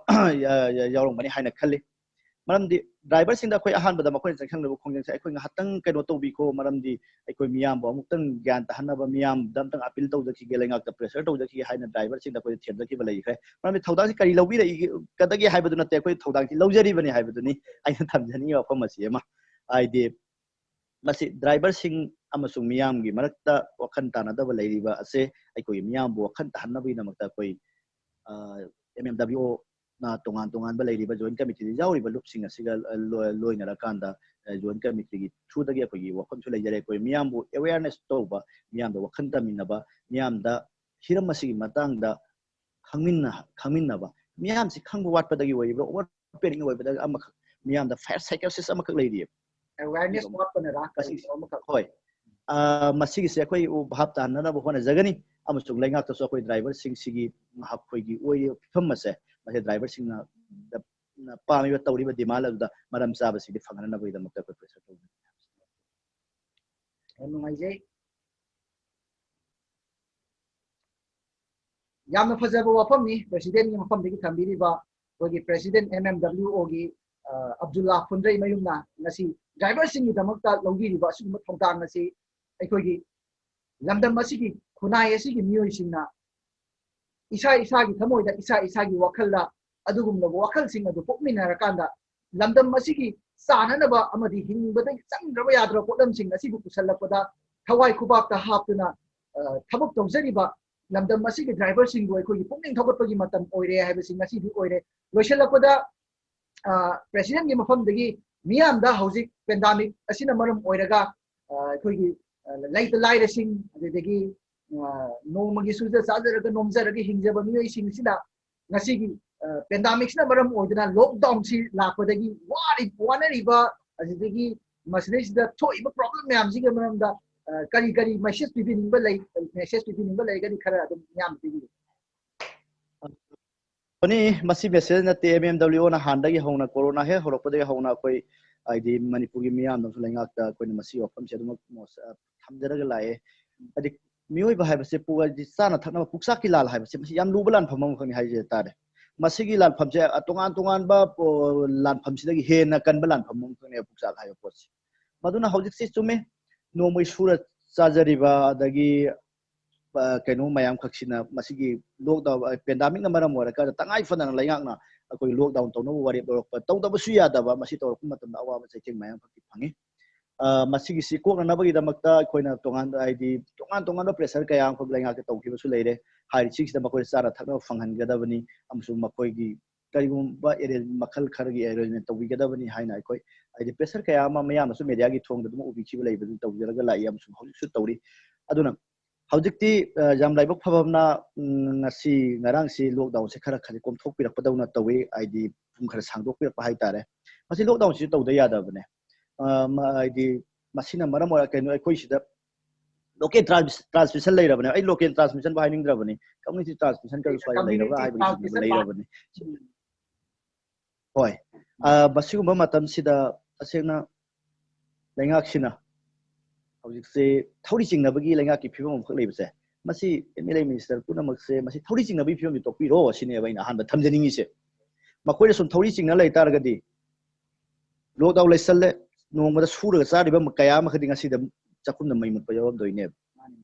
ꯌꯥꯎꯔꯝꯒꯅꯤ ꯍꯥꯏꯅ ꯈꯜꯂꯤ꯫ ꯃꯔꯝꯗꯤ ꯗ꯭ꯔꯥꯏꯚꯔꯁꯤꯡꯗ ꯑꯩꯈꯣꯏ ꯑꯍꯥꯟꯕꯗ ꯃꯈꯣꯏꯅ ꯆꯪꯁꯤꯟꯅꯕ ꯈꯣꯡꯖꯪꯁꯦ ꯑꯩꯈꯣꯏ ꯉꯥꯏꯍꯥꯛꯇꯪ ꯀꯩꯅꯣ ꯇꯧꯕꯤꯈꯣ, ꯃꯔꯝꯗꯤ ꯑꯩꯈꯣꯏ ꯃꯤꯌꯥꯝꯕꯨ ꯑꯃꯨꯛꯇꯪ ꯒ꯭ꯌꯥꯟ ꯇꯥꯍꯟꯅꯕ, ꯃꯤꯌꯥꯝꯗ ꯑꯝꯇꯪ ꯑꯄꯤꯜ ꯇꯧꯖꯈꯤꯒꯦ, ꯂꯩꯉꯥꯛꯇ ꯄ꯭ꯔꯦꯁꯔ ꯇꯧꯖꯈꯤꯒꯦ ꯍꯥꯏꯅ ꯗ꯭ꯔꯥꯏꯚꯔꯁꯤꯡꯗ ꯑꯩꯈꯣꯏ ꯊꯦꯝꯖꯈꯤꯕ ꯂꯩꯈ꯭ꯔꯦ꯫ ꯃꯔꯝꯗꯤ ꯊꯧꯗꯥꯡꯁꯤ ꯀꯔꯤ ꯂꯧꯕꯤꯔꯛꯏꯒꯗꯒꯦ ꯍꯥꯏꯕꯗꯨ ꯅꯠꯇꯦ, ꯑꯩꯈꯣꯏ ꯊꯧꯗꯥꯡꯁꯤ ꯂꯧꯖꯔꯤꯕꯅꯤ ꯍꯥꯏꯕꯗꯨꯅꯤ ꯑꯩꯅ ꯊꯝꯖꯅꯤꯡꯉꯤꯕ ꯋꯥꯐꯝ ꯑꯁꯤ ꯑꯃ꯫ ꯍꯥꯏꯗꯤ ꯃꯁꯤ ꯗ꯭ꯔꯥꯏꯚꯔꯁꯤꯡ ꯑꯃꯁꯨꯡ ꯃꯤꯌꯥꯝꯒꯤ ꯃꯔꯛꯇ ꯋꯥꯈꯜ ꯇꯥꯅꯗꯕ ꯂꯩꯔꯤꯕ ꯑꯁꯦ ꯑꯩꯈꯣꯏꯒꯤ ꯃꯤꯌꯥꯝꯕꯨ ꯋꯥꯈꯜ ꯇꯥꯍꯟꯅꯕꯒꯤꯗꯃꯛꯇ ꯑꯩꯈꯣꯏ ꯑꯦꯝ ꯑꯦꯝ ꯗꯕ꯭ꯂꯤꯎ ꯑꯣꯅ ꯇꯣꯉꯥꯟ ꯇꯣꯉꯥꯟꯕ ꯂꯩꯔꯤꯕ ꯖꯣꯏꯟ ꯀꯃꯤꯇꯤꯗ ꯌꯥꯎꯔꯤꯕ ꯂꯨꯞꯁꯤꯡ ꯑꯁꯤꯒ ꯂꯣꯏꯅꯔꯀꯥꯟꯗ ꯖꯣꯏꯟ ꯀꯃꯤꯇꯤꯒꯤ ꯊ꯭ꯔꯨꯗꯒꯤ ꯑꯩꯈꯣꯏꯒꯤ ꯋꯥꯐꯝꯁꯨ ꯂꯩꯖꯔꯦ꯫ ꯑꯩꯈꯣꯏ ꯃꯤꯌꯥꯝꯕꯨ ꯑꯦꯋꯦꯌꯔꯅꯦꯁ ꯇꯧꯕ, ꯃꯤꯌꯥꯝꯗ ꯋꯥꯈꯜ ꯇꯝꯃꯤꯟꯅꯕ, ꯃꯤꯌꯥꯝꯗ ꯍꯤꯔꯝ ꯑꯁꯤꯒꯤ ꯃꯇꯥꯡꯗ ꯈꯪꯃꯤꯟꯅ ꯈꯪꯃꯤꯟꯅꯕ, ꯃꯤꯌꯥꯝꯁꯤ ꯈꯪꯕ ꯋꯥꯠꯄꯗꯒꯤ ꯑꯣꯏꯔꯤꯕ꯭ꯔꯥ, ꯑꯣꯚꯔ ꯄ꯭ꯂꯦꯅꯤꯡ ꯑꯣꯏꯕꯗꯒꯤ ꯑꯃꯈꯛ ꯃꯤꯌꯥꯝꯗ ꯐꯥꯏꯔ ꯁꯥꯏꯀꯣꯁꯤꯁ ꯑꯃꯈꯛ ꯂꯩꯔꯤꯑꯕ꯫ ꯑꯦꯋꯦꯌꯔꯅꯦꯁ ꯋꯥꯠꯄꯅꯔꯥ ꯀꯔꯤꯅꯣ ꯑꯃꯈꯛ꯫ ꯍꯣꯏ꯫ ꯃꯁꯤꯒꯤꯁꯦ ꯑꯩꯈꯣꯏ ꯚꯥꯞ ꯇꯥꯍꯟꯅꯕ ꯍꯣꯠꯅꯖꯒꯅꯤ, ꯑꯃꯁꯨꯡ ꯂꯩꯉꯥꯛꯇꯁꯨ ꯑꯩꯈꯣꯏ ꯗ꯭ꯔꯥꯏꯚꯔꯁꯤꯡꯁꯤꯒꯤ ꯃꯈꯣꯏꯒꯤ ꯑꯣꯏꯔꯤꯕ ꯐꯤꯕꯝ ꯑꯁꯦ ꯃꯁꯤ ꯗ꯭ꯔꯥꯏꯚꯔꯁꯤꯡꯅ ꯄꯥꯝꯃꯤꯕ ꯇꯧꯔꯤꯕ ꯗꯤꯃꯥꯟ ꯑꯗꯨꯗ ꯃꯔꯝ ꯆꯥꯕꯁꯤꯡꯗꯤ ꯐꯪꯍꯟꯅꯕꯒꯤꯗꯃꯛꯇ ꯑꯩꯈꯣꯏ ꯄ꯭ꯔꯦꯁꯔ ꯇꯧꯖꯒꯅꯤ꯫ ꯌꯥꯝ ꯅꯨꯡꯉꯥꯏꯖꯩ꯫ ꯌꯥꯝꯅ ꯐꯖꯕ ꯋꯥꯐꯝꯅꯤ ꯄ꯭ꯔꯦꯁꯤꯗꯦꯟꯒꯤ ꯃꯐꯝꯗꯒꯤ ꯊꯝꯕꯤꯔꯤꯕ ꯑꯩꯈꯣꯏꯒꯤ ꯄ꯭ꯔꯦꯁꯤꯗꯦꯟ ꯑꯦꯝ ꯑꯦꯝ ꯗꯕ꯭ꯂꯤꯎ ꯑꯣꯒꯤ ꯑꯕꯗꯨꯜꯂꯥ ꯐꯨꯟꯗ꯭ꯔꯩꯃꯌꯨꯝꯅ ꯉꯁꯤ ꯗ꯭ꯔꯥꯏꯚꯔꯁꯤꯡꯒꯤꯗꯃꯛꯇ ꯂꯧꯕꯤꯔꯤꯕ ꯑꯁꯤꯒꯨꯝꯕ ꯊꯧꯗꯥꯡ ꯑꯁꯤ ꯑꯩꯈꯣꯏꯒꯤ ꯂꯝꯗꯝ ꯑꯁꯤꯒꯤ ꯈꯨꯟꯅꯥꯏ ꯑꯁꯤꯒꯤ ꯃꯤꯑꯣꯏꯁꯤꯡꯅ ꯏꯁꯥ ꯏꯁꯥꯒꯤ ꯊꯃꯣꯏꯗ, ꯏꯁꯥ ꯏꯁꯥꯒꯤ ꯋꯥꯈꯜꯗ ꯑꯗꯨꯒꯨꯝꯂꯕ ꯋꯥꯈꯜꯁꯤꯡ ꯑꯗꯨ ꯄꯣꯛꯃꯤꯟꯅꯔꯀꯥꯟꯗ ꯂꯝꯗꯝ ꯑꯁꯤꯒꯤ ꯆꯥꯅꯅꯕ ꯑꯃꯗꯤ ꯍꯤꯡꯕꯗ ꯆꯪꯗ꯭ꯔꯕ ꯌꯥꯗ꯭ꯔꯕ ꯄꯣꯠꯂꯝꯁꯤꯡ ꯑꯁꯤꯕꯨ ꯄꯨꯁꯜꯂꯛꯄꯗ ꯊꯋꯥꯏ ꯈꯨꯕꯥꯛꯇ ꯍꯥꯞꯇꯨꯅ ꯊꯕꯛ ꯇꯧꯖꯔꯤꯕ ꯂꯝꯗꯝ ꯑꯁꯤꯒꯤ ꯗ꯭ꯔꯥꯏꯚꯔꯁꯤꯡꯕꯨ ꯑꯩꯈꯣꯏꯒꯤ ꯄꯨꯛꯅꯤꯡ ꯊꯧꯒꯠꯄꯒꯤ ꯃꯇꯝ ꯑꯣꯏꯔꯦ ꯍꯥꯏꯕꯁꯤ ꯉꯁꯤꯗꯤ ꯑꯣꯏꯔꯦ꯫ ꯂꯣꯏꯁꯤꯜꯂꯛꯄꯗ ꯄ꯭ꯔꯦꯁꯤꯗꯦꯟꯒꯤ ꯃꯐꯝꯗꯒꯤ ꯃꯤꯌꯥꯝꯗ ꯍꯧꯖꯤꯛ ꯄꯦꯟꯗꯥꯃꯤꯛ ꯑꯁꯤꯅ ꯃꯔꯝ ꯑꯣꯏꯔꯒ ꯑꯩꯈꯣꯏꯒꯤ ꯂꯩꯇ ꯂꯥꯏꯔꯁꯤꯡ, ꯑꯗꯨꯗꯒꯤ ꯅꯣꯡꯃꯒꯤ ꯁꯨꯖ ꯆꯥꯖꯔꯒ ꯅꯣꯝꯖꯔꯒ ꯍꯤꯡꯖꯕ ꯃꯤꯑꯣꯏꯁꯤꯡꯁꯤꯅ ꯉꯁꯤꯒꯤ ꯄꯦꯟꯗꯥꯃꯤꯛꯁꯤꯅ ꯃꯔꯝ ꯑꯣꯏꯗꯨꯅ ꯂꯣꯛꯗꯥꯎꯟꯁꯤ ꯂꯥꯛꯄꯗꯒꯤ ꯋꯥꯔꯤ ꯋꯥꯅꯔꯤꯕ, ꯑꯗꯨꯗꯒꯤ ꯃꯁꯤꯗꯩꯁꯤꯗ ꯊꯣꯛꯏꯕ ꯄ꯭ꯔꯣꯕ꯭ꯂꯦꯝ ꯃꯌꯥꯝꯁꯤꯒꯤ ꯃꯔꯝꯗ ꯑ, ꯀꯔꯤ ꯀꯔꯤ ꯃꯦꯁꯦꯖ ꯄꯤꯕꯤꯅꯤꯡꯕ ꯂꯩ? ꯃꯦꯁꯦꯖ ꯄꯤꯕꯤꯅꯤꯡꯕ ꯂꯩꯔꯒꯗꯤ ꯈꯔ ꯑꯗꯨꯝ ꯃꯤꯌꯥꯝꯗ ꯄꯤꯕꯤꯌꯨ꯫ ꯐꯅꯤ, ꯃꯁꯤ ꯃꯦꯁꯦꯖ ꯅꯠꯇꯦ꯫ ꯑꯦꯝ ꯑꯦꯝ ꯗꯕ꯭ꯂꯤꯎ ꯑꯣꯅ ꯍꯥꯟꯅꯗꯒꯤ ꯍꯧꯅ, ꯀꯣꯔꯣꯅꯥ ꯍꯦꯛ ꯍꯧꯔꯛꯄꯗꯒꯤ ꯍꯧꯅ ꯑꯩꯈꯣꯏ, ꯍꯥꯏꯗꯤ, ꯃꯅꯤꯄꯨꯔꯒꯤ ꯃꯤꯌꯥꯝꯗꯁꯨ, ꯂꯩꯉꯥꯛꯇ ꯑꯩꯈꯣꯏꯅ ꯃꯁꯤꯒꯤ ꯋꯥꯐꯝꯁꯦ ꯑꯗꯨꯃꯛ ꯃꯣ-, ꯑ, ꯊꯝꯖꯔꯒ ꯂꯥꯛꯑꯦ꯫ ꯍꯥꯏꯗꯤ, ꯃꯤꯑꯣꯏꯕ ꯍꯥꯏꯕꯁꯦ ꯄꯨ-, ꯍꯥꯏꯗꯤ, ꯆꯥꯅ ꯊꯛꯅꯕ ꯄꯨꯛꯆꯥꯛꯀꯤ ꯂꯥꯜ ꯍꯥꯏꯕꯁꯦ ꯃꯁꯤ ꯌꯥꯝ ꯂꯨꯕ ꯂꯥꯟꯐꯝ ꯑꯃꯈꯛꯅꯤ ꯍꯥꯏꯖ ꯇꯥꯔꯦ꯫ ꯃꯁꯤꯒꯤ ꯂꯥꯟꯐꯝꯁꯦ, ꯑ, ꯇꯣꯉꯥꯟ ꯇꯣꯉꯥꯟꯕ, ꯑꯣ, ꯂꯥꯟꯐꯝꯁꯤꯗꯒꯤ ꯍꯦꯟꯅ ꯀꯟꯕ ꯂꯥꯟꯐꯝ ꯑꯃꯈꯛꯅꯦꯕ ꯄꯨꯛꯆꯥꯛ ꯍꯥꯏꯕ ꯄꯣꯠꯁꯦ꯫ ꯃꯗꯨꯅ ꯍꯧꯖꯤꯛꯁꯤ ꯆꯨꯝꯃꯦ, ꯅꯣꯡꯃꯩ ꯁꯨꯔ ꯆꯥꯖꯔꯤꯕ, ꯑꯗꯒꯤ ꯑ, ꯀꯩꯅꯣ ꯃꯌꯥꯝꯈꯛꯁꯤꯅ ꯃꯁꯤꯒꯤ ꯂꯣꯛꯗꯥꯎꯟ, ꯑ, ꯄꯦꯟꯗꯥꯃꯤꯛꯅ ꯃꯔꯝ ꯑꯣꯏꯔꯀꯥꯟꯗ ꯇꯉꯥꯏ ꯐꯗꯅ ꯂꯩꯉꯥꯛꯅ ꯑꯩꯈꯣꯏ ꯂꯣꯛꯗꯥꯎꯟ ꯇꯧꯅꯕ ꯋꯥꯔꯦꯞ ꯂꯧꯔꯛꯄ, ꯇꯧꯗꯕꯁꯨ ꯌꯥꯗꯕ, ꯃꯁꯤ ꯇꯧꯔꯛꯄ ꯃꯇꯝꯗ ꯑꯋꯥꯕ ꯆꯩꯊꯦꯡ ꯃꯌꯥꯝ ꯈꯛꯇꯤ ꯐꯪꯉꯤ꯫ ꯑ, ꯃꯁꯤꯒꯤꯁꯤ ꯀꯣꯛꯅꯅꯕꯒꯤꯗꯃꯛꯇ ꯑꯩꯈꯣꯏꯅ ꯇꯣꯉꯥꯟ, ꯍꯥꯏꯗꯤ, ꯇꯣꯉꯥꯟ ꯇꯣꯉꯥꯟꯕ ꯄ꯭ꯔꯦꯁꯔ ꯀꯌꯥ ꯑꯃꯈꯛ ꯂꯩꯉꯥꯛꯇ ꯇꯧꯈꯤꯕꯁꯨ ꯂꯩꯔꯦ꯫ ꯍꯥꯏꯔꯤꯁꯤꯡꯁꯤꯗ ꯃꯈꯣꯏꯗ ꯆꯥꯅ ꯊꯛꯅꯕ ꯐꯪꯍꯟꯒꯗꯕꯅꯤ ꯑꯃꯁꯨꯡ ꯃꯈꯣꯏꯒꯤ ꯀꯔꯤꯒꯨꯝꯕ ꯑꯦꯔꯦꯟ-, ꯃꯈꯜ ꯈꯔꯒꯤ ꯑꯦꯔꯦꯟꯖꯃꯦꯟ ꯇꯧꯕꯤꯒꯗꯕꯅꯤ ꯍꯥꯏꯅ ꯑꯩꯈꯣꯏ, ꯍꯥꯏꯗꯤ, ꯄ꯭ꯔꯦꯁꯔ ꯀꯌꯥ ꯑꯃ ꯃꯌꯥꯝꯅꯁꯨ ꯃꯦꯗꯤꯌꯥꯒꯤ ꯊꯣꯡꯗ ꯑꯗꯨꯝ ꯎꯕꯤꯈꯤꯕ ꯂꯩꯕꯗꯨ ꯇꯧꯖꯔꯒ ꯂꯥꯛꯏ ꯑꯃꯁꯨꯡ ꯍꯧꯖꯤꯛꯁꯨ ꯇꯧꯔꯤ꯫ ꯑꯗꯨꯅ ꯍꯧꯖꯤꯛꯇꯤ, ꯑ, ꯌꯥꯝ ꯂꯥꯏꯕꯛ ꯐꯕ ꯑꯃꯅ, ꯎꯝ, ꯉꯁꯤ ꯉꯔꯥꯡꯁꯤ ꯂꯣꯛꯗꯥꯎꯟꯁꯦ ꯈꯔ ꯈꯔꯗꯤ ꯀꯣꯝꯊꯣꯛꯄꯤꯔꯛꯄꯗꯧꯅ ꯇꯧꯏ, ꯍꯥꯏꯗꯤ ꯄꯨꯡ ꯈꯔ ꯁꯥꯡꯗꯣꯛꯄꯤꯔꯛꯄ ꯍꯥꯏꯇꯥꯔꯦ꯫ ꯃꯁꯤ ꯂꯣꯛꯗꯥꯎꯟꯁꯤ ꯇꯧꯗ ꯌꯥꯗꯕꯅꯦ꯫ ꯑ, ꯃ-, ꯍꯥꯏꯗꯤ ꯃꯁꯤꯅ ꯃꯔꯝ ꯑꯣꯏꯔꯒ ꯀꯩꯅꯣ ꯑꯩꯈꯣꯏ ꯁꯤꯗ ꯂꯣꯀꯦꯜ ꯇ꯭ꯔꯥꯟꯁ-, ꯇ꯭ꯔꯥꯟꯁꯃꯤꯁꯟ ꯂꯩꯔꯕꯅꯦ꯫ ꯑꯩ ꯂꯣꯀꯦꯜ ꯇ꯭ꯔꯥꯟꯁꯃꯤꯁꯟꯕꯨ ꯍꯥꯏꯅꯤꯡꯗ꯭ꯔꯕꯅꯤ, ꯀꯝꯃ꯭ꯌꯨꯅꯤꯇꯤ ꯇ꯭ꯔꯥꯟꯁꯃꯤꯁꯟ ꯀꯔꯤ ꯁ꯭ꯋꯥꯏꯗ ꯂꯩꯔꯕ꯭ꯔꯥ ꯍꯥꯏꯕꯒꯤ ꯂꯩꯔꯕꯅꯤ꯫ ꯍꯣꯏ꯫ ꯑ, ꯃꯁꯤꯒꯨꯝꯕ ꯃꯇꯝꯁꯤꯗ ꯇꯁꯦꯡꯅ ꯂꯩꯉꯥꯛꯁꯤꯅ ꯍꯧꯖꯤꯛꯁꯦ ꯊꯧꯔꯤ ꯆꯤꯡꯅꯕꯒꯤ ꯂꯩꯉꯥꯛꯀꯤ ꯐꯤꯕꯝ ꯑꯃꯈꯛ ꯂꯩꯕꯁꯦ, ꯃꯁꯤ ꯑꯦꯝ ꯑꯦꯜ ꯑꯦ ꯃꯤꯅꯤꯁꯇꯔ ꯄꯨꯝꯅꯃꯛꯁꯦ ꯃꯁꯤ ꯊꯧꯔꯤ ꯆꯤꯡꯅꯕꯒꯤ ꯐꯤꯕꯝꯁꯤ ꯇꯣꯛꯄꯤꯔꯣ ꯁꯤꯅꯦꯕ ꯑꯩꯅ ꯑꯍꯥꯟꯕ ꯊꯝꯖꯅꯤꯡꯉꯤꯁꯦ꯫ ꯃꯈꯣꯏꯅ ꯁꯨꯝ ꯊꯧꯔꯤ ꯆꯤꯡꯅ ꯂꯩ ꯇꯥꯔꯒꯗꯤ ꯂꯣꯛꯗꯥꯎꯟ ꯂꯩꯁꯜꯂꯦ, ꯅꯣꯡꯃꯗ ꯁꯨꯔꯒ ꯆꯥꯔꯤꯕ ꯀꯌꯥ ꯑꯃꯈꯛꯇꯤ ꯉꯁꯤꯗ ꯆꯥꯛꯈꯨꯝꯗ ꯃꯩ ꯃꯨꯠꯄ ꯌꯥꯎꯔꯝꯗꯣꯏꯅꯦꯕ꯫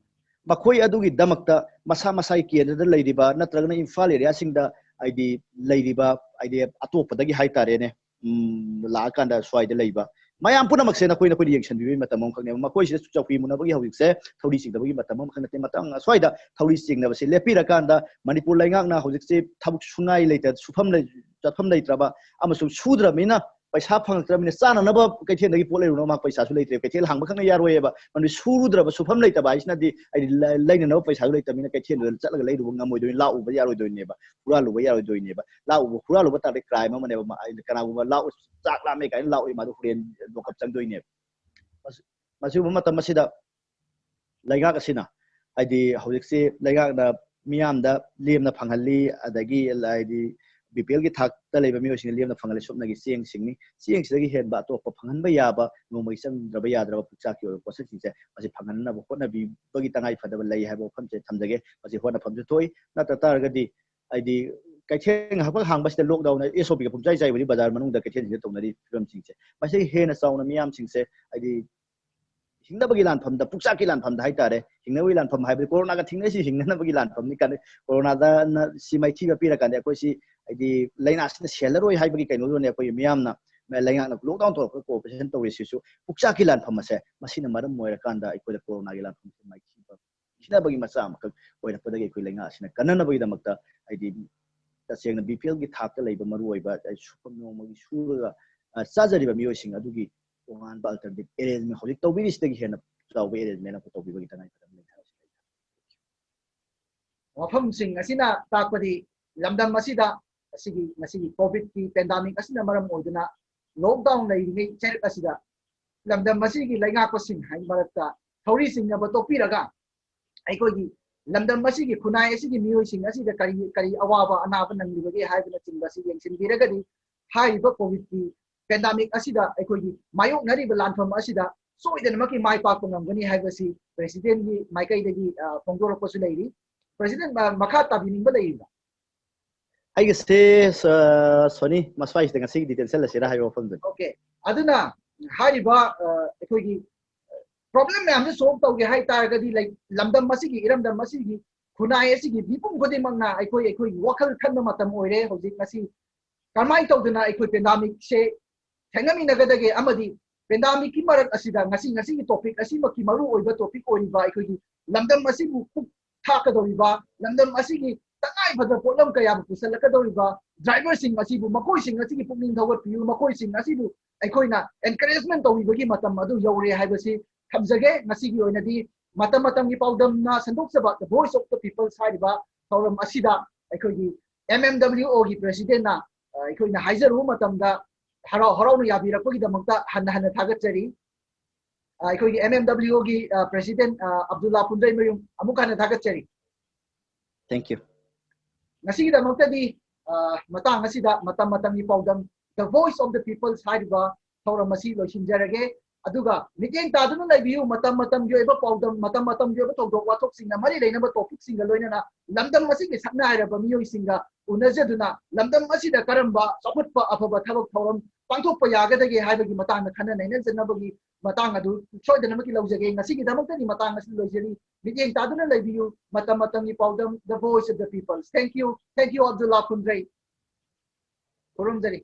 ꯃꯈꯣꯏ ꯑꯗꯨꯒꯤꯗꯃꯛꯇ ꯃꯁꯥ ꯃꯁꯥꯒꯤ ꯀꯦꯟꯗ꯭ꯔꯗ ꯂꯩꯔꯤꯕ ꯅꯠꯇ꯭ꯔꯒꯅ ꯏꯝꯐꯥꯜ ꯑꯦꯔꯤꯌꯥꯁꯤꯡꯗ ꯍꯥꯏꯗꯤ ꯂꯩꯔꯤꯕ ꯍꯥꯏꯗꯤ ꯑꯇꯣꯞꯄꯗꯒꯤ ꯍꯥꯏꯇꯥꯔꯦꯅꯦ, ꯎꯝ, ꯂꯥꯛꯑꯀꯥꯟꯗ ꯁ꯭ꯋꯥꯏꯗ ꯂꯩꯕ ꯃꯌꯥꯝ ꯄꯨꯝꯅꯃꯛꯁꯦ ꯅꯈꯣꯏ ꯅꯈꯣꯏꯅ ꯌꯦꯡꯁꯤꯟꯕꯤꯕꯒꯤ ꯃꯇꯝ ꯑꯃꯈꯛꯅꯦꯕ꯫ ꯃꯈꯣꯏꯁꯤꯗ ꯆꯧꯀ꯭ꯔꯤ ꯃꯨꯟꯅꯕꯒꯤ ꯍꯧꯖꯤꯛꯁꯦ ꯊꯧꯔꯤ ꯆꯤꯡꯅꯕꯒꯤ ꯃꯇꯝ ꯑꯃꯈꯛ ꯅꯠꯇꯦ꯫ ꯃꯇꯝ ꯑꯁ꯭ꯋꯥꯏꯗ ꯊꯧꯔꯤ ꯆꯤꯡꯅꯕꯁꯤ ꯂꯦꯞꯄꯤꯔꯀꯥꯟꯗ ꯃꯅꯤꯄꯨꯔ ꯂꯩꯉꯥꯛꯅ ꯍꯧꯖꯤꯛꯁꯦ ꯊꯕꯛ ꯁꯨꯉꯥꯏ ꯂꯩꯇ, ꯁꯨꯐꯝ ꯂꯩ-, ꯆꯠꯐꯝ ꯂꯩꯇ꯭ꯔꯕ ꯑꯃꯁꯨꯡ ꯁꯨꯗ꯭ꯔꯕꯅꯤꯅ ꯄꯩꯁꯥ ꯐꯪꯉꯛꯇ꯭ꯔꯕꯅꯤꯅ ꯆꯥꯅꯅꯕ ꯀꯩꯊꯦꯜꯗꯒꯤ ꯄꯣꯠ ꯂꯩꯔꯨꯅꯕ ꯃꯥ ꯄꯩꯁꯥꯁꯨ ꯂꯩꯇ꯭ꯔꯦ꯫ ꯀꯩꯊꯦꯜ ꯍꯥꯡꯕ ꯈꯛꯅ ꯌꯥꯔꯣꯏꯌꯦꯕ꯫ ꯃꯔꯝꯗꯤ ꯁꯨꯔꯨꯗ꯭ꯔꯕ, ꯁꯨꯐꯝ ꯂꯩꯇꯕ ꯍꯥꯏꯁꯤꯅꯗꯤ ꯍꯥꯏꯗꯤ ꯂ-, ꯂꯩꯅꯅꯕ ꯄꯩꯁꯥꯁꯨ ꯂꯩꯇꯕꯅꯤꯅ ꯀꯩꯊꯦꯜꯗꯨꯗ ꯆꯠꯂꯒ ꯂꯩꯔꯨꯕ ꯉꯝꯃꯣꯏꯗꯣꯏꯅꯤ, ꯂꯥꯛꯎꯕ ꯌꯥꯔꯣꯏꯗꯣꯏꯅꯦꯕ, ꯍꯨꯔꯥꯜꯂꯨꯕ ꯌꯥꯔꯣꯏꯗꯣꯏꯅꯦꯕ꯫ ꯂꯥꯛꯎꯕ, ꯍꯨꯔꯥꯜꯂꯨꯕ ꯇꯥꯔꯗꯤ ꯀ꯭ꯔꯥꯏꯝ ꯑꯃꯅꯦꯕ꯫ ꯃꯥ-, ꯍꯥꯏꯗꯤ ꯀꯅꯥꯒꯨꯝꯕ ꯂꯥꯛꯎ, ꯆꯥꯛ ꯂꯥꯝꯃꯦ ꯀꯥꯏꯅ ꯂꯥꯛꯎꯏ, ꯃꯥꯗꯣ ꯍꯣꯔꯦꯟ ꯂꯣꯀꯞ ꯆꯪꯗꯣꯏꯅꯦꯕ꯫ ꯃꯁꯤ-, ꯃꯁꯤꯒꯨꯝꯕ ꯃꯇꯝ ꯑꯁꯤꯗ ꯂꯩꯉꯥꯛ ꯑꯁꯤꯅ ꯍꯥꯏꯗꯤ ꯍꯧꯖꯤꯛꯁꯤ ꯂꯩꯉꯥꯛꯅ ꯃꯤꯌꯥꯝꯗ ꯂꯦꯝꯅ ꯐꯪꯍꯜꯂꯤ, ꯑꯗꯒꯤ ꯍꯥꯏꯗꯤ ꯕꯤ ꯄꯤ ꯑꯦꯜꯒꯤ ꯊꯥꯛꯇ ꯂꯩꯕ ꯃꯤꯑꯣꯏꯁꯤꯡꯅ ꯂꯦꯝꯅ ꯐꯪꯍꯜꯂꯤ꯫ ꯁꯨꯞꯅꯒꯤ ꯆꯦꯡꯁꯤꯡꯅꯤ, ꯆꯦꯡꯁꯤꯗꯒꯤ ꯍꯦꯟꯕ ꯑꯇꯣꯞꯄ ꯐꯪꯍꯟꯕ ꯌꯥꯕ, ꯅꯣꯡꯃꯒꯤ ꯆꯪꯗ꯭ꯔꯕ ꯌꯥꯗ꯭ꯔꯕ ꯄꯨꯛꯆꯥꯛꯀꯤ ꯑꯣꯏꯕ ꯄꯣꯠꯁꯛꯁꯤꯡꯁꯦ ꯃꯁꯤ ꯐꯪꯍꯟꯅꯕ ꯍꯣꯠꯅꯕꯤꯕꯒꯤ ꯇꯉꯥꯏ ꯐꯗꯕ ꯂꯩ ꯍꯥꯏꯕ ꯋꯥꯐꯝꯁꯦ ꯊꯝꯖꯒꯦ꯫ ꯃꯁꯤ ꯍꯣꯠꯅꯐꯝꯁꯨ ꯊꯣꯛꯏ꯫ ꯅꯠꯇ ꯇꯥꯔꯒꯗꯤ ꯍꯥꯏꯗꯤ ꯀꯩꯊꯦꯜ ꯉꯥꯏꯍꯥꯛ ꯍꯥꯡꯕꯁꯤꯗ ꯂꯣꯛꯗꯥꯎꯟ, ꯑꯦꯁ ꯑꯣ ꯄꯤꯒ ꯄꯨꯝꯆꯥꯏ ꯆꯥꯏꯕꯗꯤ ꯕꯖꯥꯔ ꯃꯅꯨꯡꯗ ꯀꯩꯊꯦꯜꯁꯤꯡꯗ ꯇꯧꯅꯔꯤ ꯐꯤꯕꯝꯁꯤꯡꯁꯦ, ꯃꯁꯤ ꯍꯦꯟꯅ ꯆꯥꯎꯅ ꯃꯤꯌꯥꯝꯁꯤꯡꯁꯦ ꯍꯥꯏꯗꯤ ꯍꯤꯡꯅꯕꯒꯤ ꯂꯥꯟꯐꯝꯗ, ꯄꯨꯛꯆꯥꯛꯀꯤ ꯂꯥꯟꯐꯝꯗ ꯍꯥꯏꯇꯥꯔꯦ, ꯍꯤꯡꯅꯕꯒꯤ ꯂꯥꯟꯐꯝ ꯍꯥꯏꯕꯗꯤ ꯀꯣꯔꯣꯅꯥꯒ ꯊꯦꯡꯅꯔꯤꯁꯤ ꯍꯤꯡꯅꯅꯕꯒꯤ ꯂꯥꯟꯐꯝꯅꯤ꯫ ꯀꯥꯟꯗ ꯀꯣꯔꯣꯅꯥꯗ ꯁꯤ ꯃꯥꯏꯊꯤꯕ ꯄꯤꯔꯀꯥꯟꯗ ꯑꯩꯈꯣꯏꯁꯤ ꯍꯥꯏꯗꯤ ꯂꯥꯏꯅꯥꯁꯤꯅ ꯁꯦꯜꯂꯔꯣꯏ ꯍꯥꯏꯕꯒꯤ ꯀꯩꯅꯣꯗꯨꯅꯦ ꯑꯩꯈꯣꯏꯒꯤ ꯃꯤꯌꯥꯝꯅ ꯂꯩꯉꯥꯛꯅ ꯂꯣꯛꯗꯥꯎꯟ ꯇꯧꯔꯛꯄꯗ ꯀꯣꯑꯣꯄꯔꯦꯁꯟ ꯇꯧꯔꯤꯁꯤꯁꯨ ꯄꯨꯛꯆꯥꯛꯀꯤ ꯂꯥꯟꯐꯝ ꯑꯁꯦ ꯃꯁꯤꯅ ꯃꯔꯝ ꯑꯣꯏꯔꯀꯥꯟꯗ ꯑꯩꯈꯣꯏꯗ ꯀꯣꯔꯣꯅꯥꯒꯤ ꯂꯥꯟꯐꯝꯁꯦ ꯃꯥꯏꯊꯤꯕ ꯁꯤꯅꯕꯒꯤ ꯃꯆꯥ ꯑꯃꯈꯛ ꯑꯣꯏꯔꯛꯄꯗꯒꯤ ꯑꯩꯈꯣꯏ ꯂꯩꯉꯥꯛ ꯑꯁꯤꯅ ꯀꯟꯅꯅꯕꯒꯤꯗꯃꯛꯇ ꯍꯥꯏꯗꯤ ꯇꯁꯦꯡꯅ ꯕꯤ ꯄꯤ ꯑꯦꯜꯒꯤ ꯊꯥꯛꯇ ꯂꯩꯕ ꯃꯔꯨꯑꯣꯏꯕ ꯁꯨꯐꯝ ꯅꯣꯡꯃꯒꯤ ꯁꯨꯔꯒ ꯆꯥꯖꯔꯤꯕ ꯃꯤꯑꯣꯏꯁꯤꯡ ꯑꯗꯨꯒꯤ ꯇꯣꯉꯥꯟꯕ ꯑꯜꯇꯔꯅꯦꯇꯤꯞ ꯑꯦꯔꯦꯟꯖꯃꯦꯟ ꯍꯧꯖꯤꯛ ꯇꯧꯕꯤꯔꯤꯁꯤꯗꯒꯤ ꯍꯦꯟꯅ ꯆꯥꯎꯕ ꯑꯦꯔꯦꯟꯖꯃꯦꯟ ꯑꯃ ꯇꯧꯕꯤꯕꯒꯤ ꯇꯉꯥꯏ ꯐꯗꯕ ꯂꯩ ꯍꯥꯏꯕꯁꯤ ꯂꯩꯖꯔꯤ꯫ ꯋꯥꯐꯝꯁꯤꯡ ꯑꯁꯤꯅ ꯇꯥꯛꯄꯗꯤ ꯂꯝꯗꯝ ꯑꯁꯤꯗ ꯑꯁꯤꯒꯤ ꯉꯁꯤꯒꯤ ꯀꯣꯚꯤꯗꯀꯤ ꯄꯦꯟꯗꯥꯃꯤꯛ ꯑꯁꯤꯅ ꯃꯔꯝ ꯑꯣꯏꯗꯨꯅ ꯂꯣꯛꯗꯥꯎꯟ ꯂꯩꯔꯤꯉꯩ ꯆꯩꯔꯛ ꯑꯁꯤꯗ ꯂꯝꯗꯝ ꯑꯁꯤꯒꯤ ꯂꯩꯉꯥꯛꯄꯁꯤꯡ ꯍꯥꯏ ꯃꯔꯛꯇ ꯊꯧꯔꯤ ꯆꯤꯡꯅꯕ ꯇꯣꯛꯄꯤꯔꯒ ꯑꯩꯈꯣꯏꯒꯤ ꯂꯝꯗꯝ ꯑꯁꯤꯒꯤ ꯈꯨꯟꯅꯥꯏ ꯑꯁꯤꯒꯤ ꯃꯤꯑꯣꯏꯁꯤꯡ ꯑꯁꯤꯗ ꯀꯔꯤ ꯀꯔꯤ ꯑꯋꯥꯕ ꯑꯅꯥꯕ ꯅꯪꯂꯤꯕꯒꯦ ꯍꯥꯏꯕꯅꯆꯤꯡꯕ ꯑꯁꯤ ꯌꯦꯡꯁꯤꯟꯕꯤꯔꯒꯗꯤ ꯍꯥꯏꯔꯤꯕ ꯀꯣꯚꯤꯗꯀꯤ ꯄꯦꯟꯗꯥꯃꯤꯛ ꯑꯁꯤꯗ ꯑꯩꯈꯣꯏꯒꯤ ꯃꯥꯌꯣꯛꯅꯔꯤꯕ ꯂꯥꯟꯐꯝ ꯑꯁꯤꯗ ꯁꯣꯏꯗꯅꯃꯛꯀꯤ ꯃꯥꯏ ꯄꯥꯛꯄ ꯉꯝꯒꯅꯤ ꯍꯥꯏꯕꯁꯤ ꯄ꯭ꯔꯦꯁꯤꯗꯦꯟꯒꯤ ꯃꯥꯏꯀꯩꯗꯒꯤ ꯐꯣꯡꯗꯣꯔꯛꯄꯁꯨ ꯂꯩꯔꯤ꯫ ꯄ꯭ꯔꯦꯁꯤꯗꯦꯟ ꯃꯈꯥ ꯇꯥꯕꯤꯅꯤꯡꯕ ꯂꯩꯔꯤꯕ꯭ꯔꯥ? ꯑꯩꯒꯤꯁꯦ ꯁꯣꯅꯤ ꯃꯁ꯭ꯋꯥꯏꯁꯤꯗ ꯉꯁꯤꯒꯤꯗꯤ ꯇꯦꯟꯁꯜꯂꯁꯤꯔꯥ ꯍꯥꯏꯕ ꯋꯥꯐꯝꯗꯨꯅꯤ꯫ ꯑꯣꯀꯦ, ꯑꯗꯨꯅ ꯍꯥꯏꯔꯤꯕ ꯑꯩꯈꯣꯏꯒꯤ ꯄ꯭ꯔꯣꯕ꯭ꯂꯦꯝ ꯃꯌꯥꯝꯁꯦ ꯁꯣꯜꯕ ꯇꯧꯒꯦ ꯍꯥꯏ ꯇꯥꯔꯒꯗꯤ ꯂꯝꯗꯝ ꯑꯁꯤꯒꯤ ꯏꯔꯝꯗꯝ ꯑꯁꯤꯒꯤ ꯈꯨꯟꯅꯥꯏ ꯑꯁꯤꯒꯤ ꯃꯤꯄꯨꯝ ꯈꯨꯗꯤꯡꯃꯛꯅ ꯑꯩꯈꯣꯏ ꯑꯩꯈꯣꯏꯒꯤ ꯋꯥꯈꯜ ꯈꯟꯕ ꯃꯇꯝ ꯑꯣꯏꯔꯦ ꯍꯧꯖꯤꯛ꯫ ꯉꯁꯤ ꯀꯔꯝꯍꯥꯏꯅ ꯇꯧꯗꯅ ꯑꯩꯈꯣꯏ ꯄꯦꯟꯗꯥꯃꯤꯛꯁꯦ ꯊꯦꯡꯅꯃꯤꯟꯅꯒꯗꯒꯦ ꯑꯃꯗꯤ ꯄꯦꯟꯗꯥꯃꯤꯛꯀꯤ ꯃꯔꯛ ꯑꯁꯤꯗ ꯉꯁꯤ ꯉꯁꯤꯒꯤ ꯇꯣꯄꯤꯛ ꯑꯁꯤꯃꯛꯀꯤ ꯃꯔꯨ ꯑꯣꯏꯕ ꯇꯣꯄꯤꯛ ꯑꯣꯏꯔꯤꯕ ꯑꯩꯈꯣꯏꯒꯤ ꯂꯝꯗꯝ ꯑꯁꯤꯕꯨ ꯄꯨꯛ ꯊꯥꯛꯀꯗꯧꯔꯤꯕ, ꯂꯝꯗꯝ ꯑꯁꯤꯒꯤ ꯇꯉꯥꯏ ꯐꯗꯕ ꯄꯣꯠꯂꯝ ꯀꯌꯥꯕꯨ ꯄꯨꯁꯜꯂꯛꯀꯗꯧꯔꯤꯕ ꯗ꯭ꯔꯥꯏꯚꯔꯁꯤꯡ ꯑꯁꯤꯕꯨ, ꯃꯈꯣꯏꯁꯤꯡ ꯑꯁꯤꯒꯤ ꯄꯨꯛꯅꯤꯡ ꯊꯧꯒꯠꯄꯤꯌꯨ, ꯃꯈꯣꯏꯁꯤꯡ ꯑꯁꯤꯕꯨ ꯑꯩꯈꯣꯏꯅ ꯑꯦꯟꯀꯔꯦꯖꯃꯦꯟ ꯇꯧꯕꯤꯕꯒꯤ ꯃꯇꯝ ꯑꯗꯨ ꯌꯧꯔꯦ ꯍꯥꯏꯕꯁꯤ ꯊꯝꯖꯒꯦ꯫ ꯉꯁꯤꯒꯤ ꯑꯣꯏꯅꯗꯤ ꯃꯇꯝ ꯃꯇꯝꯒꯤ ꯄꯥꯎꯗꯝꯅ ꯁꯟꯗꯣꯛꯆꯕ The Voice of the People ꯍꯥꯏꯔꯤꯕ ꯊꯧꯔꯝ ꯑꯁꯤꯗ ꯑꯩꯈꯣꯏꯒꯤ M M W O ꯒꯤ ꯄ꯭ꯔꯦꯁꯤꯗꯦꯟꯅ ꯑꯩꯈꯣꯏꯅ ꯍꯥꯏꯖꯔꯨꯕ ꯃꯇꯝꯗ ꯍꯔꯥꯎ ꯍꯔꯥꯎꯅ ꯌꯥꯕꯤꯔꯛꯄꯒꯤꯗꯃꯛꯇ ꯍꯟꯅ ꯍꯟꯅ ꯊꯥꯒꯠꯆꯔꯤ꯫ ꯑ, ꯑꯩꯈꯣꯏꯒꯤ M M W O ꯒꯤ, ꯑ, president, ꯑ, ꯑꯕꯗꯨꯜꯂꯥ ꯄꯨꯟꯗ꯭ꯔꯩꯃꯌꯨꯝ, ꯑꯃꯨꯛ ꯍꯟꯅ ꯊꯥꯒꯠꯆꯔꯤ꯫ Thank you. ꯉꯁꯤꯒꯤꯗꯃꯛꯇꯗꯤ, ꯑ, ꯃꯇꯥꯡ ꯑꯁꯤꯗ ꯃꯇꯝ ꯃꯇꯝꯒꯤ ꯄꯥꯎꯗꯝ The Voice of the Peoples ꯍꯥꯏꯔꯤꯕ ꯊꯧꯔꯝ ꯑꯁꯤ ꯂꯣꯏꯁꯤꯟꯖꯔꯒꯦ꯫ ꯑꯗꯨꯒ ꯃꯤꯠꯌꯦꯡ ꯇꯥꯗꯨꯅ ꯂꯩꯕꯤꯌꯨ, ꯃꯇꯝ ꯃꯇꯝꯒꯤ ꯑꯣꯏꯕ ꯄꯥꯎꯗꯝ, ꯃꯇꯝ ꯃꯇꯝꯒꯤ ꯑꯣꯏꯕ ꯊꯧꯗꯣꯛ ꯋꯥꯊꯣꯛꯁꯤꯡꯅ ꯃꯔꯤ ꯂꯩꯅꯕ topicꯁꯤꯡꯒ ꯂꯣꯏꯅꯅ ꯂꯝꯗꯝ ꯑꯁꯤꯒꯤ ꯁꯛꯅꯥꯏꯔꯕ ꯃꯤꯑꯣꯏꯁꯤꯡꯒ ꯎꯅꯖꯗꯨꯅ ꯂꯝꯗꯝ ꯑꯁꯤꯗ ꯀꯔꯝꯕ ꯆꯥꯎꯈꯠꯄ ꯑꯐꯕ ꯊꯕꯛ ꯊꯧꯔꯝ ꯄꯥꯡꯊꯣꯛꯄ ꯌꯥꯒꯗꯒꯦ ꯍꯥꯏꯕꯒꯤ ꯃꯇꯥꯡꯗ ꯈꯟꯅ ꯅꯩꯅꯖꯅꯕꯒꯤ ꯃꯇꯥꯡ ꯑꯗꯨ ꯁꯣꯏꯗꯅꯃꯛꯀꯤ ꯂꯧꯖꯒꯦ꯫ ꯉꯁꯤꯒꯤꯗꯃꯛꯇꯗꯤ ꯃꯇꯥꯡ ꯑꯁꯤ ꯂꯣꯏꯖꯔꯤ꯫ ꯃꯤꯠꯌꯦꯡ ꯇꯥꯗꯨꯅ ꯂꯩꯕꯤꯌꯨ꯫ ꯃꯇꯝ ꯃꯇꯝꯒꯤ ꯄꯥꯎꯗꯝ, The Voice of the Peoples. Thank you. Thank you, Abdulla ꯄꯨꯟꯗ꯭ꯔꯩ꯫ ꯈꯨꯔꯨꯝꯖꯔꯤ꯫